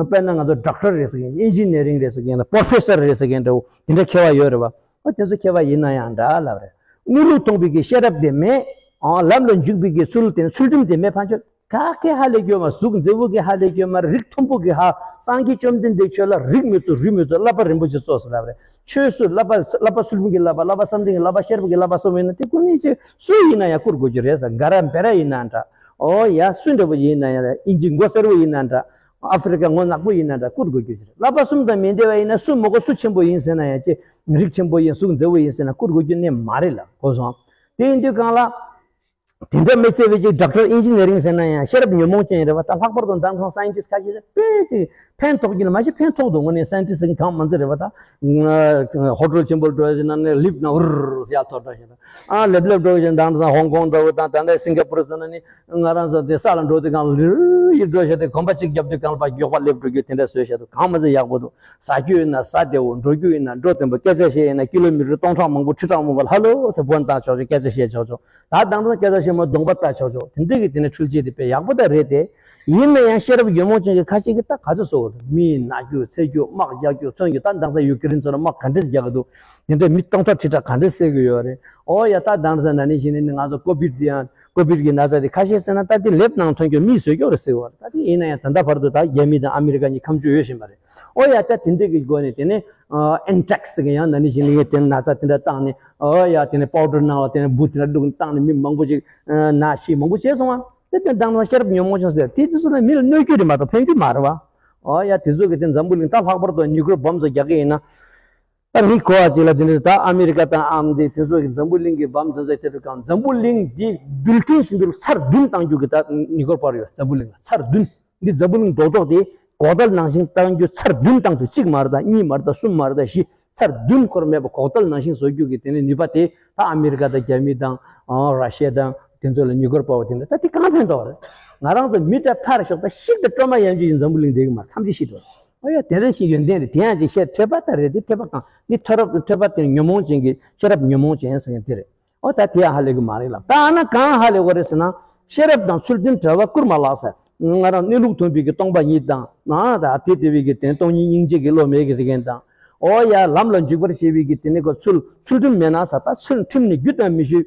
དཔེར་ན་ང་ཚོ་ཌོག་ཊར་རེད་ཟེར་མཁན། ཨིན་ཇི་ནི་ཡ་རིང་རེད་ཟེར་མཁན་དང་། པོ་རོ་ཕེ་སར་རེད་ཟེར་མཁན་འདྲ་བོ། དེ་འདྲ་མཁས་པ་ཡོད་རེད་བ། ཨ་དེ་ཚོ་མཁས་པ་ཡིན་ན་ཡང་འདྲ་ལབ་རེད། དངོས་ལུགས་མཐོང་བའི་གི་ཤེས་རབ་དེ་མེད། ཨ་ལམ་ལ་འཇུག་པའི་གི་ཚུལ་དེ། ཚུལ་ཁྲིམས་དེ་མེད་ཕན་ཆོད། ག་གེ་ཧ་ལས་ཀྱི་ཡོད་མ། གཟུགས་མཛེས་པོ་གི་ཧ་ལས་ཀྱི་ཡོད་མ། རིགས་མཐོན་པོ་གི་ཧ། སངས་རྒྱས་བཅོམ་ལྡན་འདས་ཁྱོད་ལ་རིགས་མི་གཙོ། རུས་མི་གཙོ། བསླབ་པ་རིན་པོ་ཆེ་གཙོ་ཟེར་ལབ་རེད། ཆོས་སུ་བསླབ་པ། བསླབ་པ་ཚུལ་ཁྲིམས་ཀྱི་བསླབ་པ། བསླབ་པ་བསམ་གཏན་གྱི་བསླབ་པ། ཤེས་རབ་ཀྱི་བསླབ་པ་སོགས་མེད་ན། དེ་ཀུན་ནས་ཆེ་སུ་ཡིན་ན་ཡང་བཀུར་དགོས་ཀྱི་རེད་ཟེར། ག་ར་བེ་ར་ཡིན་ན་འདྲ། ཨོ་ཡ་སུ་འདྲ་བོ་ཡིན་ན་ཡང་། དབྱིན་ཇི་མགོ་སེར་པོ་ཡིན་ན་འདྲ། ཨ་ཧྥི་རི་ཀ་མགོ་ནག་པོ་ཡིན་ན་འདྲ། བཀུར་དགོས་རྒྱུ་ཅི་རེད། བསླབ་པ་གསུམ་དང་མི་འབྲེལ་བ་ཡིན་ན། སུ་མགོ་སུ་ཆེན་པོ་ཡིན་ཟེར་ན་ཡང་ཅི། རིགས་ཆེན་པོ་ཡིན། གཟུགས་མཛེས་པོ་ཡིན་ཟེར་ན་བཀུར་དགོས་རྒྱུ་གནས་མ་རེད་ལ། གོ་སོང་། དེ་ཡིན་དུས་གང་ལ། དེ་འདྲ་མི་བརྩེ་བའི་ཅིག་ཌོག་ཊར་ཨིན་ཇི་ནི་ཡ་རིང་ཟེར་ན་ཡང་ཤེས་རབ་ཉོན་མོངས་ཅན་རེད་བ། ད་ལྷག་པར་དུ་མདང་དང་སའེན་ཊིསི་ཁ་ཤས་དཔེ་ཅིག་ཕན་ཐོགས་ཀྱི་ལ་མ་ཤེས། ཕན་ཐོགས་འདུག་དངོས་གནས་སའེན་ཊིསི་ཟེར་མཁན་གང་མ་ཚད་རེད་བ། ད་ཧོ་ཊེལ་ཆེན་པོ་འགྲོ་ཡ་ཅིག་ན་ནི་ལིབ་ནང་ཨུར་ཡར་ཐོར་འགྲོ་ཞིག་དང་། ཨ་ལེབ་ལེབ་འགྲོ་ཡ་ཅིག་མདང་དང་ཧོང་ཀོང་འདྲ་བོ་དང་། ད་ལྟ་སིང་ག་པུར་ཟེར་ན་ནི། ང་རང་ཚོ་དེ་ས་ལ་འགྲོ་དུས་གང་ལ་ལིར་ཡིར་འགྲོ་བྱས་ཏེ། གོམ་པ་གཅིག་བརྒྱབ་དུས་གང་ལ་ཕར་མགྱོགས་པ་སླེབས་འགྲོ་རྒྱུ་དེ་འདྲ་བཟོས་བཞག་འདུག་གང་མ་ཚད་ཡག་པོ་འདུག་ཟ་རྒྱུ་ཡིན་ན་ཟ་བདེ་བོ། འགྲོ་རྒྱུ་ཡིན་ན་འགྲོ་བདེ་པོ། སྐད་ཆ་བཤད་ཡིན་ན་ཀི་ལོ་མི་ཊར་སྟོང་ཕྲག་མང་པོ་ཁྲི་ཕྲག་མང་པོ་ལ་ཧ་ལོ་ཟེར་ཕོན་བཏང་ཆོག་ཆོག་སྐད་ཆ་བཤད་ཆོག་ཆོག་ད་དང་པོ་སྐད་ཆ་བཤད་མ་གདོང་པ་ལྟ་ཆོག་ཆོག་དེ་འདྲ་གི་དེ་ནས་འཕྲུལ་ཆས་དེ་དཔེ་ཡག་པོ་ད་རེད་དེ། ཡིན་ན་ཡང་ཤེས་རབ་ཉོན་མོངས་ཅན་གྱི་ཁ་ཤས་ཀྱིས་ད་ག་ཚོད་བཟོ་དགོས་འདུག་མི་ན་རྒྱུ་ཚ་རྒྱུ་དམག་རྒྱག་རྒྱུ་མཚོན་རྒྱུ། ད་དང་ས་ཡུ་ཀེ་རེན་ཚོ་ལ་དམག་ག་འདྲས་རྒྱག་གི་འདུག་དེ་འདྲ་མི་སྟོང་ཕྲག་ཁྲི་ཕྲག་ག་འདྲས་བསད་གི་ཡོད་རེད། ཨོ་ཡ། ད་དང་ས་ན་ནི་ཞིག་ནི་ང་ཚོ་ཀོ་བིད་དེ་ཡང་། ཀོ་བིད་ཀྱི་ན་ཚ་དེ་ཁ་ཤས་བསད་ན་ད་དེ་ལེབ་ནང་ཐོན་རྒྱུ་མིས་བཟོས་རྒྱུ་རེད་ཟེར་བ་རེད། ད་དེ་ཡིན་ན་ཡང་ད་ལྟ་བར་དུ་ད་རྒྱ་མི་དང་ཨ་མི་རི་ཀ་གཉིས་ཁམས་ཆུ་ཡོད་བཞིན་པ་རེད། ཨོ་ཡ། ད་དེ་འདྲས་ཀྱི་སྒོ་ནས་དེ་ནས་ཨེན་ཊེག་སི་ཟེར་གི་ཡང་ན་ནི་ཞིག་ནི་དེ་ན་ཚ་དེ་འདྲ་བཏང་ནས། ཨོ་ཡ། དེ་ནས་པའུ་ཌར་ནང་ལ་དེ་ནས་འབུ་དེ་འདྲ་བླུགས་བཏང་ནས་མི་མང་པོ་ཅིག་ན་ཤི་མང་པོ་བྱས་སོང་བ། དེ་དེ་དང་ཤེས་རབ་ཉོན་མོངས་ཅན་ཟེར་དེ་དེ་ཚོ་ལ་མི་ལ་གནོད་རྒྱུ་རེད་མ་གཏོགས་ཕན་རྒྱུ་མ་རེད་བ། ཨོ་ཡ། དེ་ཚོ་གི་དེ་འཛམ་བུ་གླིང་ད་ལྷག་པར་དུ་ནིའུ་ཀི་ལི་ཡར་བོམ་བཟོ་རྒྱག་གི་ཡིན་ན། ད་མི་གོ་བ་ཅིག་ལ་དེ་འདྲ། ད་ཨ་མི་རི་ཀ་དང་ཨ་མ་དེ་དེ་ཚོ་གི་འཛམ་བུ་གླིང་གི་བོམ་དེ་ཚོ་དེ་འདྲ་གང་འཛམ་བུ་གླིང་འདི་འབུལ་ཐེངས་བཞིན་དུ་ཚར་བདུན་བཏང་རྒྱུ་གི་ད་ཉིན་སྐོར་སྤར་ཡོད། འཛམ་བུ་གླིང་ལ་ཚར་བདུན། འདི་འཛམ་བུ་གླིང་རྡོག་རྡོག་དེ་གོག་ལྡལ་ནང་བཞིན་བཏང་རྒྱུ་ཚར་བདུན་བཏང་དུས། གཅིག་མ་རེད། ད་གཉིས་མ་རེད། ད་གསུམ་མ་རེད། ད་བཞི། ཚར་བདུན་འཁོར་མེད་པ་གོག་ལྡལ་ནང་བཞིན་བཟོ་རྒྱུ་གི་དེ་ནས་ནུས་པ་དེ་ད་ཨ་མི་རི་ཀ་དང་རྒྱ་མི་དང་ཨ་ར་ཤི་ཡ་དང་དེ་ཚོ་ལ་ཉིན་སྐོར་སྤར་བ་དེ་འདྲ། ད་དེ་གང་ཕན་ཐོགས་རེད། ང་རང་ཚོ་མི་ད་ཕར་ཞོག་ད་ཤིག་ད་སྤྲོ་མ་ཡང་ཅིག་ཡིན། འཛམ་བུ་གླིང་འདི་གི་མ་ཐམས་ཅད་ཤི་འགྲོ། ཨོ་ཡ། དེ་འདྲ་ཞིག་ཡོན་ཏན་རེད། དེ་ཡང་ཅིག་བཤད། ཐོས་པ་ད་རེད་དེ། ཐོས་པ་གང་འདི་ཐོས་རབ། ཐོས་པ་དེ་ཉོན་མོངས་ཅན་གྱི། ཤེས་རབ་ཉོན་མོངས་ཅན་ཟེར་མཁན་དེ་རེད། ཨོ་ད་དེ་ཡང་ཧ་ལས་གི་མ་རེད་ལ། ད་ཨ་ན་གང་ཧ་ལས་གོ་རེད་ཟེར་ན། ཤེས་རབ་དང་ཚུལ་ཁྲིམས་བྲལ་བ་བཀུར་མ་ལགས་ཟེར། ང་རང་གནས་ལུགས་མཐོང་བའི་གི་སྟོང་པ་ཉིད་དང་། ཨ་ད་དེ་དེ་བའི་གི་དེ་སྟོང་ཉིད་སྙིང་རྗེ་གི་བློ་མེད་གི་དེ་མཁན་དང་། ཨོ་ཡ། ལམ་ལ་འཇུག་པར་བྱེད་པའི་གི་དེ་ནི་གོ་ཚུལ། ཚུལ་ཁྲིམས་མེད་ན་ཟེར། ད་ཚུལ་ཁྲིམས་ནི་རྒྱུ་དང་མི་ཆོས་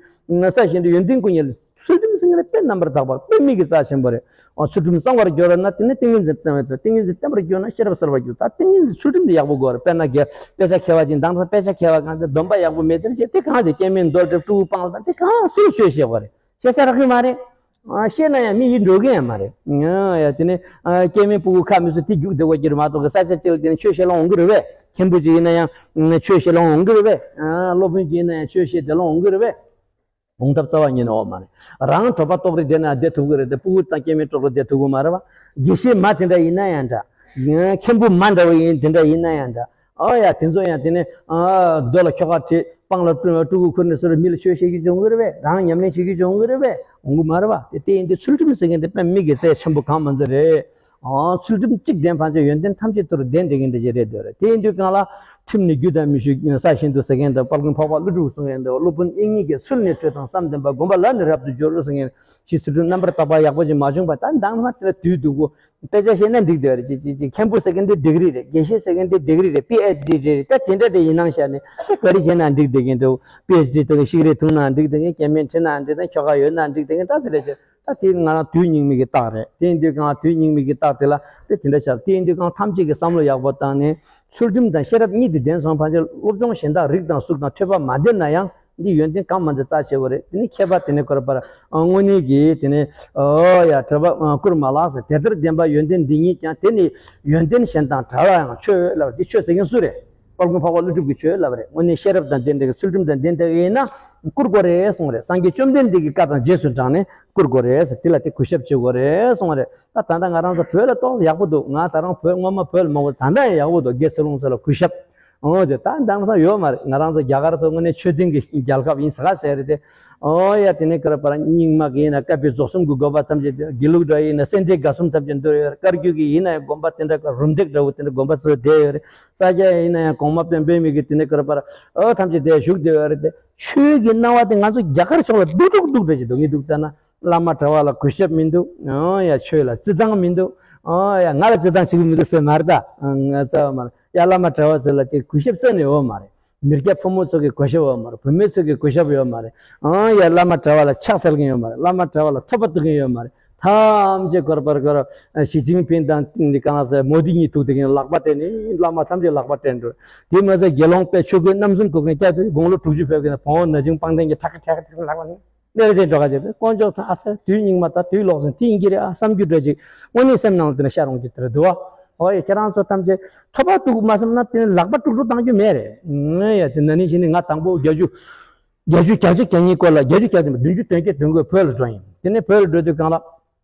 ས་གཞན་དུ་ཡོན་ཏན་ཀུན་ཉེ་ལ། ཚུལ་ཁྲིམས་ཟེར་མཁན་དཔེ་རྣམ་པར་དག་པ། དཔེ་མི་གི་རྩ་ཆེན་པོ་རེད། ཨ་ཚུལ་ཁྲིམས་གཙང་བར་གྱུར་ན་དེ་ནི་ཏིང་ངེ་འཛིན་བརྟན་པར་འགྱུར། ཏིང་ངེ་འཛིན་བརྟན་པར་གྱུར་ན་ཤེས་རབ་གསལ་བར་འགྱུར། ད་ཏིང་ངེ་འཛིན་ཚུལ་ཁྲིམས་དེ་ཡག་པོ་དགོས་རེད། དཔེར་ན་དགེ་དཔེ་ཆ་མཁས་པ་ཅིག་དང་དཔེ་ཆ་མཁས་པ་གང་དེ་སྡོམ་པ་ཡག་པོ་མེད་དེ་བྱས་དེ་གང་དེ་སྐྱེ་དམན་འདོར་སྒྲུབ་སྤྲུལ་སྐུ་སྤང་ལ་དང་དེ་གང་སུས་ཆོས་བཤད་པ་རེད། བཤད་ས་རག་གི་མ་རེད། ཨ་བཤད་ན་ཡང་མི་ཡིད་འགྲོ་གི་ཡང་མ་རེད། ཨ་ཡ། དེ་ནི་ཨ་སྐྱེ་དམན་སྤུ་གུ་ཁ་མི་གསོ་དེ་རྒྱུག་བསྡད་དགོས་ཀྱི་རེད་མ་གཏོགས་གི་ས་ཆ་གཅིག་ལ་དེ་ནི་ཆོས་བཤད་ལ་འོང་གི་རེད་པས། མཁན་པོ་ཅིག་ཡིན་ན་ཡང་ཆོས་བཤད་ལ་འོང་གི་རེད་པས། ཨ་སློབ་དཔོན་ཅིག་ཡིན་ན་ཡང་ཆོས་བཤད་དེ་ལ་འོང་གི་རེད་པས། འོང་ཐབས་རྩ་བ་ཉིད་ནས་ཡོད་མ་རེད། རང་གྲོད་པ་ལྟོགས་རེ་བསྡད་ན་བསྡད་ཐུབ་ཀྱི་རེད་དེ། སྤུ་གུ་དང་སྐྱེ་དམན་ལྟོགས་རེ་བསྡད་ཐུབ་ཀྱི་མ་རེད་བ། དགེ་བཤེས་མ་དེ་འདྲ་ཡིན་ན་ཡང་འདྲ། མཁན་པོ་མ་འདྲ་བོ་ཡིན་དེ་འདྲ་ཡིན་ན་ཡང་འདྲ། ཨ་ཡ། དེ་ཚོ་ཡང་དེ་ནས་ཨ་རྡོ་ལ་ཁྱོ་ག་བྲིས། སྤང་ལ་སྤྲུལ་སྤྲུལ་སྐུ་འཁོར་ནས་སོ་ར་མི་ལ་ཆོས་བཤད་ཀྱི་འཇོན་གི་རེད་པས། རང་ཉམས་ལེན་བྱེད་ཀྱི་འཇོན་གི་རེད་པས། འོང་གི་མ་རེད་བ། དེ་དེ་ཡིན་དུས་ཚུལ་ཁྲིམས་ཟེར་མཁན་དེ་དཔེ་མི་གི་རྩ་ཆེན་པོ་གང་མ་ཚད་རེད། ཨ་ཚུལ་ཁྲིམས་གཅིག་ལྡན་ཕན་ཆད་ཡོན་ཏན་ཐམས་ཅད་དུ་ལྡན་བསྡད་མཁན་འདྲ་ཅིག་རེད་འདོད་རེད། དེ་ཡིན་དུས་གང་ལ། ཁྲིམས་ནི་རྒྱུ་དང་མི་ཆོས་ས་གཞན་དུ་ཟེར་མཁན་དང་། དཔལ་མགོན་འཕགས་པ་ཀླུ་སྒྲུབ་གསུང་མཁན་དང་། སློབ་དཔོན་དབྱིག་གཉེན་གྱི་ཚུལ་ནི་ཁྲོད་དང་བསམ་ལྡན་པ། སྒོམ་པ་ལ་ནི་རབ་ཏུ་སྦྱོར་ཟེར་མཁན་གྱི་ཚུལ་ཁྲིམས་རྣམ་པར་དག་པ་ཡག་པོ་ཅིག་མ་བྱུང་བ། ད་མདང་ན་དེ་ལ་དུས་འདུག་གོ། དཔེ་ཆ་བཤད་ན་འགྲིག་བསྡད་རེད། ཅི་ཅི་ཅི་མཁན་པོ་ཟེར་མཁན་དེ་ཌིག་རི་རེད། དགེ་བཤེས་ཟེར་མཁན་དེ་ཌིག་རི་རེད། པི་ཨེཆ་ཌི་རེད། ད་དེ་འདྲ་དེ་ཡིན་ནམ་བཤད་ནས་དེ་ག་རེ་བྱས་ན་འགྲིག་བསྡད་མཁན་འདུག་པི་ཨེཆ་ཌི་དེ་ག་ཤིག་རེ་འཐུང་ན་འགྲིག་བསྡད་མཁན། སྐྱེ་དམན་ཁྲིད་ན་འགྲིག་བསྡད་མཁན། ཁྱོ་ག་ཡོད་ན་འགྲིག་བསྡད་མཁན། ད་དེ་འདྲ་བྱས། ད་དེ་ང་རང་དུས་སྙིགས་མའི་གི་རྟགས་རེད། དེ་ཡིན་དུས་གང་དུས་སྙིགས་མའི་གི་རྟགས་དེ་ལ་དེ་དེ་འདྲ་བྱས། དེ་ཡིན་དུས་གང་ཐམས་ཅད་ཀྱི་བསམ་བློ་ཡག་པོ་བཏང་ནས་ཚུལ་ཁྲིམས་དང་ཤེས་རབ་གཉིས་དེ་ལྡན་སོང་ཕན་ཆད་སློབ་སྦྱོང་གཞན་དག་རིགས་དང་གཟུགས་དང་ཐོས་པ་མ་ལྡན་ན་ཡང་ འདི་ཡོན་ཏན་གང་མ་འཛིན་རྩ་ཆེ་བོ་རེད། དེ་ནི་མཁས་པ་དེ་ནི་ཁོ་ར་པར་དངོས་གནས་ཀྱི་དེ་ནི་ཨོ་ཡ་གྲྭ་པ་བཀུར་མ་ལགས་ཟེར། དེ་ལྟར་བདེན་པ་ཡོན་ཏན་འདི་ཉིད་ཀྱང་། དེ་ནི་ཡོན་ཏན་གཞན་དང་བྲལ་བ་ཡང་ཆོས་ལབ། འདི་ཆོས་ཟེར་མཁན་སུ་རེད། དཔལ་མགོན་འཕགས་པ་ཀླུ་སྒྲུབ་ཀྱི་ཆོས་ལབ་རེད། དངོས་གནས་ཤེས་རབ་དང་ལྡན་པའི་ཚུལ་ཁྲིམས་དང་ལྡན་པ་ཡིན་ན་བཀུར་དགོས་རེད་གསུངས་རེད། སངས་རྒྱས་བཅོམ་ལྡན་འདས་ཀྱི་བཀའ་དང་རྗེས་སུ་འབྲངས་ནས་བཀུར་དགོས་རེད་ཟེར། དེ་ལ་དེ་གུས་ཞབས་བྱེད་དགོས་རེད་གསུངས་རེད། ད་ད་ལྟ་ང་རང་ཚོ་བོད་ལ་ཏོག་ཙམ་ཡག་པོ་འདུག་ང་ད་རང་བོད་སྔོན་མ་བོད་ལ་མང་པོ། ད་ལྟ་ཡང་ཡག་པོ་འདུག་དགེ་ཚུལ་སློང་ཚོ་ལ་གུས་ཞབས། འོ་ཅེ་ད་དེང་སང་ཡོད་མ་རེད། ང་རང་ཚོ་རྒྱ་གར་ཚོ་དངོས་གནས་ཆོས་ལྡན་གྱི་རྒྱལ་ཁབ་ཡིན་ས་ག་ཟེར་རེད་དེ། ཨོ་ཡ་དེ་ནས་ཀར་པར་རྙིང་མ་གི་ཡིན་ན་བཀའ་པོད་རྫོགས་གསུམ་གྱི་དགོན་པ་ཐམས་ཅད་དེ། དགེ་ལུགས་འདྲ་ཡིན་ན་སེ་འབྲས་དགའ་གསུམ་ཐམས་ཅད་འདུ་ཡོད་རེད། བཀའ་བརྒྱུད་ཀྱི་ཡིན་ན་ཡང་དགོན་པ་དེ་འདྲ་རུམ་བཏེག་འདྲ་བོ་དེ་འདྲ་དགོན་པ་ཚོ་བསྡད་ཡོད་རེད། ས་སྐྱ་ཡིན་ན་ཡང་གོང་མ་དཔལ་འབུམ་པའི་གི་དེ་ནས་ཀར་པར་ཨོ་ཐམས་ཅད་དེ་བཞུགས་བསྡད་ཡོད་རེད་དེ། ཆོས་ཀྱི་སྣང་བ་དེ་ང་ཚོ་རྒྱ་གར་ཕྱོགས་ལ་སྡུག་སྡུག་སྡུག་འདྲ་ཞིག་འདུག་ངས་འདུག་ལྟ་ན། བླ་མ་གྲྭ་བ་ལ་གུས་ཞབས་མི་འདུག་ཨང་ཡ་ཆོས་ལ་བརྩི་སྟངས་མི་འདུག་ཨང་ཡ་ང་ལ་བརྩི་སྟངས་བྱེད་ཀྱི་མི་འདུག་ཟེར་མ་རེད་ད། ང་རྩ་བ་མ་རེད། ཡ་བླ་མ་གྲྭ་བ་ཚོ་ལ་ཅིག་གུས་ཞབས་རྩ་ནས་ཡོད་མ་རེད། མི་སྐྱ་ཕོ་མོ་ཚོ་གི་གུས་ཞབས་ཡོད་མ་རེད། བུད་མེད་ཚོ་གི་གུས་ཞབས་ཡོད་མ་རེད། ཨང་ཡ་བླ་མ་གྲྭ་བ་ལ་ཕྱག་འཚལ་མཁན་ཡོད་མ་རེད། བླ་མ་གྲྭ་བ་ལ་ཐོབ་པ་གཏོང་མཁན་ཡོད་མ་རེད། ཐམས་ཅད་ཀར་པར་ཀར་ཞི་ཅིན་ཕིན་དང་འདི་གང་ཟེར་མོ་དི་གཉིས་ཐུག་དེ་གིན་ལག་པ་སྤྲད་ནས། བླ་མ་ཐམས་ཅད་ལག་པ་སྤྲད་འགྲོ། དེ་མ་ཟད་དགེ་སློང་དཔེ་ཆོས་གོས་རྣམ་གསུམ་གོན་མཁན་སྐྱ་དེ་དགུང་ལོ་དྲུག་ཅུ་ཕེབས་མཁན་བོང་བུ་ན་ཆུང་པང་གདན་གྱི་ཐག་ཐག་ཐག་ལག་པ་ནས། གནས་རེ་འགྲོ་ག་བྱེད་དེ་དཀོན་མཆོག་ཐང་ཨ་ས་དུས་སྙིགས་མ་ད་དུས་ལོག་ཟིན་དེ་ཡིན་གྱི་རེད་ཨ་བསམ་རྒྱུ་འདྲ་ཅིག་དངོས་གནས་སེམས་ནང་ལ་དེ་འདྲ་ཤར་འོང་གི་དེ་འདྲ་འདུག་ཨ། ཨོ་ཡ་ཁྱེད་རང་ཚོ་ཐམས་ཅད་ཐོབ་པ་ཐུག་མ་བསམ་ན་དེ་ནི་ལག་པ་དཀྲུག་དཀྲུག་བཏང་རྒྱུ་མེད་རེད། ཨེ་ཡ་དེ་ན་ནིང་གཞེས་ནིང་ང་དང་པོ་བརྒྱད་ཅུ་བརྒྱད་ཅུ་གྱ་གཅིག་གྱ་གཉིས་སྐོར་ལ་བརྒྱད་ཅུ་གྱ་བདུན་བདུན་ཅུ་དོན་བརྒྱད་དོན་དགུ་བོད་ལ་འགྲོ་ཡིན། དེ་ནས་བོད་ལ་འགྲོ་དུས་གང་ལ།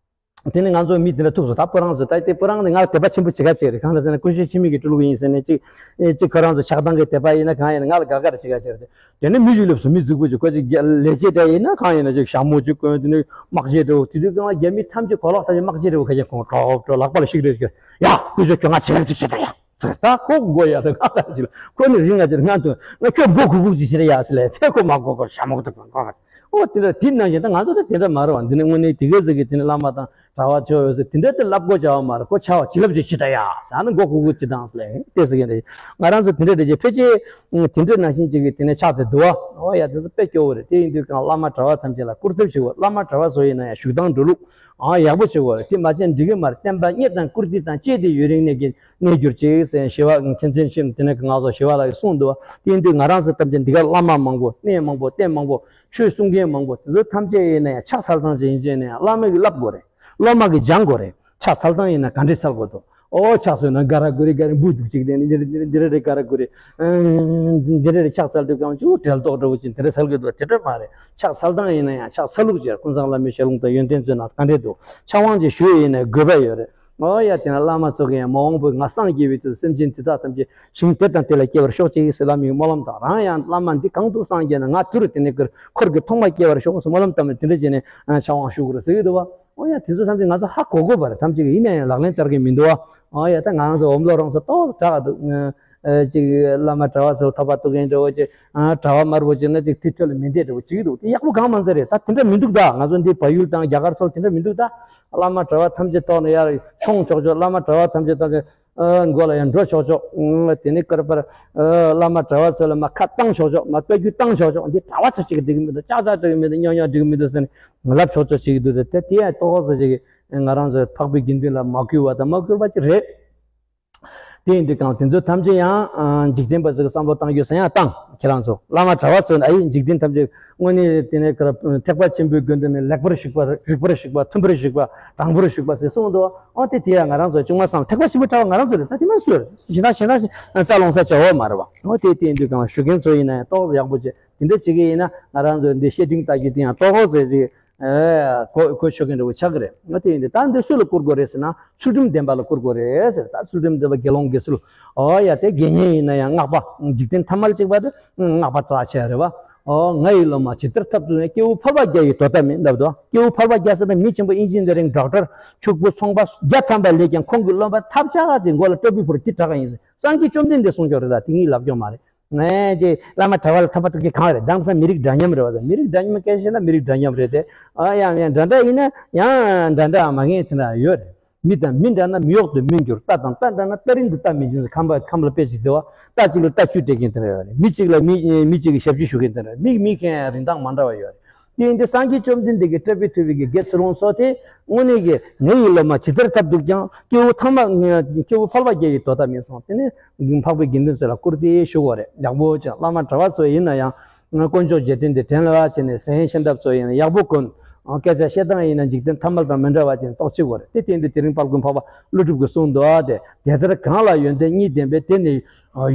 དེ་ནས་ང་ཚོ་མི་དེ་འདྲ་ཐུག་སོང་། ད་སྤུ་རང་ཚོ་ད་དེ་སྤུ་རང་དེ་ང་ལ་དད་པ་ཆེན་པོ་བྱེད་ག་བྱེད་རེད། གང་ལ་ཟེར་ན་ཀུན་ཤེས་འཆི་མེད་ཀྱི་སྤྲུལ་སྐུ་ཡིན་ཟེར་ནས་གཅིག་ཨེ་གཅིག་ཁོ་རང་ཚོ་ཆགས་སྡང་གི་དད་པ་ཡིན་ན་གང་ཡིན་ན་ང་ལ་དགའ་དགའ་རེ་བྱེད་ག་བྱེད་རེད། དེ་ནས་མི་ཞིག་སླེབས་སོང་། མི་རྫིག་པོ་ཅིག་ཁོ་ཅིག་རྒྱ་ལས་བྱེད་འདྲ་ཡིན་ན་གང་ཡིན་ན་ཅིག་ཞྭ་མོ་ཅིག་གོན། དེ་ནས་དམག་ཆས་འདྲ་བོ། དེ་དུས་སྒང་ལ་རྒྱ་མི་ཐམས་ཅད་གོ་ལོག་ཐམས་ཅད་དམག་ཆས་འདྲ་བོ་ཁ་ཤས་གོན་གྲོགས་གྲོགས་ལག་པ་ལ་ཤིག་རེ་ཞིག་ཡ་ཀུན་ཤེས་ཁྱོད་ང་བྱེད་ལ་ཅིག་བྱེད་ད་ཡ། ད་ཁོ་མགོ་ཡར་ལ་ང་ལ་ཅིག་ལ་ཁོ་ནི་རིང་ང་ཅིག་ང་དུ་ང་ཁྱོད་མགོ་གུག་གུག་ཅིག་བྱེད་ཡ་ཟེར་ལས་དེ་ཁོ་མ་མགོ་གུག་ཞྭ་མོ་གུག་ད་གུག་གུག་ཨོ་དེ་འདྲ་དེ་ནང་བཞིན་ད་ང་ཚོ་ད་དེ་འདྲ་མ་རེད་བ། འདི་ནི་དངོས་གནས་དེ་ག་ཟིག་གི་དེ་ནི་བླ་མ་དང་གྲྭ་བ་ཆོས་ཡོད་ཟེར་དེ་འདྲ་དེ་བསླབ་དགོས་བྱ་བ་མ་རེད། ཁོ་ཆ་བ་བྱིན་རླབས་ཅིག་ཕྱི་ད་ཡ་ཟེར་ཨ་ནི་མགོ་གུག་གུག་ཅིག་དང་ཟེར་ལས་དེ་ཟེར་གི་འདྲ། ང་རང་ཚོ་དེ་འདྲ་འདྲ་ཅིག་ཕལ་ཆེར་དེ་འདྲ་ནང་བཞིན་ཅིག་གི་དེ་ནི་ཆགས་ཏེ་འདུག་བ། ཨོ་ཡ་དེ་ཚོ་དཔེ་སྐྱོ་བོ་རེད། དེ་ཡིན་དུས་གང་བླ་མ་གྲྭ་བ་ཐམས་ཅད་ལ་སྐུར་འདེབས་བྱེད་དགོས། བླ་མ་གྲྭ་བ་ཚོ་ཡིན་ན་ཡང་བཞུགས་སྟངས་འགྲོ་ལུགས་ཨང་ཡག་པོ་བྱེད་དགོས་རེད། དེ་མ་བྱས་འགྲིག་གི་མ་རེད། བསྟན་པ་གཉེར་དང་བཀུར་སྟི་དང་བཅས་ཏེ་ཡུན་རིང་གནས་ཀྱི་གནས་གྱུར་ཅིག་ཟེར་ཞི་བ་མཁན་ཆེན་ཆེན་དེ་ནས་ང་ཚོ་ཞི་བ་ལྷ་གིས་གསུངས་འདུག་བ། དེ་ཡིན་དུས་ང་རང་ཚོ་ཐམས་ཅད་འདི་གར་བླ་མ་མང་པོ་གནས་མང་པོ་རྟེན་མང་པོ་ཆོས་གསུང་མཁན་མང་པོ་དེ་ཚོ་ཐམས་ཅད་ཡིན་ན་ཡང་ཕྱག་འཚལ་སྟངས་ཅིག་ཡིན་ཅེ་ན་ཡང་བླ་མ་གིས་བསླབ་དགོས་རེད། སློབ་མ་གིས་སྦྱང་དགོས་རེད། ཕྱག་འཚལ་སྟངས་ཡིན་ན་ག་འདྲས་འཚལ་དགོས་འདུག་ཨོ་ཕྱག་འཚལ་ན་ག་ར་གུ་རི་ག་རི་འབུ་འདུག་ཅིག་དེ་ནི་འདི་རེ་འདི་རེ་འདི་རེ་རེ་ག་ར་གུ་རི་འདི་རེ་རེ་ཕྱག་འཚལ་དུས་གང་བྱུང་གྲལ་གཏོགས་འདྲ་བོ་ཅིག་དེ་འདྲ་འཚལ་གི་འདུག་དེ་འདྲ་མ་རེད། ཕྱག་འཚལ་སྟངས་ཡིན་ན་ཡང་ཕྱག་འཚལ་ལུགས་ཅིག་ཀུན་བཟང་བླ་མའི་ཞལ་ལུང་དང་ཡོན་ཏན་མཛོད་ནང་ག་འདྲས་འདུག་ཕྱག་དབང་ཅིག་ཞུ་ཡིན་ན་དགོས་པ་ཡོད་རེད། ཨོ་ཡ་དེ་ན་བླ་མ་ཚོ་གི་ཡང་མ་འོངས་པའི་ང་སངས་རྒྱས་པའི་དུས་སེམས་ཅན་དེ་དག་ཐམས་ཅད་ཞིང་དེ་དང་དེ་ལ་སྐྱེ་བར་ཤོག་ཅིག་ཟེར་བླ་མའི་སྨོན་ལམ་དང་རང་ཡང་བླ་མ་འདི་གང་དུ་སངས་རྒྱས་ན་ང་དུ་རུ་དེ་ནས་ཀིར་འཁོར་གྱི་ཐོག་མ་སྐྱེ་བར་ཤོག་ཟེར་སྨོན་ལམ་བཏབ་ནས་དེ་འདྲ་བྱས་ནས་ཕྱག་དབང་ཞུ་དགོས་རེད་ཟེར་གི་འདུག་བ། ཨོ་ཡ་དེ་ཚོ་ཐམས་ཅད་ང་ཚོ་ཧ་གོ་དགོས་པ་རེད། ཐམས་ཅད་ཀྱིས་ཡིན་ན་ཡང་ལག་ལེན་བསྟར་གི་མི་འདུག་བ། ཨོ་ཡ་ད་ང་རང་ཚོ་འོམ་ལོ་རང་ཚོ་ཏོག་དྲག་འདུག་ཨ་ཅིག་བླ་མ་གྲྭ་བ་ཚོ་ཐོབ་པ་ཐུག་མཁན་འདྲ་བོ་ཅིག་ཨ་གྲྭ་བ་དམར་པོ་ཅིག་ན་ཅིག་དེ་ཐོད་ལ་མི་བསྡད་འདྲ་བོ་ཅིག་འདུག་དེ་ཡག་པོ་གང་མ་ཚར་རེད། ད་དེ་འདྲ་མི་འདུག་ད་ང་ཚོ་འདི་བལ་ཡུལ་དང་རྒྱ་གར་ཚོ་དེ་འདྲ་མི་འདུག་ད་བླ་མ་གྲྭ་བ་ཐམས་ཅད་ཐོག་ནས་ཡར་མཆོང་ཆོག་ཆོག་བླ་མ་གྲྭ་བ་ཐམས་ཅད་ཐོག་ནས་ཨ་མགོ་ལ་ཡང་འགྲོ་ཆོག་ཆོག་ཨ་དེ་ནི་ཀར་པར་ཨ་བླ་མ་གྲྭ་བ་ཚོ་ལ་མ་ཁ་བཏང་ཆོག་ཆོག་མ་བཀའ་བརྒྱུད་བཏང་ཆོག་ཆོག་འདི་གྲྭ་བ་ཚོ་གཅིག་འགྲིག་གི་མི་འདུག་ཅག་ཅག་འགྲིག་གི་མི་འདུག་སྙོག་སྙོག་འགྲིག་གི་མི་འདུག་ཟེར་ནས་ལབ་ཆོག་ཆོག་བྱེད་ཀྱི་འདུག་དེ་དེ་ཡང་ཏོག་ཙམ་ཅིག་ང་རང་ཚོའི་འཕགས་པའི་དགེ་འདུན་ལ་མ་གུས་པ་དང་མ་གུས་པ་ཅིག་རེད། དེ་ཡིན་དུས་གང་དེ་ཚོ་ཐམས་ཅད་ཡང་འཇིག་རྟེན་པ་ཚོས་བསམ་བློ་བཏང་རྒྱུ་ཟེར་ཡང་བཏང་ཁྱེད་རང་ཚོ་བླ་མ་གྲྭ་བ་ཚོས་ཨ་ཡི་འཇིག་རྟེན་ཐམས་ཅད་དངོས་གནས་དེ་ནས་ཀར་ཐེག་པ་ཆེན་པོའི་དགེ་འདུན་ནི་ལེགས་པར་ཞིག་པ་རིགས་པར་ཞིག་པ་མཐུན་པར་ཞིག་པ་དྲང་པོར་ཞིག་པ་ཟེར་གསུངས་འདུག་ཨོ་དེ་དེ་ཡང་ང་རང་ཚོ་ཅུང་མ་བསམ་ཐེག་པ་ཆེན་པོའི་གྲྭ་བ་ང་རང་ཚོ་རེད། ད་དེ་མ་སུ་རེད། ཞེ་དྲག་ཞེ་དྲག་རྩ་ལོང་ས་བྱ་བ་མ་རེད་བ། ཨོ་དེ་དེ་ཡིན་དུས་གང་ཞུ་མཁན་ཚོ་ཡིན་ན་ཡང་ཏོག་ཙམ་ཡག་པོ་བྱས་དེ་འདྲ་བྱེད་ཀྱི་ཡིན་ན་ང་རང་ཚོ་འདི་བཤད་ཁྲིམས་ལྟ་རྒྱུ་དེ་ཡང་ཏོག་ཙམ་ཅིག་ཨེ་གོ་གོ་ཆོད་མཁན་འདྲ་བོ་ཆགས་ཀྱི་རེད། ང་དེ་ཡིན་དུས་ད་འདི་སུ་ལ་བཀུར་དགོས་རེད་ཟེར་ན་ཚུལ་ཁྲིམས་ལྡན་པ་ལ་བཀུར་དགོས་རེད་ཟེར། ད་ཚུལ་ཁྲིམས་ལྡན་པ་དགེ་སློང་དགེ་ཚུལ། ཨོ་ཡ་དེ་དགེ་བསྙེན་ཡིན་ན་ཡང་སྔགས་པ་འཇིག་རྟེན་ཐ་མལ་གཅིག་པ་དེ་སྔགས་པ་རྩ་ཆེ་རེད་བ། ཨོ་ང་ཡི་སློབ་མ་ཇི་ལྟར་ཐབས་སྡུག་ཡང་། སྐྱེ་བོ་ཕལ་པ་བརྒྱ་ཡི་དོ་ཟླ་མིན་ལབ་འདུག་སྐྱེ་བོ་ཕལ་པ་བརྒྱ་ཟེར་ན་མི་ཆེན་པོ་ཨིན་ཇི་ནི་ཡ་རིང་ཌོག་ཊར་ཕྱུག་པོ་ཚོང་པ་བརྒྱ་ཐམ་པ་ལས་ཀྱང་ཁོང་གི་སློབ་མ་ཐབས་ཆག་ཅིག་མགོ་ལ་སྐྲ་སྤུ་ཕོར་གྱི་དྲག་ཡིན་ཟེར། སངས་རྒྱས་བཅོམ་ལྡན་འདས་གསུང་ཆོག་རེད། ད་དེ་ངའི་ལབ་སྐྱོང་མ་རེད། ངས་ཀྱི་བླ་མ་གྲྭ་བ་ལ་ཐོབ་པ་ཐུག་གི་གང་རེད། དེང་སང་མི་རིགས་འདྲ་མཉམ་རེད་བ། མི་རིགས་འདྲ་མཉམ་སྐད་ཆ་བཤད་ན་མི་རིགས་འདྲ་མཉམ་རེད་དེ། ཨ་ཡང་ཡང་འདྲ་འདྲ་ཡིན་ན་ཡང་འདྲ་འདྲ་མ་ངེས་དེ་འདྲ་ཡོད་རེད། མི་དང་མི་འདྲ་ན་མི་གཡོག་ཏུ་མི་འགྱུར། རྟ་དང་རྟ་འདྲ་ན་རྟ་རིན་དུ་རྟ་མི་འབྱིན་ཟེར། ཁམས་པ་ཁམས་པ་ལ་དཔེ་ཅིག་བསྡུ་བ། རྟ་གཅིག་ལ་རྟ་བཅུ་སྤྲད་མཁན་དེ་འདྲ་ཡོད་རེད། མི་གཅིག་ལ་མི་མི་གཅིག་གི་ཞབས་ཕྱི་ཞུ་མཁན་དེ་འདྲ་རེད། མི་མི་གང་ཡང་རིན་ཐང་མ་འདྲ་བ་ཡོད་རེད། དེ་ཡིན་དུས་སངས་རྒྱས་བཅོམ་ལྡན་འདས་ཀྱི་སྐྲ་སྤུ་མཐོ་བའི་གི་དགེ་ཚུལ་སློང་ཚོ་དེ་དངོས་གནས་ཀྱི་ངའི་སློབ་མ་ཇི་ལྟར་ཐབས་སྡུག་ཀྱང་སྐྱེ་བོ་ཐ་མ་སྐྱེ་བོ་ཕལ་པ་བརྒྱ་ཡི་དོ་ཟླ་མིན་གསུངས། དེ་ནས་འཕགས་པའི་དགེ་འདུན་ཚོ་ལ་བཀུར་སྟི་ཞུ་དགོས་རེད། ཡག་པོ་ཅིག་བླ་མ་གྲྭ་བ་ཚོ་ཡིན་ན་ཡང་ དཀོན་མཆོག་རྗེས་དྲན་དེ་དྲན་ལ་བྱས་ནས་གཟན་ཤེས་འདབ་ཚོ་ཡིན་ན་ཡག་པོ་གོན། སྐད་ཆ་བཤད་སྟངས་ཡིན་ན་འཇིག་རྟེན་ཐ་མལ་དང་མི་འདྲ་བ་ཅན་རྟོགས་ཅིག་བོར་དེ་སྟེང་དུ་དེ་རིང་དཔལ་མགོན་འཕགས་པ་ཀླུ་སྒྲུབ་ཀྱིས་གསུངས་འདུག་ཨ། དེ་དེ་ལྟར་གང་ལ་ཡོན་ཏན་གཉིས་ལྡན་པའི་དེ་ནི་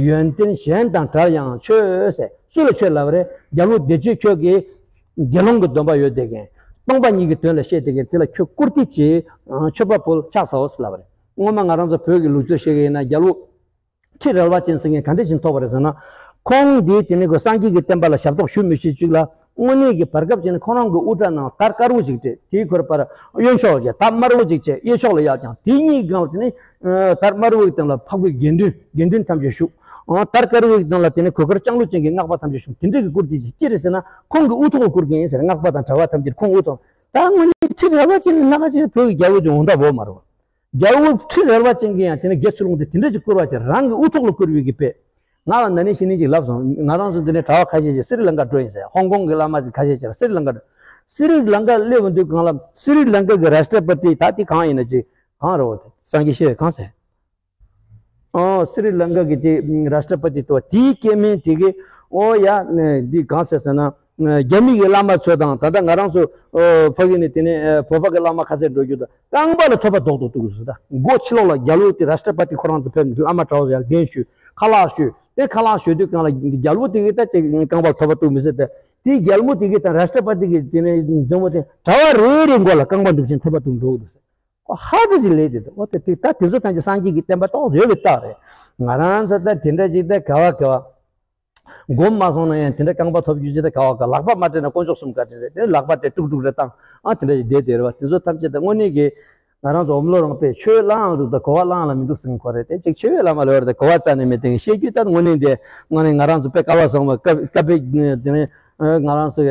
ཡོན་ཏན་གཞན་དང་བྲལ་ཡང་ཆོས་ཟེར། སུ་ལ་ཆོས་ལབ་རེད། རྒྱལ་པོ་བདེ་སྤྱོད་ཁྱོད་ཀྱིས་དགེ་སློང་གི་སྡོམ་པ་ཡོད་དེ་གན་སྟོང་པ་ཉིད་ཀྱི་དོན་ལ་བཤད་དེ་གན་དེ་ལ་ཁྱོད་བཀུར་སྟི་བྱེད། མཆོད་པ་ཕུལ་ཕྱག་འཚལ་ལོ་ཟེར་ལབ་རེད། སྔོན་མ་ང་རང་ཚོ་བོད་ཀྱི་ལུགས་སྲོལ་བཤད་ཀྱི་ཡིན་ན་རྒྱལ་པོ་ཁྲི་རལ་པ་ཅན་ཟེར་མཁན་ག་འདྲ་ཞིག་ཐོབ་པ་རེད་ཟེར་ན། ཁོང་འདིས་དེ་ནི་གོ་སངས་རྒྱས་ཀྱི་བསྟན་པ་ལ་ཞབས་ཏོག་ཞུ་མི་ཤེས་ཅིག་ལ་དངོས་གནས་ཀྱི་བར་སྐབས་ཅིག་ནས་ཁོང་རང་གི་དབུ་སྐྲ་ནང་དར་དཀར་པོ་ཅིག་སྤྲས། དེའི་ཁར་པར་གཡོན་ཕྱོགས་ཀྱི་དར་དམར་པོ་ཅིག་བྱས། གཡས་ཕྱོགས་ལ་གཡག་བརྐྱངས། དེ་གཉིས་སྒང་ལ་དེ་ནི་དར་དམར་པོའི་སྟེང་ལ་འཕགས་པའི་དགེ་འདུན་དགེ་འདུན་ཐམས་ཅད་བཞུགས། དར་དཀར་པོའི་སྟེང་ལ་དེ་ནི་གོས་དཀར་ལྕང་ལོ་ཅན་གྱི་སྔགས་པ་ཐམས་ཅད་བཞུགས། དེ་འདྲ་གི་བཀུར་སྟི་ཅིག་ཅི་རེད་ཟེར་ན་ཁོང་གི་དབུ་ཐོག་ལ་བཀུར་གྱི་ཡིན་ཟེར། སྔགས་པ་དང་གྲྭ་པ་ཐམས་ཅད་ཁོང་དབུ་ཐོག་ད་དངོས་གནས་ཁྲི་རལ་པ་ཅན་ནི་སྣ་ཁ་ཅན་བོད་ཀྱི་རྒྱལ་པོ་ཅིག་འོང་ད་བོ་མ་རེད། རྒྱལ་པོ་ཁྲི་རལ་པ་ཅན་གྱིས་ཡང་དེ་ནས་དགེ་ཚུལ་སློང་དེ་དེ་འདྲ་ཅིག་བཀུར་བ་ཅིག་རང་གི་དབུ་ཐོག་ལ་བཀུར་བའི་གི་དཔེ། ང་ལ་ན་ནིང་ཕྱི་ནིང་ཅིག་ལབ་སོང་། ང་རང་ཚོ་འདི་ནས་གྲྭ་པ་ཁ་ཤས་ཅིག་སི་རི་ལང་ཀ་འགྲོ་ཡིན་ཟེར། ཧོང་ཀོང་གི་བླ་མ་ཅིག་ཁ་ཤས་ཅིག་ལ་སི་རི་ལང་ཀ་འགྲོ། སི་རི་ལང་ཀ་སླེབས་པ་འདུག་གང་ལ་སི་རི་ལང་ཀ་གི་རཱཤ་ཏྲ་པ་ཏི་ད་དེ་གང་ཡིན་ན་ཅིག་གང་རེད་བ། དེ་སངས་རྒྱས་ཤེས་གང་ཟེར། ཨོ་སི་རི་ལང་ཀ་གི་དེ་རཱཤ་ཏྲ་པ་ཏི་ཏོ་དེའི་སྐྱེ་དམན་དེ་གི་ཨོ་ཡ་འདི་གང་ཟེར་ཟེར་ན། རྒྱ་མི་གི་བླ་མ་ཚོ་དང་ད་ལྟ་ང་རང་ཚོ་ཨོ་ཕ་གི་ནས་དེ་ནས་བོད་པ་གི་བླ་མ་ཁ་ཤས་འགྲོ་རྒྱུ་དང་རྐང་པ་ལ་ཐོད་པ་རྡོག་རྡོག་གཏུག་གི་ཟེར། ད་མགོ་ཕྱི་ལོགས་ལ་རྒྱལ་པོ་དེ་རཱཤ་ཏྲ་པ་ཏི་ཁོ་རང་ཚོ་ཕེབས་ནས་བླ་མ་གྲྭ་པ་ཡར་འགན་ཞུས། ཁ་ལག་ཞུས། དེ་ཁ་ལག་ཞུས་དུས་སྒང་ལ་རྒྱལ་པོ་དེ་གིས་ད་ཅིག་རྐང་པ་ལ་ཐོད་པ་གཏུག་མི་ཟེར་ཏེ། དེ་རྒྱལ་མོ་དེ་གིས་དང་རཱཤ་ཏྲ་པ་ཏི་གིས་དེ་ནས་འཛོམས་པ་དེ་གྲྭ་པ་རེ་རེའི་མགོ་ལ་རྐང་པ་འདུག་ཅིང་ཐོད་པ་གཏུག་འགྲོ་གི་འདུག་ཟེར། ཨོ་ཧ་ད་ཅིག་ལས་དེ་འདུག་ཨོ་དེ་དེ་ད་དེ་ཚོ་ཐམས་ཅད་སངས་རྒྱས་ཀྱི་བསྟན་པ་ཏོག་ཡོད་པའི་རྟགས་རེད། ང་རང་ཚོ་ད་དེ་འདྲ་ཅིག་ད་ག་བ་ག་བ། མགོ་མ་སོང་ན་ཡང་དེ་འདྲ་རྐང་པ་ཐོབ་རྒྱུ་ཅི་ད་ག་བ་ག་ལག་པ་མ་སྤྲད་ན་དཀོན་མཆོག་གསུམ་ག་སྤྲད་རེད། དེ་ལག་པ་དེ་དཀྲུག་དཀྲུག་རེ་བཏང་། ཨ་དེ་འདྲ་ཞིག་བསྡད་དེ་རེད་བ། དེ་ཚོ་ཐམས་ཅད་ད་དངོས་གནས་ཀྱི་ང་རང་ཚོ་འོམ་ལོ་རང་དཔེ་ཆོས་བླངས་འདུག་ད་གོ་བ་བླངས་ལ་མི་འདུག་ཟེར་མཁན་ཁོ་རེད། དེ་ཅིག་ཆོས་བླ་མ་ལ་བར་ད་གོ་བ་རྩ་ནས་མེད་དེ་བཤད་རྒྱུ་ད་དངོས་གནས་དེ་དངོས་གནས་ང་རང་ཚོ་དཔེ་སྐལ་བ་བཟང་བ་སྐབས་སྐབས་དཔེ་དེ་ནས་ང་རང་ཚོ་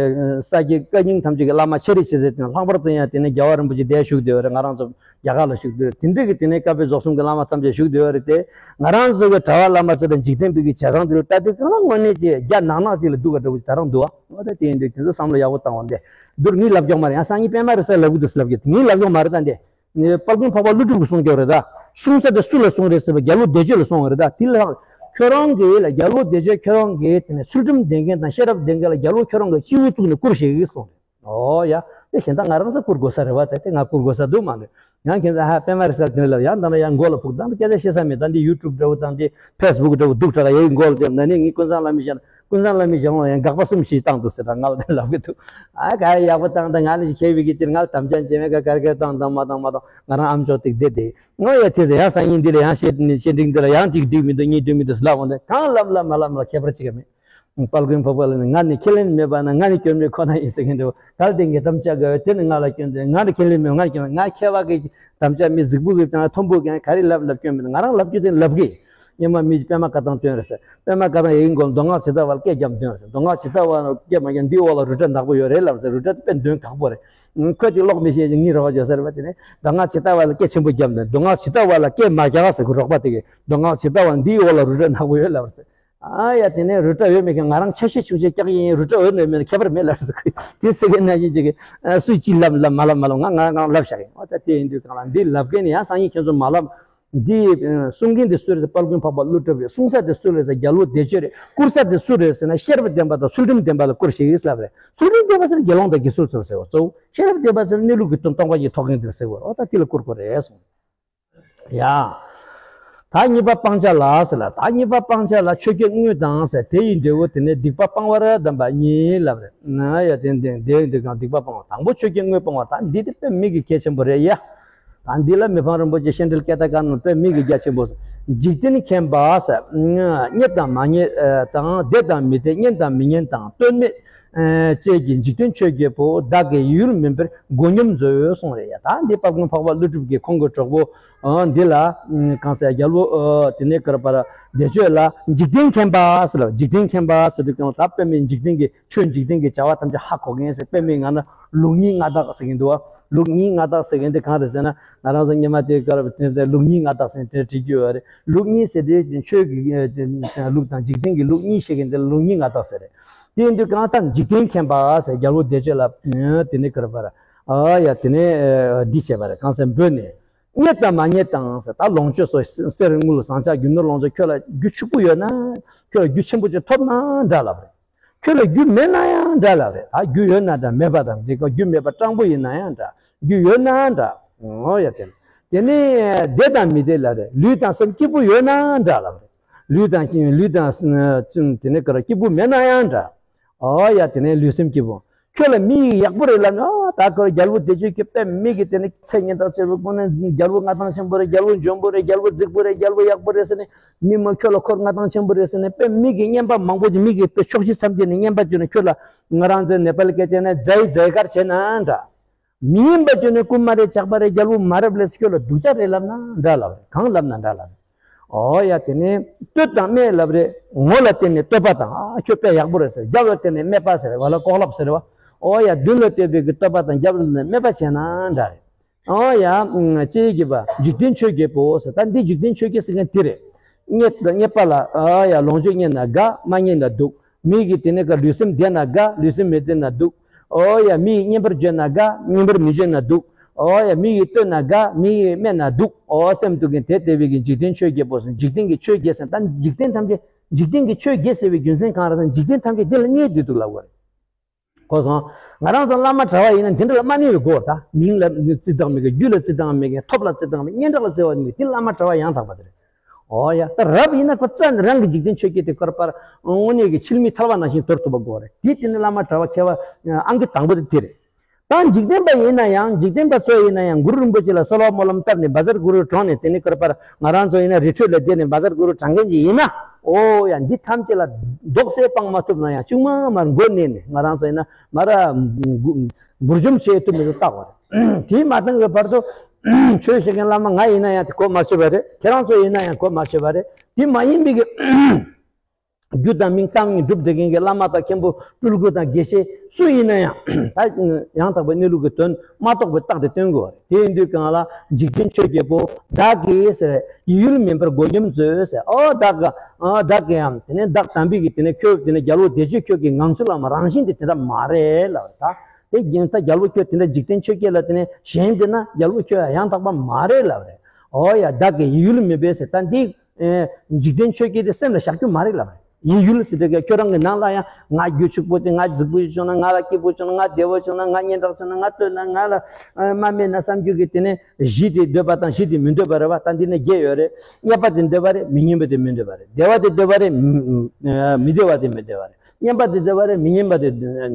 ས་སྐྱའི་བཀའ་རྙིང་ཐམས་ཅད་ཀྱི་བླ་མ་ཆེ་རེ་ཆེ་ཟེར་དེ་ལྷག་པར་དུ་ཡང་དེ་ནས་རྒྱལ་བ་རིན་པོ་ཆེ་འདིར་བཞུགས་བསྡད་ཡོད་རེད། ང་རང་ཚོ་རྒྱ་གར་ལ་བཞུགས་བསྡད་ཡོད་རེད། དེ་འདྲ་གི་དེ་ནས་སྐབས་དཔེ་རྫོགས་གསུམ་གྱི་བླ་མ་ཐམས་ཅད་བཞུགས་བསྡད་ཡོད་རེད་དེ། ང་རང་ཚོ་གི་གྲྭ་པ་བླ་མ་ཚོ་དང་འཇིག་རྟེན་པའི་གི་བྱེ་སྒང་དེ་ལ་ལྟ་དུས་གང་ལ་དངོས་གནས་ཀྱི་རྒྱ་ནག་ནག་ཅིག་ལ་སྡུག་ག་འདྲ་བོ་ཅིག་ད་རང་འདུག་བ། འོ་ད་དེ་ཡིན་དུས་དེ་ཚོ་བསམ་བློ་ཡག་པོ་བཏང་བ་འདི་འདུག་ངས་ལབ་རྒྱུ་མ་རེད། ཡང་སང་ཉིན་པད་མ་རེད་ཟེར་ལབ་གི་འདུག་ཟེར་ལབ་གི་འདུག་ངས་ལབ་རྒྱུ་མ་རེད་ད་འདི། དཔལ་མགོན་འཕགས་པ་ཀླུ་སྒྲུབ་ཀྱིས་གསུངས་ཀྱི་རེད་ད། གསུང་ས་དེ་སུ་ལ་གསུངས་རེད་ཟེར་བ་རྒྱལ་པོ་བདེ་སྤྱོད་ལ་གསུངས་པ་རེད་ད། དེ་ལ་ཁྱོད་རང་གིས་ལ་རྒྱལ་པོ་བདེ་སྤྱོད་ཁྱོད་རང་གིས་དེ་ནས་ཚུལ་ཁྲིམས་ལྡན་མཁན་དང་ཤེས་རབ་ལྡན་མཁན་ལ་རྒྱལ་པོ་ཁྱོད་རང་གིས་སྤྱི་བོ་བཙུགས་ནས་བཀུར་ཞིག་གསུངས་རེད། ཨོ་ཡ། དེ་གཞན་དག་ང་རང་ཚོ་བཀུར་དགོས་ས་རེད་བ། དེ་དེ་ང་བཀུར་དགོས་ས་འདུག་མ་འདུག་ཡང་ཁྱེད་ཚོ་ཧ་པད་མ་རེད་ཟེར་དེ་ལབ་ཡང་ད་ལྟ་ཡང་མགོ་ལ་ཕུག་ད་ལྟ་སྐད་ཆ་བཤད་ས་མེད། ད་འདི་ཡུ་ཊུབ་འདྲ་བོ་དང་འདི་ཕེ་སི་བུག་འདྲ་བོ་སྡུག་དྲགས་ཡའི་མགོ་ལ་དེ་ན་ནི་ངའི་ཀུན་བཟང་བླ་མའི་ཞལ་ཀུན་བཟང་བླ་མའི་ཞལ་ལ་ཡང་དགག་པ་གསུམ་བཞི་བཏང་འདུག་ཟེར་ད་ང་ལ་དེ་ལབ་གི་འདུག་ཨ་ག་ཡ་ཡག་པོ་བཏང་ད་ང་ལ་ཞིག་མཁས་པའི་གི་དེར་ང་ལ་དམ་བཅའ་བྱེད་མེད་ག་གར་གར་བཏང་དང་མ་བཏང་མ་བཏང་ང་རང་ཨམ་ཅོག་ཏིག་བསྡད་དེ་ངོ་ཡ་དེ་ཟེར་ཡང་སང་ཉིན་འདི་ལ་ཡང་བཤད་ནི་བཤད་འགྲིག་འདི་ལ་ཡང་ཅིག་འགྲིག་མི་འདུག་གཉིས་འགྲིག་མི་འདུག་ཟེར་ལབ་འོང་དེ་གང་ལབ་ལབ་མ་ལབ་མ་ལབ་ཁྱད་པར་ཅིག་ཡང་མེད། དཔལ་མགོན་འཕགས་པ་ལ་ནི་ང་ནི་ཁས་ལེན་མེད་པ་ན་ང་ནི་སྐྱོན་མེད་ཁོ་ན་ཡིན་ཟེར་མཁན་འདྲ་བོ་གལ་ཏེ་ངས་དམ་བཅའ་དགོས་པས་དེ་ནི་ང་ལ་སྐྱོན་ཏེ་ང་ནི་ཁས་ལེན་མེད་ང་ནི་སྐྱོན་མེད། ང་མཁས་པ་གི་དམ་བཅའ་མི་རྫིག་པོ་གི་དང་མཐོན་པོ་གི་ག་རེ་ལབ་ལབ་སྐྱོན་མེད། ང་རང་ལབ་རྒྱུ་དེ་ལབ་གི། སྔོན་མ་མི་པད་མ་དཀར་ཐང་སྟོན་རེད་ཟེར། པད་མ་དཀར་ཐང་ཡིན་དགོས་མདོ་སྔགས་ཇི་ལྟ་བ་ལ་སྐད་རྒྱབ་སྟོན་རེད་ཟེར། མདོ་སྔགས་ཇི་ལྟ་བ་ལ་སྐད་མ་རྒྱབ་འདིའི་འོག་ལ་རུ་ཏྲ་ནག་པོ་ཡོད་རེད་ལབ་ཟེར། རུ་ཏྲ་དེ་དཔེ་འདོན་ཁག་པོ་རེད། ཁོས་ཅིག་ཀློག་མི་ཤེས་ཅིག་ངའི་རོགས་པ་བྱོས་ཟེར་བ་དེ་ནས་མདོ་སྔགས་ཇི་ལྟ་བ་ལ་སྐད་ཆེན་པོ་རྒྱབ་ནས་མདོ་སྔགས་ཇི་ལྟ་བ་ལ་སྐད་མ་རྒྱག་ཟེར་གི་རོགས་པ་དེ་གིས་མདོ་སྔགས་ཇི་ལྟ་བ་འདིའི་འོག་ལ་རུ་ཏྲ་ནག་པོ་ཡོད་ལབ་རེད། ཨ་ཡ་དེ་ནས་རུ་ཏྲ་ཡོད་མེད་མཁན་ང་རང་ཆ་ཤས་ཆུང་ཆེ་སྐྱག་ཡིན། རུ་ཏྲ་ཡོད་མེད་མེད་ན་ཁྱད་པར་མེད་ལབ་རེད་ཟེར་གི། དེ་ཟེར་མཁན་ན་ཡིན་ཅིག་གི་སུས་ཅི་ལབ་ལབ་མ་ལབ་མ་ལབ་ང་ང་རང་ལབ་བཞག་གི། ཨ་ད་དེ་ཡིན་དུས་གང་ལ་འདི་ལབ་མཁན་ནི་ཡང་སང་ཉིན་ཁྱེད་ཚོ་མ་ལབ། འདི་གསུང་མཁན་དེ་སུ་རེད་ཟེར་དཔལ་མགོན་འཕགས་པ་ཀླུ་སྒྲུབ་རེད། གསུང་ས་དེ་སུ་རེད་ཟེར་རྒྱལ་པོ་བདེ་སྤྱོད་རེད། བཀུར་ས་དེ་སུ་རེད་ཟེར་ན་ཤེས་རབ་ལྡན་པ་དང་ཚུལ་ཁྲིམས་ལྡན་པ་ལ་བཀུར་ཞིག་ལབ་རེད། ཚུལ་ཁྲིམས་ལྡན་པ་ཟེར་ན་དགེ་སློང་དང་དགེ་ཚུལ་ཚོ་ཟེར་བ་གཙོ་བོ། ཤེས་རབ་ལྡན་པ་ཟེར་ན་གནས་ལུགས་ཀྱི་དོན་སྟོང་པ་ཉིད་རྟོགས་མཁན་དེ་ལ་ཟེར་བ་རེད། ཨོ་ད་དེ་ལ་བཀུར་དགོས་རེད་གསུངས། ཡ། ད་གཉིས་པ་སྤང་བྱ་ལ་ཟེར་ལ། ད་གཉིས་པ་སྤང་བྱ་ལ་ཆོས་བརྒྱད་དངོས་དང་ཟེར་དེ་ཡི་འབྲས་བུ་དེ་ནི་སྡིག་པ་སྤང་བར་གདམས་པ་གཉིས་ལབ་རེད། ན་ཡ་དེ་འདི་འདི་འདི་གང་སྡིག་པ་སྤང་བ་དང་པོ་ཆོས་བརྒྱད་དངོས་སྤང་བ་ད་འདི་དེ་དཔེ་མི་གི་གལ་ཆེན་པོ་རེད་ཡ། ད་འདི་ལ་མི་ཕམ་རིན་པོ་ཆེ་ཤེས་འབྲེལ་སྐད་བརྡ་བཀར་ནང་དཔེ་མི་གི་རྒྱ་ཆེན་པོ། འཇིག་རྟེན་མཁྱེན་པ་ཟེར། རྙེད་དང་མ་རྙེད་དང་བདེ་དང་མི་བདེ་གཉེན་དང་མི་གཉེན་དང་ལྟོས་མེད་བཅས་ཀྱི་འཇིག་རྟེན་ཆོས་བརྒྱད་པོ་བདག་གི་ཡུལ་མིན་པར་མགོ་སྙོམས་མཛོད་གསུངས་རེད་ཡ། ད་འདི་དཔལ་མགོན་འཕགས་པ་ཀླུ་སྒྲུབ་ཀྱིས་ཁོང་གི་གྲོགས་པོ་འདི་ལ་གང་ཟེར་རྒྱལ་པོ་དེ་ནས་ཀར་པར་བདེ་སྤྱོད་ལ་འཇིག་རྟེན་མཁྱེན་པ་ཟེར་ལ། འཇིག་རྟེན་མཁྱེན་པ་ཟེར་དུས་གང་ལ་ད་དཔེ་མི་འཇིག་རྟེན་གྱི་ཆོས་འཇིག་རྟེན་གྱི་བྱ་བ་ཐམས་ཅད་ཧ་གོ་མཁན་ཟེར། དཔེ་མི་ང་ན་ལུགས་གཉིས་མངའ་བདག་ཟེར་གྱིན་འདུག་བ། ལུགས་གཉིས་མངའ་བདག་ཟེར་མཁན་དེ་གང་རེད་ཟེར་ན་ང་རང་ཚོ་སྔོན་མ་དེ་ཀར་དེ་ལུགས་གཉིས་མངའ་བདག་ཟེར་དེ་བྲིས་རྒྱུ་ཡོད་རེད། ལུགས་གཉིས་ཟེར་དེ་ཆོས་ཀྱི་ལུགས་དང་འཇིག་རྟེན་གྱི་ལུགས་གཉིས་བཤད་མཁན་དེ་ལུགས་གཉིས་མངའ་བདག་ཟེར་རེད། དེ་ཡིན་དུས་གང་ལྟར་འཇིག་རྟེན་མཁྱེན་པ་ཟེར་རྒྱལ་པོ་བདེ་སྤྱོད་ལ་དེ་ནས་ཀར་པར་ཨ་ཡ་དེ་ནས་འདི་བྱས་པ་རེད། གང་ཟེར་འབོད་ནས་རྙེད་དང་མ་རྙེད་དང་ཟེར། ད་ལོངས་སྤྱོད་སོགས་གསེར་དངུལ་ཟངས་ལྕགས་རྒྱུ་ནོར་ལོངས་སྤྱོད་ཁྱོད་ལ་རྒྱུ་ཕྱུག་པོ་ཡོད་ན་ཁྱོད་ལ་རྒྱུ་ཆེན་པོ་ཅིག་ཐོབ་ན་འདྲ་ལབ་རེད། ཁྱོད་ལ་རྒྱུ་མེད་ན་ཡང་འདྲ་ལབ་རེད། ད་རྒྱུ་ཡོད་ན་འདྲ་མེད་པ་དང་འདི་ག་རྒྱུ་མེད་པ་སྤྲང་པོ་ཡིན་ན་ཡང་འདྲ། རྒྱུ་ཡོད་ན་འདྲ། འོ་ཡ་དེ། དེ་ནས་བདེ་དང་མི་བདེ་ལབ་རེད། ལུས་དང་སེམས་སྐྱིད་པོ་ཡོད་ན་འདྲ་ལབ་རེད། ལུས་དང་ལུས་དང་དེ་ནས་ག་རེ་སྐྱིད་པོ་མེད་ན་ཡང་འདྲ། འོ་ཡ་དེ་ནས་ལུས་སེམས་སྐྱིད་པོ། ཁྱོད་ལ་མི་ཡིས་ཡག་པོ་རེད་ལབ་ན། ཨོ་ད་ཁོ་རྒྱལ་པོ་བདེ་སྤྱོད་ཀྱི་དཔེ་མི་གི་དེ་ནི་ཚད་སྙན་གྲགས་ཆེ་བོ་ཁོ་ནི་རྒྱལ་པོ་མངའ་ཐང་ཆེན་པོ་རེད། རྒྱལ་པོ་འཇོན་པོ་རེད། རྒྱལ་པོ་རྫིག་པོ་རེད། རྒྱལ་པོ་ཡག་པོ་རེད་ཟེར་ནས་མི་མ་ཁྱོད་ལ་ཁོ་མངའ་ཐང་ཆེན་པོ་རེད་ཟེར་ནས་དཔེ་མི་གི་རྔན་པ་མང་པོ་ཅིག་མི་གི་དཔེ་ཕྱོགས་བཞི་མཚམས་བརྒྱད་ནས་རྔན་པ་བརྒྱབ་ནས་ཁྱོད་ལ་ང་རང་ཚོའི་ནེ་པལ་སྐད་ཆ་ནས་ཛའི་ཛའི་ཀར་བྱས་ན་འདྲ། མི་ཡིན་པ་ཁྱོད་ནི་རྐུན་མ་རེད། ཇག་པ་རེད། རྒྱལ་པོ་མ་རབས་ལས་ཁྱོད་ལ་སྡུག་ཅག་རེད་ལབ་ན་འདྲ་ལབ་རེད། གང་ལབ་ན་འདྲ་ལབ་རེད། ཨོ་ཡ་དེ་ནས་བསྟོད་དང་སྨད་ལབ་རེད། ངོ་ལ་བལྟས་ནས་བསྟོད་པ་དང་ཨ་ཁྱོད་དཔེ་ཡག་པོ་རེད་ཟེར། རྒྱབ་ལ་བལྟས་ནས་སྨད་པ་ཟེར་བ་ལ་ལྐོག་ལབ་ཟེར་བ། ཨོ་ཡ་མདུན་ལ་བལྟས་པའི་གི་བསྟོད་པ་དང་རྒྱབ་ལ་བལྟས་ནས་སྨད་པ་བྱས་ན་འདྲ་རེད། ཨོ་ཡ་ཅེས་བགྱིས་པ་འཇིག་རྟེན་ཆོས་བརྒྱད་པོ་ཟེར། ད་འདི་འཇིག་རྟེན་ཆོས་བརྒྱད་ཟེར་མཁན་དེ་རེད། རྙེད་རྙེད་པ་ལ་ཨོ་ཡ་ལོངས་སྤྱོད་རྙེད་ན་དགའ། མ་རྙེད་ན་སྡུག་མི་གི་དེ་ནས་ཀ་ལུས་སེམས་བདེ་ན་དགའ། ལུས་སེམས་མི་བདེ་ན་སྡུག་ཨོ་ཡ་མི་ཡིས་སྙན་པར་བརྗོད་ན་དགའ། སྙན་པར་མི་བརྗོད་ན་སྡུག་ཨོ་ཡ་མི་ཡིས་བསྟོད་ན་དགའ། མི་ཡིས་སྨད་ན་སྡུག་ཨོ་སེམས་སྡུག་མཁན་དེ་དེ་བས་ཀྱི་འཇིག་རྟེན་ཆོས་བརྒྱད་པོ་ཟེར། འཇིག་རྟེན་གྱི་ཆོས་བརྒྱད་ཟེར། ད་འཇིག་རྟེན་ཐམས་ཅད་འཇིག་རྟེན་གྱི་ཆོས་བརྒྱད་ཟེར་བའི་རྒྱུ་མཚན་གང་རེད་ཟེར་ན། འཇིག་རྟེན་ཐམས་ཅད་འདི་ལ་གནས་བསྡད་འདུག་ལབ་དགོས་རེད། གོ་སོང་། ང་རང་ཚོ་བླ་མ་གྲྭ་པ་ཡིན་ན་འདི་འདྲ་ལ་མ་གནས་པའི་སྐོར། ད་མིང་ལ་བརྩི་སྟངས་མེད་མཁན། རྒྱུ་ལ་བརྩི་སྟངས་མེད་མཁན། ཐོབ་ལ་བརྩི་སྟངས་མེད། སྙན་གྲགས་ལ་བརྩི་བ་མེད་མཁན། འདི་བླ་མ་གྲྭ་པ་ཡང་དག་པ་དེ་རེད། ཨོ་ཡ། ད་རབ་ཡིན་ན་ཁོ་རྩ་ནས་རང་གི་འཇིག་རྟེན་ཆོས་བརྒྱད་དེ་ཁོ་ར་པར་དངོས་གནས་ཀྱི་ཆིལ་མིག་ཐལ་བ་ནང་བཞིན་དོར་ཐུབ་པ་དགོས་རེད། དེ་དེ་ནི་བླ་མ་གྲྭ་པ་མཁས་པ་ཨང་ཀི་དང་པོ་དེ་དེ་རེད། ད་འཇིག་རྟེན་པ་ཡིན་ན་ཡང་། འཇིག་རྟེན་པ་ཚོ་ཡིན་ན་ཡང་གུ་རུ་རིན་པོ་ཆེ་ལ་གསོལ་བ་སྨོན་ལམ་བཏབ་ནས་བཛྲ་གུ་རུ་གྲངས་ནས། དེ་ནི་ཁོ་ར་པར་ང་རང་ཚོ་ཡིན་ན་རི་ཁྲོད་ལ་བསྡད་ནས་བཛྲ་གུ་རུ་གྲངས་མཁན་ཅིག་ཡིན་ན། ཨོ་ཡ་འདི་ཐམས་ཅད་ལ་རྡོག་སེ་སྤང་མ་ཐུབ་ན་ཡང་ཅུང་མ་མར་མགོ་མནན་ནས། ང་རང་ཚོ་ཡིན་ན་མ་ར་འབུར་འཇོམས་བྱེད་ཐུབ་མི་འདུག་བལྟ་དགོས་རེད། དེ་མ་བཏང་བའི་བར་དུ་ཆོས་བཤད་མཁན་བླ་མ་ང་ཡིན་ན་ཡང་དེ་གོ་མ་ཆོད་པ་རེད། ཁྱེད་རང་ཚོ་ཡིན་ན་ཡང་གོ་མ་ཆོད་པ་རེད། དེ་མ་ཡིན་པའི་གི་རྒྱུ་དང་མིང་གཏམ་གཉིས་སྒྲུབ་བསྡད་མཁན་གྱི་བླ་མ་དང་མཁན་པོ་སྤྲུལ་སྐུ་དང་དགེ་བཤེས་སུ་ཡིན་ན་ཡང་། ད་ཡང་དག་པའི་གནས་ལུགས་ཀྱི་དོན་མ་རྟོགས་པའི་རྟགས་དེ་སྟོན་དགོས་པ་རེད། དེ་ཡིན་དུས་གང་ལ་འཇིག་རྟེན་ཆོས་བརྒྱད་པོ་བདག་གིས་ཟེར། ཡིད་ཡུལ་མིན་པར་མགོ་སྙོམས་མཛོད་ཟེར། ཨོ་བདག་ག་ཨ་བདག་གིའམ་དེ་ནས་བདག་དམ་པའི་གི་དེ་ནས་ཁྱོད་དེ་ནས་རྒྱལ་པོ་བདེ་སྤྱོད་ཁྱོད་ཀྱི་ངང་ཚུལ་ལ་མ་རང་བཞིན་དེ་དེ་འདྲ་མ་རེད་ལབ་རེད། ད་དེ་རྒྱུན་ད་རྒྱལ་པོ་ཁྱོད་དེ་འདྲ་འཇིག་རྟེན་ཆོས་བརྒྱད་ལ་དེ་ནས་ཞེན་བསྡད་ན་རྒྱལ་པོ་ཁྱོད་ཡང་དག་པ་མ་རེད་ལབ་རེད། ཨོ་ཡ་བདག་གི་ཡིད་ཡུལ་མིན་པས་ཟེར། ད་འདི་ཨེ་འཇིག་རྟེན་ཆོས་བརྒྱད་དེ་སེམས་ལ་བཞག་རྒྱུ་མ་རེད་ལབ་རེད། ཡིད་ཡུལ་ཟེར་དུས་ཀྱི་ཁྱོད་རང་གི་ནང་ལ་ཡང་ང་རྒྱུ་ཕྱུག་པོ་དེ། ང་རྫིག་པོ་ཞིག་བྱུང་ན། ང་ལ་སྐྱིད་པོ་བྱུང་ན། ང་བདེ་བོ་བྱུང་ན། ང་སྙན་གྲགས་བྱུང་ན། ང་བསྟོད་ན། ང་ལ་ཨ་མ་སྨད་ན་བསམ་རྒྱུ་གི་དེ་ནས་གཞི་དེ་འདོད་པ་དང་གཞི་དེ་མི་འདོད་པ་རེད་བ། ད་འདི་ནས་བརྒྱད་ཡོད་རེད། རྙེད་པ་དེ་འདོད་པ་རེད། མི་རྙེད་པ་དེ་མི་འདོད་པ་རེད། བདེ་བ་དེ་འདོད་པ་རེད། མི་ཨ་མི་བདེ་བ་དེ་མི་འདོད་པ་རེད། སྙན་པ་དེ་འདོད་པ་རེད། མི་སྙན་པ་དེ་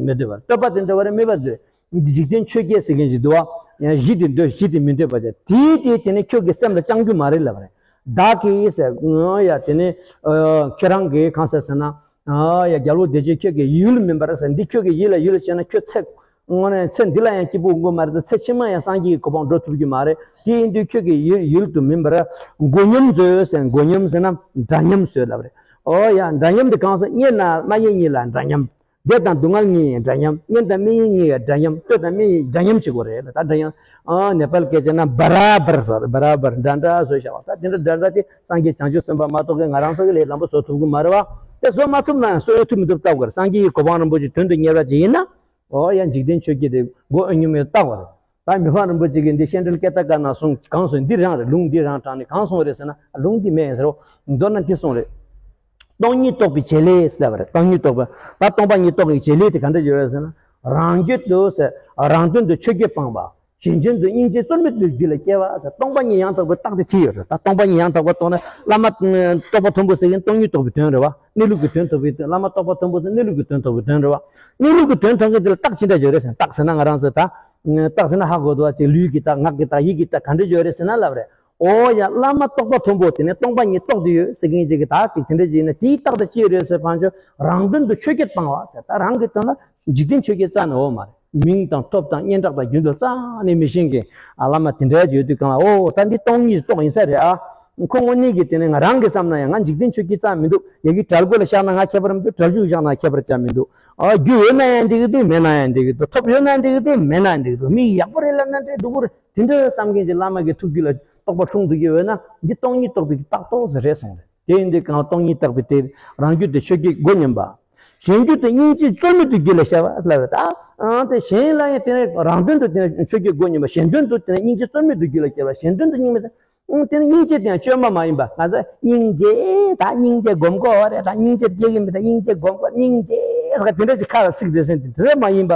མི་འདོད་པ་རེད། བསྟོད་པ་དེ་འདོད་པ་རེད། སྨད་པ་དེ་འདོད། འཇིག་རྟེན་ཆོས་བརྒྱད་ཟེར་མཁན་ཞིག་འདུག་བ། ཡང་གཞི་དེ་འདོད། གཞི་དེ་མི་འདོད་པ་དེ། དེ་དེ་དེ་ནི་ཁྱོད་ཀྱི་སེམས་ལ་བཅང་རྒྱུ་མ་རེད་ལབ་རེད། བདག་གིས་ཟེར། ཨོ་ཡ་དེ་ནི་ཨ་ཁྱེད་རང་གིས་གང་ཟེར་ཟེར་ན། ཨོ་ཡ་རྒྱལ་པོ་བདེ་སྤྱོད་ཁྱོད་ཀྱི་ཡུལ་མིན་པར་ཟེར། འདི་ཁྱོད་ཀྱི་ཡིད་ལ་ཡུལ་བྱས་ན་ཁྱོད་ཚེ་དངོས་གནས་ཚེ་འདི་ལ་ཡང་སྐྱིད་པོ་ཡོང་གི་མ་རེད་དང་། ཚེ་ཕྱི་མ་ཡང་སངས་རྒྱས་ཀྱི་གོ་འཕང་འགྲོ་ཐུབ་རྒྱུ་མ་རེད། དེ་ཡིན་དུས་ཁྱོད་ཀྱི་ཡུལ་ཡུལ་དུ་མིན་པར་མགོ་སྙོམས་མཛོད་ཟེར། མགོ་སྙོམས་ཟེར་ན་འདྲ་མཉམ་བཟོས་ལབ་རེད། ཨོ་ཡ་འདྲ་མཉམ་དེ་གང་ཟེར། རྙེད་ན་མ་རྙེད་གཉིས་ལ་འདྲ་མཉམ། བདེ་དང་སྡུག་བསྔལ་གཉིས་འདྲ་མཉམ། སྙན་དང་མི་སྙན་གཉིས་འདྲ་མཉམ། བསྟོད་དང་སྨད་འདྲ་མཉམ་བྱེད་དགོས་རེད་ལ། ད་འདྲ་མཉམ། ཨ་ནེ་པལ་སྐད་ཆ་ན་བ་ར་བར་ཟེར། བ་ར་བར་འདྲ་འདྲ་བཟོས་བཞག་པ། ད་དེ་འདྲ་འདྲ་འདྲ་དེ་སངས་རྒྱས་བྱང་ཆུབ་སེམས་དཔའ་མ་གཏོགས་ཀྱི་ང་རང་ཚོ་གི་ལས་ལམ་པ་བཟོ་ཐུབ་ཀྱི་མ་རེད་བ། དེ་བཟོ་མ་ཐུབ་ན་ཡང་བཟོ་ཐུབ་མི་ཐུབ་བལྟ་དགོས་རེད། སངས་རྒྱས་ཀྱི་གོ་འཕང་རིན་པོ་ཆེ་དོན་དུ་གཉེར་བ་ཅིག་ཡིན་ན། ཨོ་ཡ་འཇིག་རྟེན་ཆོས་བརྒྱད་དེ་མགོ་ཨ་ཉུ་མེད་བལྟ་དགོས་རེད། ད་མི་ཕམ་རིན་པོ་ཆེ་གིས་འདི་ཤེས་འབྲེལ་ཀེ་ཏ་ཀ་ན་གསུངས། གང་གསུངས། འདི་རང་རེད། ལུང་འདི་རང་དྲངས་ནས་གང་གསུངས་རེད་ཟེར་ན། ལུང་འདི་མེད་ཟེར་རོ། མདོར་ན་འདི་གསུངས་རེད། སྟོང་ཉིད་རྟོགས་པའི་བྱེད་ལས་ཟེར་བ་རེད། སྟོང་ཉིད་རྟོགས་པ། ད་སྟོང་པ་ཉིད་རྟོགས་པའི་བྱེད་ལས་དེ་ག་འདྲ་ཡོད་རེད་ཟེར་ན། རང་རྒྱུད་དུ་ཟེར། རང་དོན་དུ་ཆོས་བརྒྱད་སྤངས་པ། གཞན་དོན་དུ་སྙིང་རྗེ་རྩོལ་མེད་དུ་རྒྱུད་ལ་སྐྱེ་བ་ཟེར། སྟོང་པ་ཉིད་ཡང་དག་པའི་རྟགས་དེ་ཅི་ཡོད་རེད། ད་སྟོང་པ་ཉིད་ཡང་དག་པ་རྟོགས་ན། བླ་མ་རྟོགས་པ་མཐོན་པོ་ཟེར་མཁན་སྟོང་ཉིད་རྟོགས་པའི་དོན་རེད་བ། གནས་ལུགས་ཀྱི་དོན་རྟོགས་པའི་དོན། བླ་མ་རྟོགས་པ་མཐོན་པོ་ཟེར་གནས་ལུགས་ཀྱི་དོན་རྟོགས་པའི་དོན་རེད་བ། གནས་ལུགས་ཀྱི་དོན་མཐོང་མཁན་དེ་ལ་རྟགས་ཅི་འདྲ་ཡོད་རེད་ཟེར་ན། རྟགས་ཟེར་ན་ང་རང་ཚོས་ད། རྟགས་ཟེར་ན་ཧ་གོ་འདུག་བ། ཅིག་ལུས་ཀྱི་རྟགས། ངག་གི་རྟགས། ཡིད་ཀྱི་རྟགས་ག་འདྲ་ཡོད་རེད་ཟེར་ན་ལབ་རེད། ཨོ་ཡ། བླ་མ་རྟོགས་པ་མཐོན་པོ་དེ་ནས་སྟོང་པ་ཉིད་རྟོགས་བསྡད་ཡོད་ཟེར་མཁན་ཅིག་གིས་ད་ཅིག་དེ་འདྲ་ཅིག་ཡིན་ན། དེའི་རྟགས་དེ་ཅི་རེད་ཟེར་བ་ཅོ། རང་དོན་དུ་ཆོས་བརྒྱད་སྤངས་པ་ཟེར། ད་རང་གི་དོན་ལ་འཇིག་རྟེན་ཆོས་བརྒྱད་རྩ་ནས་འོ་མ་རེད། མིང་དང་ཐོབ་དང་སྙན་གྲགས་དང་རྒྱུན་དུ་རྩ་ནས་མི་ཤེས་མཁན་ཨ་བླ་མ་དེ་འདྲ་ཅིག་ཡོད་དུས་གང་ལ། ཨོ་ད་འདི་སྟོང་ཉིད་རྟོགས་ཡིན་ས་རེད་ཨ། ཁོ་དངོས་གནས་ཀྱི་དེ་ནས་ང་རང་གི་བསམ་ན་ཡང་ང་འཇིག་རྟེན་ཆོས་བརྒྱད་རྩ་མི་འདུག་ཡ་གི་གྲལ་མགོ་ལ་བཞག་ན་ང་ཁྱད་པར་མི་འདུག་གྲལ་མཇུག་བཞག་ན་ཁྱད་པར་ཅང་མི་འདུག་ཨ་རྒྱུ་ཡོད་ན་ཡང་འགྲིག་གི་འདུག་མེད་ན་ཡང་འགྲིག་གི་འདུག་ཐོབ་ཡོད་ན་འགྲིག་གི་འདུག་མེད་ན་ཡང་འགྲིག་གི་འདུག་མི་ཡག་པོ་རེད་ལབ་ན་འགྲིག་སྡུག་པོ་རེད། དེ་འདྲ་བསམ་མཁན་གྱི་བླ་མ་གི་ཐུགས་རྒྱུད་ལ་རྟོགས་པ་འཁྲུངས་འདུག་གི་ཡོད་ན། འདི་སྟོང་ཉིད་རྟོགས་པའི་རྟགས་ཏོག་ཙམ་རེད་གསུངས་རེད། དེ་ཡིན་དུས་གང་སྟོང་ཉིད་རྟོགས་པའི་དེ་རང་རྒྱུད་དུ་ཆོས་བརྒྱད་མགོ་སྙོམས་པ། གཞན་རྒྱུད་དུ་སྙིང་རྗེ་རྩོལ་མེད་དུ་རྒྱུད་ལ་ཤར་བ་ལབ་རེད། ད་ཨང་དེ་གཞན་ལ་ཡང་དེ་ནས་རང་དོན་དུ་དེ་ནས་ཆོས་བརྒྱད་མགོ་སྙོམས་པ། གཞན་དོན་དུ་དེ་ནས་སྙིང་རྗེ་རྩོལ་མེད་དུ་རྒྱུད་ལ་སྐྱེ་བ། གཞན་དོན་དུ་སྙིང་མེད་དུ། ཨང་། དེ་ནི་སྙིང་རྗེ་དེ་ཡང་བཅོས་མ་མ་ཡིན་པ། ང་ཚོ་སྙིང་རྗེ་ད་སྙིང་རྗེ་སྒོམ་དགོས་རེད། ད་སྙིང་རྗེ་སྐྱེ་གི་མི་ད་སྙིང་རྗེ་སྒོམ་དགོས། སྙིང་རྗེ་ཟེར་དེ་འདྲ་ཅིག་ཁ་ལ་ཚིག་འདྲ་ཟེར་དེ་འདྲ་མ་ཡིན་པ།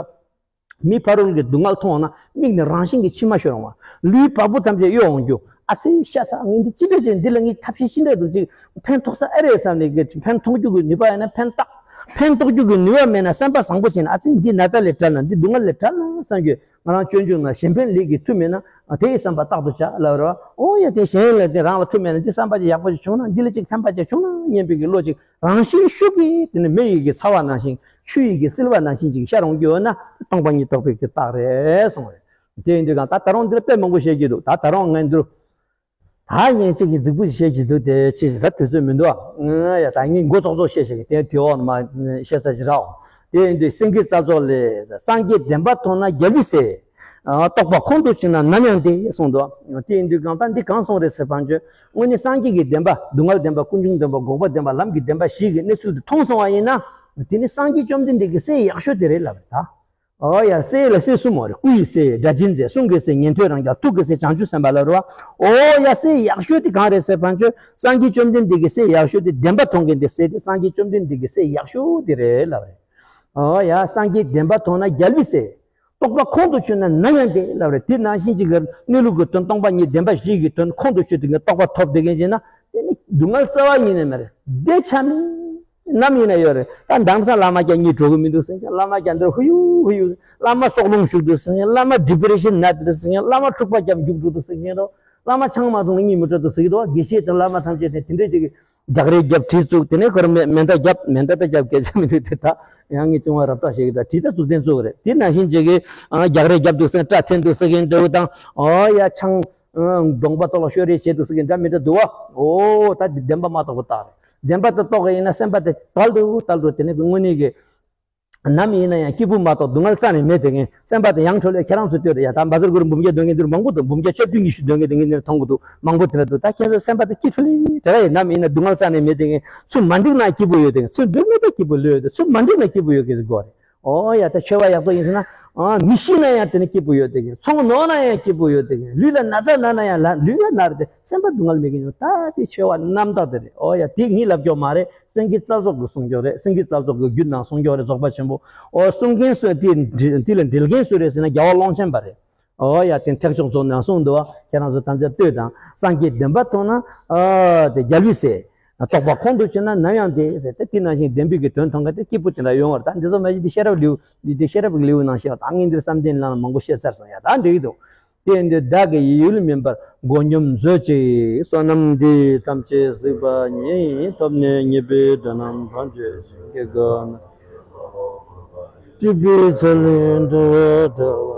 མི་ཕ་རོལ་གྱི་སྡུག་བསྔལ་མཐོང་བ་ན་མིག་ནས་རང་བཞིན་གྱིས་མཆི་མ་ཤོར་འོང་བ། ལུས་བ་སྤུ་ཐམས་ཅད་གཡོ་འོང་རྒྱུ། ཨ་ཙི་ཤ་ཚ། ངས་འདི་ཅི་འདྲ་བྱས། འདི་ལ་ངས་ཐབས་ཤེས་ཅི་འདྲ་འདུག་ཅིག་ཕན་ཐོགས་ས་ཨེ་རེད་བསམ་ནས་ཕན་ཐོགས་རྒྱུ་གི་ནུས་པ་ཡོད་ན་ཕན་བཏགས། ཕན་ཐོགས་རྒྱུ་གི་ནུས་པ་མེད་ན་སེམས་པ་བཟང་པོ་བྱས་ན་ཨ་ཙི་འདི་ན་ཚ་ལས་བྲལ་ན། འདི་སྡུག་བསྔལ་ལས་བྲལ་ན་བསམ་རྒྱུ། ང་རང་སྤྱོད་འཇུག་ན་གཞན་ཕན་ལས་ཀྱི་མཐུ་མེད་ན་དེའི་བསམ་པ་རྟག་ཏུ་བྱ་ལབ་རེད་བ། འོ་ཡ་དེ་གཞན་ལ་དེ་རང་ལ་མཐུ་མེད་ན་འདི་བསམ་པ་ཅིག་ཡག་པོ་ཅིག་བྱུང་ན། འདི་ལ་ཅིག་ཕན་པ་ཅིག་བྱུང་ན་སྙམ་པའི་གི་བློ་ཅིག་རང་བཞིན་ཤུགས་ཀྱིས་དེ་ནི་མེ་ཡི་གི་ཚ་བ་ནང་བཞིན། ཆུ་ཡི་གི་བསིལ་བ་ནང་བཞིན་ཅིག་ཤར་འོང་རྒྱུ་ཡོད་ན་སྟོང་པ་ཉིད་རྟོགས་པའི་གི་རྟགས་རེད་གསུངས་རེད། དེ་ཡིན་དུས་གང་ད་ད་རུང་འདིར་དཔེ་མང་པོ་བཤད་ཀྱི་འདུག་ད་ད་རུང་ངས་འདིར་ད་ངས་ཅིག་གི་རྫིག་པོ་ཞིག་བཤད་ཀྱི་འདུག་དེ་ཅིག་ད་དུས་ཚོད་མི་འདུག་ཨ། ཡ་ད་ངས་མགོ་ཙོག་ཙོག་བཤད་བཤད་ཀྱི་དེ་དེ་འོག་ནས་མ་བཤད་ས་ཞིག་རག་དེ་ཡིན་དུས་སེང་གེ་རྩྭ་མཆོག་ལས། སངས་རྒྱས་བདེན་པ་མཐོང་ན་རྒྱལ་པོའི་སྲས། རྟོགས་པ་ཁོང་དུ་ཆུད་ན་ནམ་ཡང་བདེ་གསུངས་འདུག་དེ་ཡིན་དུས་གང་ལྟར་འདི་གང་གསུངས་རེད་ཟེར་བ་ཅིན། དངོས་གནས་སངས་རྒྱས་ཀྱི་བདེན་པ། སྡུག་བསྔལ་བདེན་པ། ཀུན་འབྱུང་བདེན་པ། འགོག་པ་བདེན་པ། ལམ་གྱི་བདེན་པ་བཞི་གི་གནས་ཚུལ་དེ་མཐོང་སོང་བ་ཡིན་ན། དེ་ནི་སངས་རྒྱས་བཅོམ་ལྡན་འདས་ཀྱི་སྲས་ཡག་ཤོས་དེ་རེད་ལབ་རེད་ད། ཨོ་ཡ་སྲས་ལ་སྲས་གསུམ་ཡོད་རེད། སྐུ་ཡི་སྲས་སྒྲ་གཅན་འཛིན། གསུང་གི་སྲས་ཉན་ཐོས་རང་རྒྱལ། ཐུགས་ཀྱི་སྲས་བྱང་ཆུབ་སེམས་དཔའ་ལབ་རེད་བ། ཨོ་ཡ་སྲས་ཡག་ཤོས་དེ་གང་རེད་ཟེར་བ་ཅིན། སངས་རྒྱས་བཅོམ་ལྡན་འདས་ཀྱི་སྲས་ཡག་ཤོས་དེ་བདེན་པ་མཐོང་མཁན་དེ་སྲས་དེ། སངས་རྒྱས་བཅོམ་ལྡན་འདས་ཀྱི་སྲས་ཡག་ཤོས་དེ་རེད་ལབ་རེད། ཨོ་ཡ་སངས་རྒྱས་བདེན་པ་མཐོང་ན་རྒྱལ་པོའི་སྲས། རྟོགས་པ་ཁོང་དུ་ཆུད་ན་ནམ་ཡང་བདེ་ལབ་རེད། དེ་ནང་བཞིན་གཅིག་གི་གནས་ལུགས་ཀྱི་དོན་སྟོང་པ་ཉིད་བདེན་པ་བཞི་གི་དོན་ཁོང་དུ་ཆུད་དེ་གི་རྟོགས་པ་ཐོབ་བསྡད་མཁན་ཅིག་ན། དེ་ནི་སྡུག་བསྔལ་རྩ་བ་ཉིད་ནས་མེད་རེད། བདེ་ཆ་མེད་ནམ་ཡིན་ན་ཡོད་རེད། ད་མདང་ས་བླ་མ་རྒྱ་གཉིད་འགྲོ་གི་མི་འདུག་ཟེར་མཁན། བླ་མ་རྒྱ་འདིར་ཧུ་ཡུ་ཧུ་ཡུ། བླ་མ་སྲོག་རླུང་ཞུགས་འདུག་ཟེར་མཁན། བླ་མ་ཌི་པི་རེ་ཤན་ན་འདུག་ཟེར་མཁན། བླ་མ་འཁྲུག་པ་རྒྱབ་རྒྱུགས་འགྲོ་འདུག་ཟེར་མཁན་རོ། བླ་མ་ཆང་མ་འཐུང་ན་གཉིད་མི་བྲོ་འདུག་ཟེར་གི་འདུག་དགེ་བཤེས་དང་བླ་མ་ཐམས་ཅད་དེ་དེ་འདྲས་ཅིག་རྒྱག་རེས་རྒྱབ་གྲི་བཙུགས། དེ་ནས་ཁོར་མེ་མེ་མདའ་རྒྱབ། མེ་མདའ་ད་རྒྱབ་སྐད་ཆ་མི་འདུག་དེ་ད་ཡང་ངས་ཅུང་བ་རབ་བཏགས་བཤད་གི་འདུག་གྲི་ད་བཙུགས་ཐེངས་བཙུགས་རེད། དེ་ནང་བཞིན་བྱེད་གི་རྒྱག་རེས་རྒྱབ་འདུག་ཟེར། སྐྲ་འཐེན་འདུག་ཟེར་གི་འདུག་དང་། ཨོ་ཡ་ཆང་གདོང་པ་ཐོག་ལ་ཤོར་རེས་བྱེད་འདུག་ཟེར་གི་འདྲ་མི་འདྲ་འདུག་བ། ཨོ་ད་འདི་བདེན་པ་མ་རྟོགས་པ་རྟགས་རེད། བདེན་པ་དེ་རྟོགས་གི་ཡིན་ན་སེམས་པ་དེ་དལ་འདུག་དལ་འདུག་དེ་ནས་དངོས་གནས་གི་ནམ་ཡིན་ན་ཡང་སྐྱིད་པོ་མ་གཏོགས་སྡུག་བསྔལ་རྩ་ནས་མེད་དེ་ངས་སེམས་པ་དེ་ཡང་འཕྲོ་ལས་ཁྱེད་རང་ཚོ་ལྟོས་དང་། ཡ་ད་བཛྲ་གུ་རུ་འབུམ་བརྒྱ་འདོན་མཁན་འདིར་མང་པོ་འདུག་འབུམ་བརྒྱ་བཅུ་བདུན་ཉི་ཤུ་འདོན་མཁན་དེ་ངས་འདིར་མཐོང་གི་འདུག་མང་པོ་དེ་འདྲ་འདུག་ད་ཁྱེད་ཚོ་སེམས་པ་དེ་སྐྱིད་འཕྲོ་ལས་དེ་ག་ཡིན། ནམ་ཡིན་ན་སྡུག་བསྔལ་རྩ་ནས་མེད་དེ་ངས་ཚུར་མ་འགྲིག་ན་སྐྱིད་པོ་ཡོད་དེ་ངས་ཚུར་འགྲིག་ན་ད་སྐྱིད་པོ་ལོས་ཡོད་དེ། ཚུར་མ་འགྲིག་ན་སྐྱིད་པོ་ཡོད་གི་དགོས་རེད། ཨོ་ཡ་ད་ཆོས་པ་ཡག་པོ་ཡིན་ཟེར་ན། ཨ་མི་ཤི་ན་ཡང་དེ་ནི་སྐྱིད་པོ་ཡོད་དེ་ངས། ཚོང་ནོར་ན་ཡང་སྐྱིད་པོ་ཡོད་དེ་ངས། ལུས་ལ་ན་ཚ་ན་ན་ཡང་ལ་ལུས་ལ་ན་རེ་དེ་སེམས་པ་སྡུག་བསྔལ་མེད་གི་ཡོད། ད་དེ་ཆོས་པ་རྣམ་དག་དེ་རེད། ཨོ་ཡ་དེ་ངས་ལབ་ཀྱོག་མ་རེད། སེང་གེ་རྩ་རྫོགས་ཀྱི་གསུང་ཀྱོག་རེད། སེང་གེ་རྩ་རྫོགས་ཀྱི་རྒྱུད་ནང་གསུང་ཀྱོག་རེད། རྫོགས་པ་ཆེན་པོ། ཨོ་གསུང་མཁན་སུ་དེ་དེ་ལ་འགྲེལ་མཁན་སུ་རེད་ཟེར་ན་རྒྱལ་བ་ཀློང་ཆེན་པ་རེད། ཨོ་ཡ་དེ་ཐེག་མཆོག་རྫོགས་ནས་གསུངས་འདུག་བ། ཁྱེད་རང་ཚོ་ཐམས་ཅད་ལྟོས་དང་། སངས་རྒྱས་བདེན་པ་མཐོང་ན་ཨ་དེ་རྒྱལ་བའི་སྲས། རྟོགས་པ་ཁོང་དུ་ཆུད་ན་ནམ་ཡང་བདེ་ཟེར་ཏེ། དེ་ནང་བཞིན་བདེན་པའི་གི་དོན་མཐོང་མཁན་དེ་སྐྱིད་པོ་དེ་འདྲ་ཡོང་བར། ད་འདི་ཚོ་མ་གཞི་འདི་ཤེས་རབ་ལེའུ་འདི་འདི་ཤེས་རབ་ཀྱི་ལེའུ་ནང་བཤད་པ། ད་ངས་འདིར་བསམ་གཏན་ནང་ལ་མང་པོ་བཤད་ཚར་སོང་ཡ། ད་འགྲིག་གི་འདུག་དེ་ཡིན་དུས་བདག་གི་ཡིད་ཡུལ་མིན་པར་མགོ་སྙོམས་མཛོད་ཅིག་བསོད་ནམས་འདི་ཐམས་ཅད་གཟིགས་པ་ཉིད། ཐོབ་ནས་ཉེས་པའི་དགྲ་རྣམས་ཕམ་བྱས་ཤིང་། སྐྱེ་རྒ་ན་འཆིའི་ཚ་ནད་འདས་པ་དང་